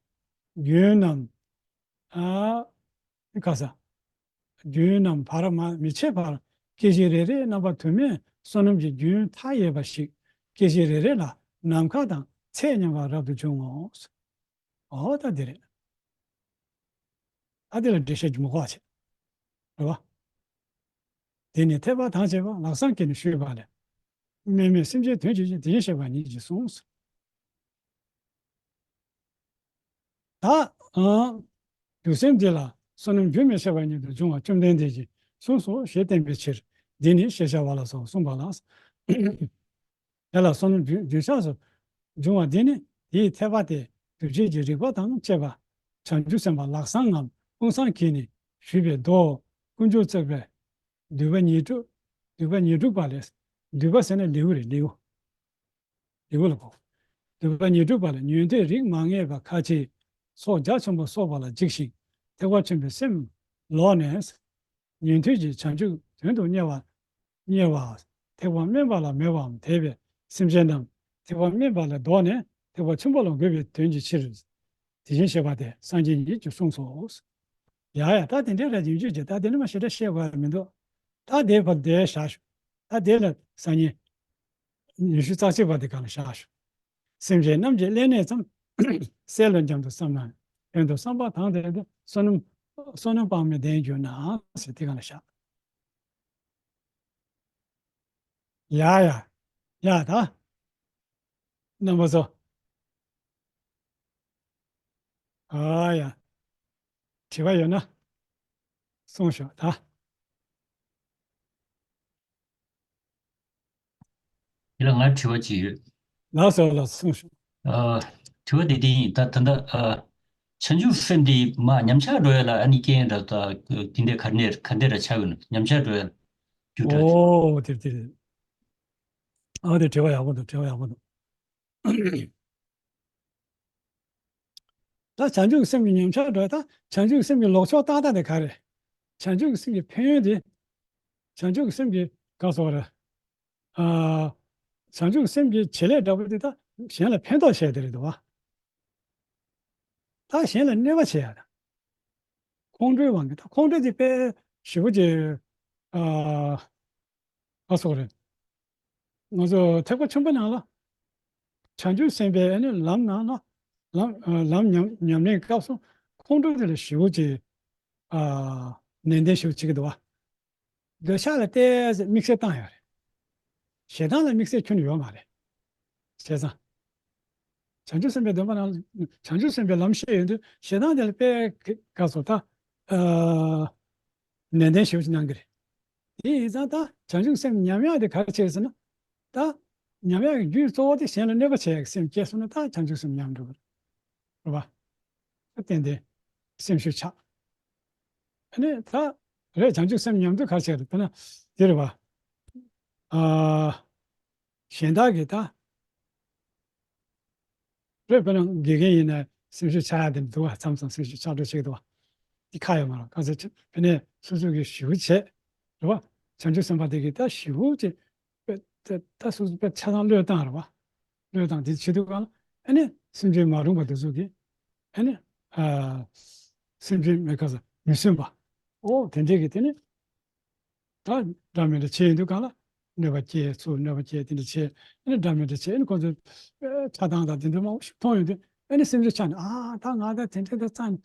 རྒྱུན་རྣམས། ཨ། ག་ས། རྒྱུན་རྣམས་བར་མ་མི་ཆད་པར་སྐད་ཅིག་རེ་རེའི་རྣམ་པ་དུ་མས་བསོད་ནམས་ཀྱི་རྒྱུན་མཐའ་ཡས་པ་ཞིག་སྐད་ཅིག་རེ་རེ་ལ་ནམ་མཁའ་དང་ཚད་མཉམ་པར་རབ་ཏུ་འབྱུང་ངོ་། ཨོ་ད་འདི་རེད། ཨ་འདི་ལ་འགྲེལ་བཤད་ཀྱི་མུ་ཁོག་ཆེ། རེད་བ། དེ་ནི་ཐེག་པ་དང་བཅས་པ་ལག་བཟང་གིས་ནི་ཞུས་པ་ལས། དམན་མེད་སེམས་ཅན་དོན་གྱིས་ཀྱང་དེ་བཞིན་གཤེགས་པ་ཉིད་ཀྱིས་གསུངས། ད་ཨང་། རྒྱུ་སེམས་འདི་ལ་བསོད་ནམས་རྒྱུན་མི་ཆད་པ་ཉིད་དུ་འབྱུང་བ་བཅོམ་ལྡན་འདས་ཀྱིས་གསུངས་སོ་ཞེས་བསྟན་པའི་ཕྱིར། འདི་ནི་ཞེས་བྱ་བ་ལ་སོགས་གསུངས་པ་ལ། དེ་ལ་བསོད་ནམས་རྒྱུན་རྒྱུན་ཆགས་སུ་འབྱུང་བ་འདི་ནི་དེའི་ཐེག་པ་སྟེ་གདུལ་བྱའི་རིགས་པ་དང་བཅས་པ་བྱང་ཆུབ་སེམས་དཔའ་ལག་བཟང་ངམ་དཔུང་བཟང་གིས་ནི་ཞུས་པའི་མདོ་ཀུན་འབྱུང་བརྩེགས་པའི་བསྡུས་པ་ཉེར་དྲུག་བསྡུས་པ་ཉེར་དྲུག་པ་ལས། བསྡུས་པ་ཟེར་ན་ལེའུ་རེད་ལེའུ། ལེའུ་ལ་གོ། བསྡུས་པ་ཉེར་དྲུག་པ་ལས་ཉོན་ཐོས་རིགས་མ་ངེས་པ་ཁ་ཆེའི་ཚོགས་བརྒྱ་ཆེན་པོ་གསོག་པ་ལ་འཇིགས་ཤིང་ཐེག་པ་ཆེན་པོའི་སེམས་ལོག་ནས། ཉན་ཐོས་ཀྱི་བྱང་ཆུབ་དོན་དུ་གཉེར་བ། གཉེར་བ། ཐེག་པ་དམན་པ་ལ་མོས་པའམ་དད་པའི་སེམས་ཅན་རྣམས་ཐེག་པ་དམན་པ་ལས་ལྡོག་ནས་ཐེག་པ་ཆེན་པོ་ལ་འགོད་པའི་དོན་གྱི་ཕྱིར། དེ་བཞིན་གཤེགས་པ་སྟེ་སངས་རྒྱས་ཉིད་ཀྱིས་གསུངས་སོ། ཡ་ཡ་ད་དེ་འདྲའི་ར་ཡིན་རྒྱུ་ཅི་ད་དེ་ནི་མ་ཞེ་དྲག་བཤད་དགོས་ཡ་མི་འདུག་ད་དེའི་བར་དེ་བཞག་ཞུ། ད་དེ་ལ་སང་ཉིན་ཉི་ཤུ་རྩ་གཅིག་པ་དེ་ག་ལ་བཞག་ཞུ། སེམས་ཅན་རྣམས་ཀྱི་ཀླད་ནད་ཙམ། གསལ་ལ་འཇམ་དུ་བསམ་ན། དོན་དུ་བསམ་པ་དང་ལྡན་ཏེ་བསོད་ནམས་བསོད་ནམས་དཔག་མེད་ལྡན་གྱུར་ན་ཟེར་དེ་ག་ལ་བཞག་ཡ་ཡ། ཡ་ད། རྣམ་པ་ཚོ། ཨ་ཡ། དྲི་བ་ཡོད་ན། གསུངས་ཤོག་ད། དེ་ལ་ང་དྲི་བ་གཅིག་ཡོད། ལགས་སོ་ལགས་སོ་གསུངས་ཤོག་ཨ། དྲི་བ་དེ་འདི་ཡིན་ད་ད་ལྟ་ཨ། བྱང་ཆུབ་སེམས་འདི་མ་ཉམས་ཆག་འགྲོ་ཡ་ལ་ཨ་ནི་རྐྱེན་འདྲ་ད་དེ་འདྲ་ག་འདྲ་ག་འདྲ་ར་ཆགས་ཡོད་ན་ཉམས་ཆག་འགྲོ་ཡ་ལ་རྒྱུ་འདྲ་དེ། ཨོ་དེ་དེ། ཨ་དེ་དྲི་བ་ཡག་པོ་འདུག་དྲི་བ་ཡག་པོ་འདུག་ད་བྱང་ཆུབ་སེམས་ཀྱི་ཉམས་ཆག་འགྲོ་ད་བྱང་ཆུབ་སེམས་ཀྱི་ལོག་ཕྱོགས་ཏག་ཏག་དེ་ག་རེད། བྱང་ཆུབ་སེམས་ཀྱི་ཕན་ཡོན་དེ། བྱང་ཆུབ་སེམས་ཀྱི་ག་སོགས་རེད། ཨ། བྱང་ཆུབ་སེམས་ཀྱི་བྱེད་ལས་འདྲ་པོ་དེ་ད་གཞན་ལ་ཕན་ཐོགས་བྱས་དེ་རེད་དོ། ད་གཞན་ལ་གནོད་པ་བྱེད་ཡ་ད། ཁོང་ཁྲོའི་དབང་གིས་ད་ཁོང་ཁྲོ་དེ་དཔེ་ཞེ་པོ་ཅིག་ཨ། ཨ་སོགས་རེད། ང་ཚོ་ཐེག་པ་ཆེན་པོ་ནང་ལ། བྱང་ཆུབ་སེམས་དཔའི་ཨ་ནི་ལམ་ནང་ལ། ལམ་ལམ་ཉམས་ཉམས་ལེན་སྐབས་སུ་ཁོང་ཁྲོ་དེ་ལ་ཞེ་པོ་ཅིག་ཨ། ནན་ཏན་ཞེ་པོ་བྱེད་ཀྱི་འདུག་བ། འདོད་ཆགས་ལ་བལྟས་ཚེ་དམིགས་བསལ་བཏང་ཡོད་རེད། ཞེ་སྡང་ལ་དམིགས་བསལ་ཁྱོན་ནས་ཡོད་མ་རེད། བྱས་ཙང་། བྱང་ཆུབ་སེམས་དཔའི་སྡོམ་པ་ནང་བྱང་ཆུབ་སེམས་དཔའི་ལམ་བཤད་ཡོང་དུས་ཞེ་སྡང་དེ་ལ་དཔེ་ག་ཚོད་ད། ཨ། ནན་ཏན་ཞེ་པོ་ཅིག་གནང་གི་རེད། དེ་ཡིན་ཙང་ད་བྱང་ཆུབ་སེམས་ཉམས་ཡག་དེ་ག་རེ་བྱས་ཟེར་ན། ད་ཉམས་ཡག་གི་རྒྱུ་གཙོ་བོ་དེ་གཞན་ལ་གནོད་པ་བྱེད་ཡག་གི་སེམས་སྐྱེས་སོང་ན་ད་བྱང་ཆུབ་སེམས་ཉམས་འགྲོ་གི་རེད། རེད་པ། ད་ཏན་ཏན་སེམས་ཤུགས་ཆག་ཨ་ནི་ད་རེད་བྱང་ཆུབ་སེམས་ཉམས་དུས་ག་རེ་བྱས་རེད་དཔེར་ན་དེ་རེད་པ། ཨ། གཞན་དག་གིས་ད། རེད་དཔེར་ན་དགེ་རྒན་ཡིན་ན་སེམས་ཤུགས་ཆག་ཡག་དེ་འདུག་བ་མཚམས་མཚམས་སེམས་ཤུགས་ཆག་འགྲོ་བྱེད་ཀྱི་འདུག་བ། དེ་ཁག་ཡོད་མ་རེད་ག་ཚོད་ཕ་ནས་སོ་སོ་གིས་ཞེ་པོ་བྱས། རེད་བ། བྱང་ཆུབ་སེམས་དཔའ་དེ་གིས་ད་ཞེ་པོ་བྱས། དཔེ་ད་ད་སོ་སོ་དཔེ་ཆ་ཚང་བློས་བཏང་རེད་བ། བློས་བཏང་དེ་བྱེད་དུས་གང་ལ་ཨ་ནི་སེམས་ཅན་མ་རུངས་པ་དེ་ཚོ་གིས་ཨ་ནི་ཨ། སེམས་ཅན་མི་ག་ཚོད་མི་སེམས་པ། ཨོ་དེ་འདྲས་ཀྱི་དེ་ནི། ད་འདྲ་མི་འདྲ་བྱས་ཡོང་དུས་གང་ལ་གནོད་པ་སྐྱེལ་ཚུར་གནོད་པ་སྐྱེལ་དེ་འདྲ་བྱས་ཨ་ནི་འདྲ་མི་འདྲ་བྱས་ཨ་ནི་ཁོ་ཚོས་ཆགས་སྡང་དང་དེ་འདྲ་མང་པོ་ཞིག་མཐོང་ཡོང་དུས་ཨ་ནི་སེམས་ཅན་ཆགས་ནས་ཨ་ད་ང་ད་དེ་འདྲ་ད་རྩ་ནས་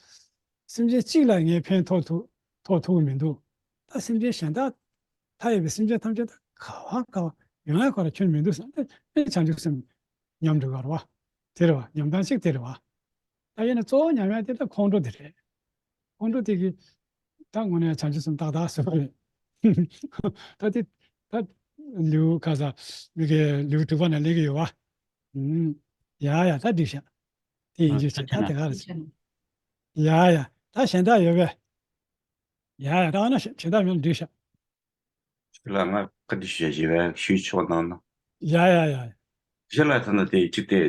སེམས་ཅན་གཅིག་ལ་ངས་ཕན་ཐོགས་ཐུབ་ཐོགས་ཐུབ་ཀྱི་མི་འདུག་ད་སེམས་ཅན་གཞན་དག་མཐའ་ཡས་པའི་སེམས་ཅན་ཐམས་ཅད་ད་ག་བ་ག་བ་ཡོང་ཡ་ཁོ་ར་ཁྱོན་མི་འདུག་བསམ་སྟེ་ཨ་ནི་བྱང་ཆུབ་སེམས་ཉམས་འགྲོ་གི་རེད་བ། དེ་རེད་བ་ཉམས་སྟངས་གཅིག་དེ་རེད་བ། ད་ཡིན་ན་གཙོ་བོ་ཉམས་ཡ་དེ་ད་ཁོང་ཁྲོ་དེ་རེད། ཁོང་ཁྲོ་དེ་གིས་ད་དངོས་གནས་བྱང་ཆུབ་སེམས་ཏག་ཏག་བཟོ་གི་རེད། ད་དེ་ད་ལེའུ་ག་ས་མི་གའི་ལེའུ་དྲུག་པ་ན་ལེན་གི་ཡོད་བ། ཡ་ཡ་ད་འགྲིག་ཤག་དེ་ཡིན་རྒྱུ་བྱས་ད་དེ་ག་རེད། ཡ་ཡ་ད་གཞན་དག་ཡོད་པས། ཡ་ཡ་ད་ཨ་ན་གཞན་དག་མེད་ན་འགྲིག་ཤག་ཞུ་ལ་ང་བཀའ་འདྲི་ཞུ་ཞུ་བའི་ཞུས་ཆོག་གནང་ན། ཡ་ཡ་ཡ། ཞུ་ལ་ད་ནི་དེ་གཅིག་དེ་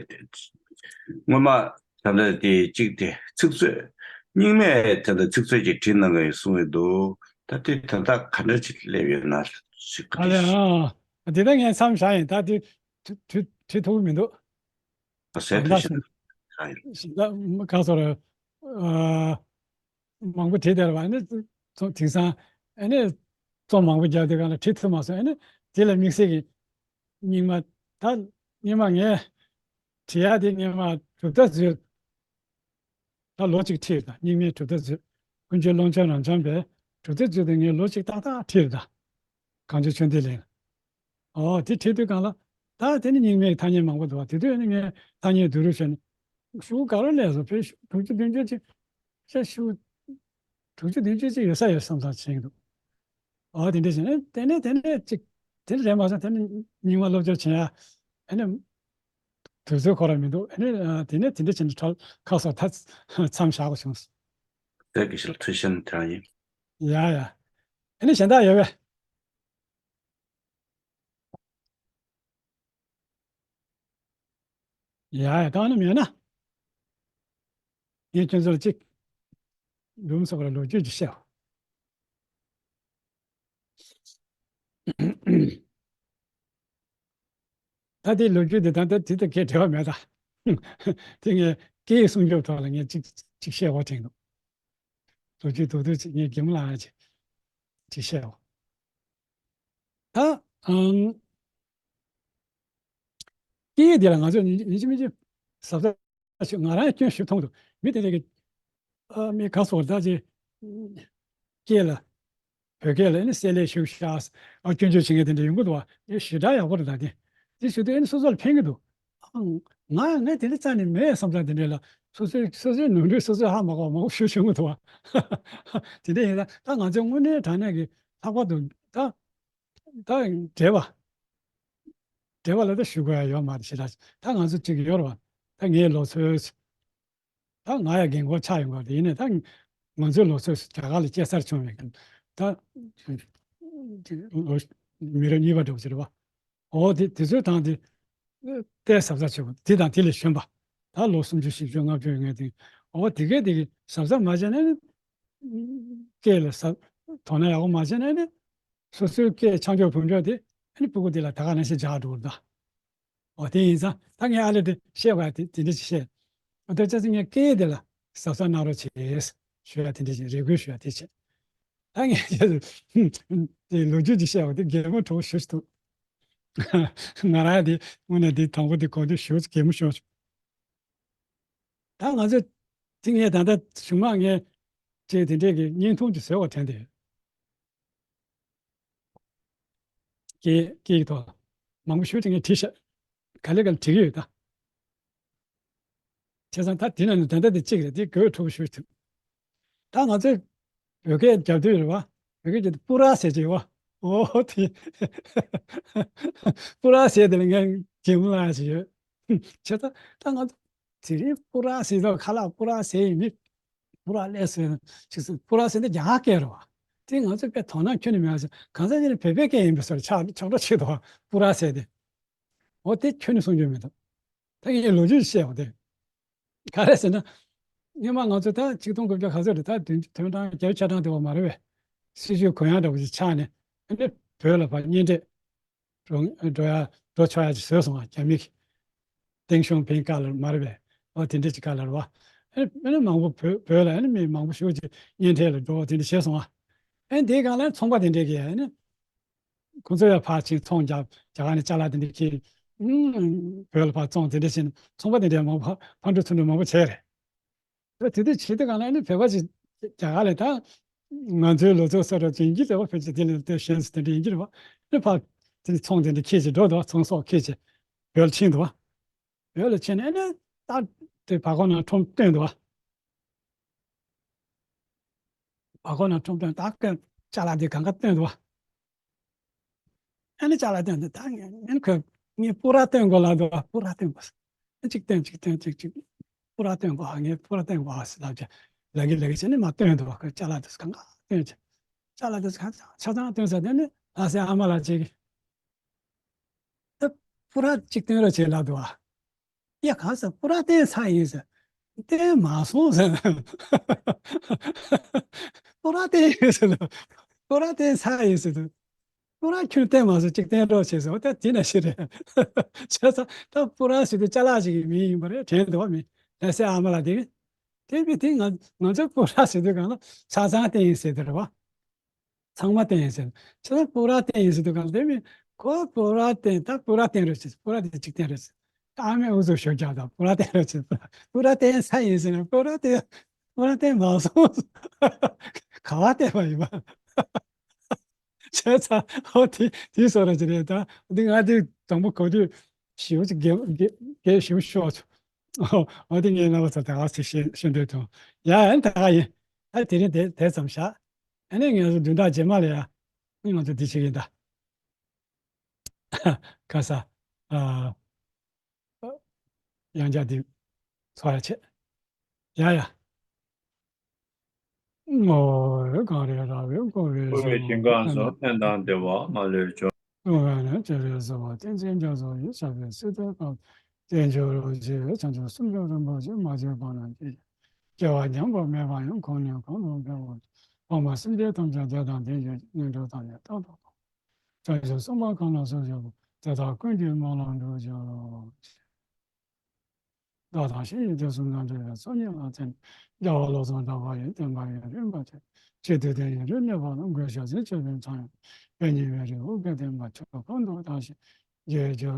སྔོན་མ་ད་ནི་དེ་གཅིག་དེ་ཚིག་མཛོད་རྙིང་མས་ད་ནི་ཚིག་མཛོད་ཅིག་བྲིས་གནང་གི་གསུང་གི་འདུག་ད་དེ་ད་ལྟ་ག་འདྲ་ཅིག་སླེབས་ཡོད་ན་ཞིག་ག་ཨ་ལེ། རེད། ཨ། དེ་ད་ངས་མཚམས་བཞག་ཡིན། ད་དེ་དུས་དུས་དུས་ཐུབ་ཀྱི་མི་འདུག་ཨ་ཟེར། དེ་བཞིན་བཞག་ཡིན། ཞིག་ད་ག་སོ་ར། ཨ། མང་པོ་བྲིས་བསྡད་པ་ནི་ཚོ་དེང་སང་ཨ་ནི་རྩོམ་མང་པོ་རྒྱབ་དེ་ག་ལ་བྲིས་ཐུབ་མ་སོང་། ཨ་ནི་དེ་ལ་དམིགས་བསལ་གྱི་རྙིང་མ། ད་རྙིང་མ་ངས་བྲིས་ཡ་དེ་རྙིང་མ་གྲུབ་མཐའ་མཛོད། ད་ལོ་གཅིག་ཁྲིད་དང་རྙིང་མའི་གྲུབ་མཐའ་མཛོད། ཀུན་མཁྱེན་ཀློང་ཆེན་རབ་འབྱམས་པའི་གྲུབ་མཐའ་མཛོད་དེ་ངས་ལོ་གཅིག་ཏག་ཏག་ཁྲིད་དང་། གངས་ལྗོངས་ཆོས་ལྡན་གླིང་། ཨོ་དེ་ཁྲིད་དུས་གང་ལ། ད་དེ་ནི་རྙིང་མའི་ཐ་སྙད་མང་པོ་འདུག་བ། དེ་དུས་ནི་ངས་ཐ་སྙད་བསྡུ་རུབ་བྱས་ནས་ཤུགས་ག་རེ་ལས་སོ་ཕལ་ཤུགས་དྲུག་ཅུ་བདུན་ཅུ་ཅིག་ཤ་ཤུགས་དྲུག་ཅུ་བདུན་ཅུ་ཅིག་ཡོད་ས་ཡོད་བསམ་བསམ་བྱེད་ཀྱི་འདུག་ཨོ་དེ་འདྲ་བྱས་ནས་དེ་ནས་དེ་ནས་ཅིག་དེ་རེད་མ་སོང་། དེ་ནས་རྙིང་མ་སློབ་སྦྱོང་བྱེད་ཡ་ཨ་ནི་དུས་ཚོད་ཁོ་རང་མི་འདུག་ཨ་ནི་ཨ་དེ་ནས་དེ་འདྲ་བྱས་ནས་ཁྲལ་ཁ་སོགས་ད་མཚམས་བཞག་དགོས་བྱུང་། དེ་གི་ཞིག་ལ་ཐུགས་ཞེན་དྲན་ཡིན། ཡ་ཡ། ཨ་ནི་གཞན་དག་ཡོད་པས། ཡ་ཡ། ད་ནི་མེད་ན། ངས་ཁྱོད་ཚོར་གཅིག་ལུམ་སོགས་ལ་ལོ་རྒྱུས་ཀྱི་བཤད། ད་དེའི་ལོ་རྒྱུས་འདི་དང་ད་དེ་དང་གའི་འབྲེལ་བ་མེད་ད། དེ་ངས་སྐད་ཡིག་སྲུང་སྐྱོབ་ཐོག་ལ་ངས་གཅིག་གཅིག་བཤད་དགོས་དྲན་འདུག་ལོ་རྒྱུས་རྡོག་རྡོག་ཅིག་ངས་རྒན་མོ་ལགས་ཅིག་གཅིག་བཤད་དགོས། ད་ཨང་། སྐད་ཡིག་འདི་ལ་ང་ཚོས་ཉིན་ཉིན་གཅིག་མིན་གཅིག་གཟབ་གཟབ་བྱེད། ང་རང་སྐྱོན་ཞིག་མཐོང་འདུག་མི་དེ་འདྲ་གི་ཨ་མི་ག་སོགས་ད་ཅི་སྐད་ལ་བོད་སྐད་ལ་ནི་བསྲེ་ལྷད་ཞུགས་ཤག་ཨ་སྐྱོན་བརྗོད་བྱེད་མཁན་དེ་འདྲ་ཡོང་གི་འདུག་བ། ཨེ་ཞེ་དྲག་ཡག་པོ་རེད་ད་དེ། དེ་ཞུ་དུས་ཨེ་ནི་སོ་སོ་ལ་ཕན་གི་འདུག་ཨང་། ང་ངས་དེ་འདྲ་རྩ་ནས་མེད་བསམ་ས་དེ་འདྲ་ལ་སོ་སོའི་སོ་སོའི་ནོར་འཁྲུལ་སོ་སོས་ཧ་མ་གོ་མང་པོ་ཞུ་བྱུང་གི་འདུག་བ། དེ་འདྲ་ཡིན་ན་ད་ང་ཚོའི་དངོས་གནས་དྲང་གནས་ཀྱི་ལྷག་པར་དུ་ད། ད་འབྲེལ་བ། འབྲེལ་བ་ལ་ད་ཞུ་དགོས་ཡ་ཡོད་མ་རེད་ཞེ་དྲག་ད་ང་ཚོ་གཅིག་ཡོད་རེད་བ། ད་ངའི་ལོ་ཚོད། ད་ང་ཡ་རྒན་གོག་ཆགས་ཡོང་གི་རེད། ཡིན་ནའི་ད་ང་ཚོའི་ལོ་ཚོད་རྒྱ་གར་ལ་སྐྱེས་ཚར་བྱུང་བའི་ད་ལོ་མི་རབས་གཉིས་པ་འདྲ་བོ་ཅིག་རེད་བ། འོ་དེ་དེ་ཚོའི་སྟེང་དེ་ཏོག་ཙམ་གཟབ་གཟབ་བྱེད་དགོས། དེ་དང་དེ་ལས་གཞོན་པ་ད་ལོ་སུམ་ཅུ་བཞི་བཅུ་ལྔ་བཅུ་ཡོད་མཁན་དེ། འོ་དེ་གས་དེ་གས་གཟབ་གཟབ་མ་བྱས་ན་ནི་སྐད་ལ་གཟབ་དོ་སྣང་ཡག་པོ་མ་བྱས་ན་ནི། སོ་སོའི་སྐད་ཆང་འཇོག་བུ་འཇོག་དེ་ཨ་ནི་སྤུ་གུ་དེ་ལ་ད་ག་ནང་བཞིན་འཇགས་འགྲོ་གི་རེད་ད། འོ་དེ་ཡིན་ཙང་ད་ངས་ཨ་ལེ་དེ་བཤད་དགོས་ཡ་དེ་དེ་འདྲ་ཞིག་བཤད། འོ་ད་ཅི་ཙི་ངས་སྐད་དེ་ལ་གཟབ་གཟབ་གནང་རོགས་བྱེད་ཞུ་ཡ་དེ་འདྲ་ཞིག་རེ་སྐུལ་ཞུ་ཡ་དེ་བྱས། ད་ངས་དེ་ལོ་རྒྱུས་ཅིག་བཤད་པ་དེ་གད་མོ་བྲོ་བོ་ཞེ་པོ་ཞིག་འདུག་ང་རང་ཡ་དེ་དངོས་གནས་དེ་དང་པོ་དེ་གོ་དུས་ཞེ་པོ་ཅིག་གད་མོ་ཤོར་བྱུང་། ད་ང་ཚོ་དེ་ངས་ད་ལྟ་གཞུག་མ་ངས་ཅིག་དེ་འདྲས་ཀྱི་བརྙན་ཐུང་ཅིག་བཟོས་པ་དྲན་ཏེ། སྐད་སྐད་ཀྱི་ཐོག་མང་པོ་ཞེ་པོ་ཅིག་ངས་བྲིས་ཤག་ག་ལེ་ག་ལེ་བྲིས་ཀྱི་ཡོད་ད། བྱས་ཙང་ད་དེ་ནང་ནས་ད་ལྟ་དེ་གཅིག་རེད། དེ་དགོད་བྲོ་བོ་ཞེ་པོ་ཅིག་ད་ང་ཚོས་བོད་སྐད་རྒྱབ་དུས་རེད་བ། བོད་སྐད་རྒྱབ་དུས་པུ་ར་ཟེར་གྱི་ཡོད་བ། འོ་དེ་པུ་ར་ཟེར་དེ་ལ་ངས་གད་མོ་ལངས་ཡ་ཅིག་ཡོད། བྱས་ཙང་ད་ང་ཚོ་དེ་རིང་པུ་ར་ཟེར་དང་ཁ་ལག་པུ་ར་ཟེར་ཡིན་མིན། པུ་ར་ལས་ཟེར་ཅིག་ཟེར། པུ་ར་ཟེར་ན་རྒྱ་གར་སྐད་རེད་བ། དེ་ང་ཚོས་དཔེ་དོ་སྣང་ཁྱོན་ནས་མེད་པ་ཟེར། གང་ཟག་ཅིག་ནི་བོད་པའི་སྐད་ཡིན་པའི་བཟོ་འདྲ་ཆགས་ཆགས་འགྲོ་ཆེད་དུ་བ་པུ་ར་ཟེར་དེ། འོ་དེ་ཁྱོན་ནས་གསུང་རྒྱུ་མི་འདུག་ད་ངས་ལོ་རྒྱུས་བཤད་པ་དེ། ག་རེ་ཟེར་ན། སྔོན་མ་ང་ཚོ་ད་ཆིག་སྟོང་དགུ་བརྒྱ་ག་ཚོད་རེད། ད་དོན་དོན་གྲངས་བརྒྱ་ཆ་གྲངས་དེ་བ་མ་རེད་པས། སྲིད་ཇུས་གུ་ཡངས་འདྲ་བོ་ཞིག་ཆགས་ནས་ཨ་ནི་བོད་ལ་ཕར་གཉེན་འཕྲད་འགྲོ་འགྲོ་ཡ་འགྲོ་ཆོག་ཡ་ཅིག་བཟོས་སོང་བ། རྒྱ་མི་གིས། ཏེང་ཞའོ་ཕིང་སྐབས་ལ་མ་རེད་པས། འོ་དེ་འདྲ་ཅིག་སྐབས་ལ་རེད་བ། ཨ་ནི་ཨ་ནི་མང་པོ་བོད་བོད་ལ་ཨ་ནི་མི་མང་པོ་ཞེ་པོ་ཅིག་གཉེན་འཕྲད་ལ་འགྲོ་དེ་འདྲ་བྱས་སོང་བ། ཨ་ནི་དེའི་སྒང་ལ་ཚོང་པ་དེ་འདྲས་ཀྱིས་ཨ་ནི། ཁོང་ཚོ་ཡང་ཕར་ཕྱིན་ཚོང་རྒྱག་རྒྱ་གར་ནས་ཅ་ལག་དེ་འདྲ་ཁྱེར། ཨུམ། བོད་ལ་ཕར་བཙོང་དེ་འདྲ་བྱས་ནས་ཚོང་པ་དེ་འདྲ་མང་པོ་ཕར་ཕར་འགྲོ་ཚུར་འགྲོ་མང་པོ་བྱས་རེད། ད་དེ་དུས་བྱེད་དུས་གང་ལ་ནི་བོད་པ་ཅིག་རྒྱ་གར་ལ་ད་ང་ཚོའི་ལོ་ཚོད་གསར་རོ་ཅན་གྱི་ལས་པ་ཕལ་ཆེར་དེ་ལས་དེ་གཞན་སུ་དེ་འདྲ་ཡིན་གྱི་རེད་བ། ནི་ཕར་དེ་ཚོང་དེ་འདྲ་ཁྱེར་ཅིག་འགྲོ་འདུག་ཚོང་ཟོག་ཁྱེར་ཅིག་བོད་ལ་ཕྱིན་འདུག་བ། བོད་ལ་ཕྱིན་ནས་ནི་ད་དེ་བར་སྐོར་ནང་ཁྲོམ་བཏོན་འདུག་བ། བར་སྐོར་ནང་ཁྲོམ་སྟོན་ད་སྐད་ཅ་ལག་དེ་གང་ག་སྟོན་འདུག་བ། ཨ་ནི་ཅ་ལག་སྟོན་དུས་ད་ངས་ཁོས་ངས་པུ་ར་སྟོན་དགོས་ལབ་འདུག་བ། པུ་ར་སྟོན་དགོས། ཨ་གཅིག་སྟོན་གཅིག་སྟོན་གཅིག་གཅིག་པུ་ར་སྟོན་དགོས། ཨ་ངས་པུ་ར་སྟོན་དགོས་ཨ་ཟེར་ལབ་བྱས་ལབ་ཀྱི་ལབ་ཀྱི་བྱས་ནས་མར་སྟོན་འདུག་བ། ཁོས་ཅ་ལག་དེ་གང་ག་སྟོན་བྱས། ཅ་ལག་དེ་གང་ཆ་ཚང་སྟོན་ཚར་དེ་ནས་ལྷ་སའི་ཨ་མ་ལགས་ཅིག་གིས། ད་པུ་ར་གཅིག་སྟོན་རོགས་བྱེད་ལབ་འདུག་བ། ཡ་ག་ཟེར། པུ་ར་བསྟན་ཚར་ཡིན་ཟེར། བསྟན་མ་སོང་ཟེར། པུ་ར་བསྟན་ཡིན་ཟེར། སྤུ་ར་བསྟན་ཚར་ཡིན་ཟེར་དུས། སྤུ་ར་ཁྱོད་བསྟན་མ་སོང་། གཅིག་བསྟན་རོགས་བྱས་ཟེར། འོ་ད་དེ་ན་ཤི་རེད། བྱས་ཙང་ད་སྤུ་ར་ཟེར་དུས་ཅ་ལག་ཅིག་གི་མིང་ཡིན་པ་རེད། དྲན་འདུག་བ། མི་ལྷ་སའི་ཨ་མ་ལགས་དེ། དེ་བས་དེ་ང་ང་ཚོའི་སྤུ་ར་ཟེར་དུས་གང་ལ་ཆ་ཚང་བསྟན་ཡིན་ཟེར་དེ་རེད་བ། ཚང་མ་བསྟན་ཡིན་ཟེར། ཁྱེད་རང་སྤུ་ར་བསྟན་ཡིན་ཟེར་དུས་གང་ལ། དེ་མིན་ཁོ་སྤུ་ར་བསྟན། ད་སྤུ་ར་བསྟན་རོགས་བྱེད། སྤུ་ར་དེ་གཅིག་བསྟན་རོགས་བྱེད། ད་ཨ་མའི་འུ་ཚོ་ཞོགས་ཀྱང་ད་སྤུ་ར་བསྟན་རོགས་བྱེད། སྤུ་ར་བསྟན་ས་ཡིན་ཟེར་ན། སྤུ་ར་བསྟན། སྤུ་ར་བསྟན་མ་སོང་། ག་བ་བསྟན་པ་ཡིན་པ། བྱས་ཙང་ཨོ་དེ་དེ་སོ་ར་ཅི་རེད། ད་འདི་ང་དེ་དང་པོ་གོ་དུས་ཞེ་པོ་ཅིག་དགའ་དགའ་དགའ་ཞེ་པོ་ཤོར་བྱུང་། ཨོ་དེ་ངའི་རྣམ་པ་ཚོ་ད་ག་ཚོད་ཤེས་ཤེས་འདོད་དང་། ཡ་ཡ། ད་ག་ཡིན། ད་དེ་རིང་དེ་དེ་ཙམ་བཞག་ཨ་ནི་ང་ཚོ་བདུན་ཕྲག་རྗེས་མ་ལ་ཡ། ང་ཚོ་འདི་བྱེད་ཀྱི་ཡིན་ད། ཁ་ས། ཨ། ཡང་བསྐྱར་འདི་ཚོགས་ཡ་བྱེད། ཡ་ཡ། ངོ་བོ་གང་རེ་ར་བས་བསྐོར་བའི་བསྐོར་བའི་ཞིང་ཁམས་སུ། ཕན་དང་བདེ་བ་མ་ལུས་འབྱུང་། ཀུན་དགའ་ནི་སྤྱན་རས་གཟིགས་དབང་བསྟན་འཛིན་རྒྱ་མཚོ་ཡི་ཞབས་པད་སྲིད་མཐའི་ཁམས་བརྟན་གྱུར་ཅིག་བྱང་ཆུབ་སེམས་མཆོག་རིན་པོ་ཆེ་མ་སྐྱེས་གོང་ན་སྐྱེས་ཀྱང་། སྐྱེ་བ་ཉམས་པ་མེད་པ་ཡང་། གོང་ནས་གོང་དུ་འཕེལ་བར་ཤོག་འོག་མ་སེམས་ཅན་ཐམས་ཅད་བདེ་དང་ལྡན་གྱུར་ཅིག་ནུས་མཐུ་ཐོབ་ནས་རྟག་ཏུ་བཀྲ་ཤིས་གསུམ་པ་གང་ལ་སོགས་བརྗོད་པ་དེ་དག་ཀུན་གྱི་སྨོན་ལམ་འགྲུབ་གྱུར་ཅིག་བདག་དང་བཤེས་གཉེན་དུས་གསུམ་དང་འབྲེལ་བའི་ཚོགས་གཉིས་ལ་བརྟེན། རྒྱལ་བ་བློ་བཟང་གྲགས་པ་ཡི་བསྟན་པ་ཡུན་རིང་བར་བཅས། ཆེས་མཐོའི་དོན་གཉེར་གནས་པ་རྣམས་དགོས་ཞག་ཚེ་ཆོས་འཕེལ་ཚང་ཡང་། དཔལ་ཉིད་འོད་རིས་འུ་སྐད་ལྡན་པ། ཆོས་ཁོང་དུ་བདག་བཞིན་རྒྱས་གྱུར་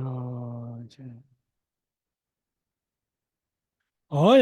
ཅིག་ཨོ་ཡ།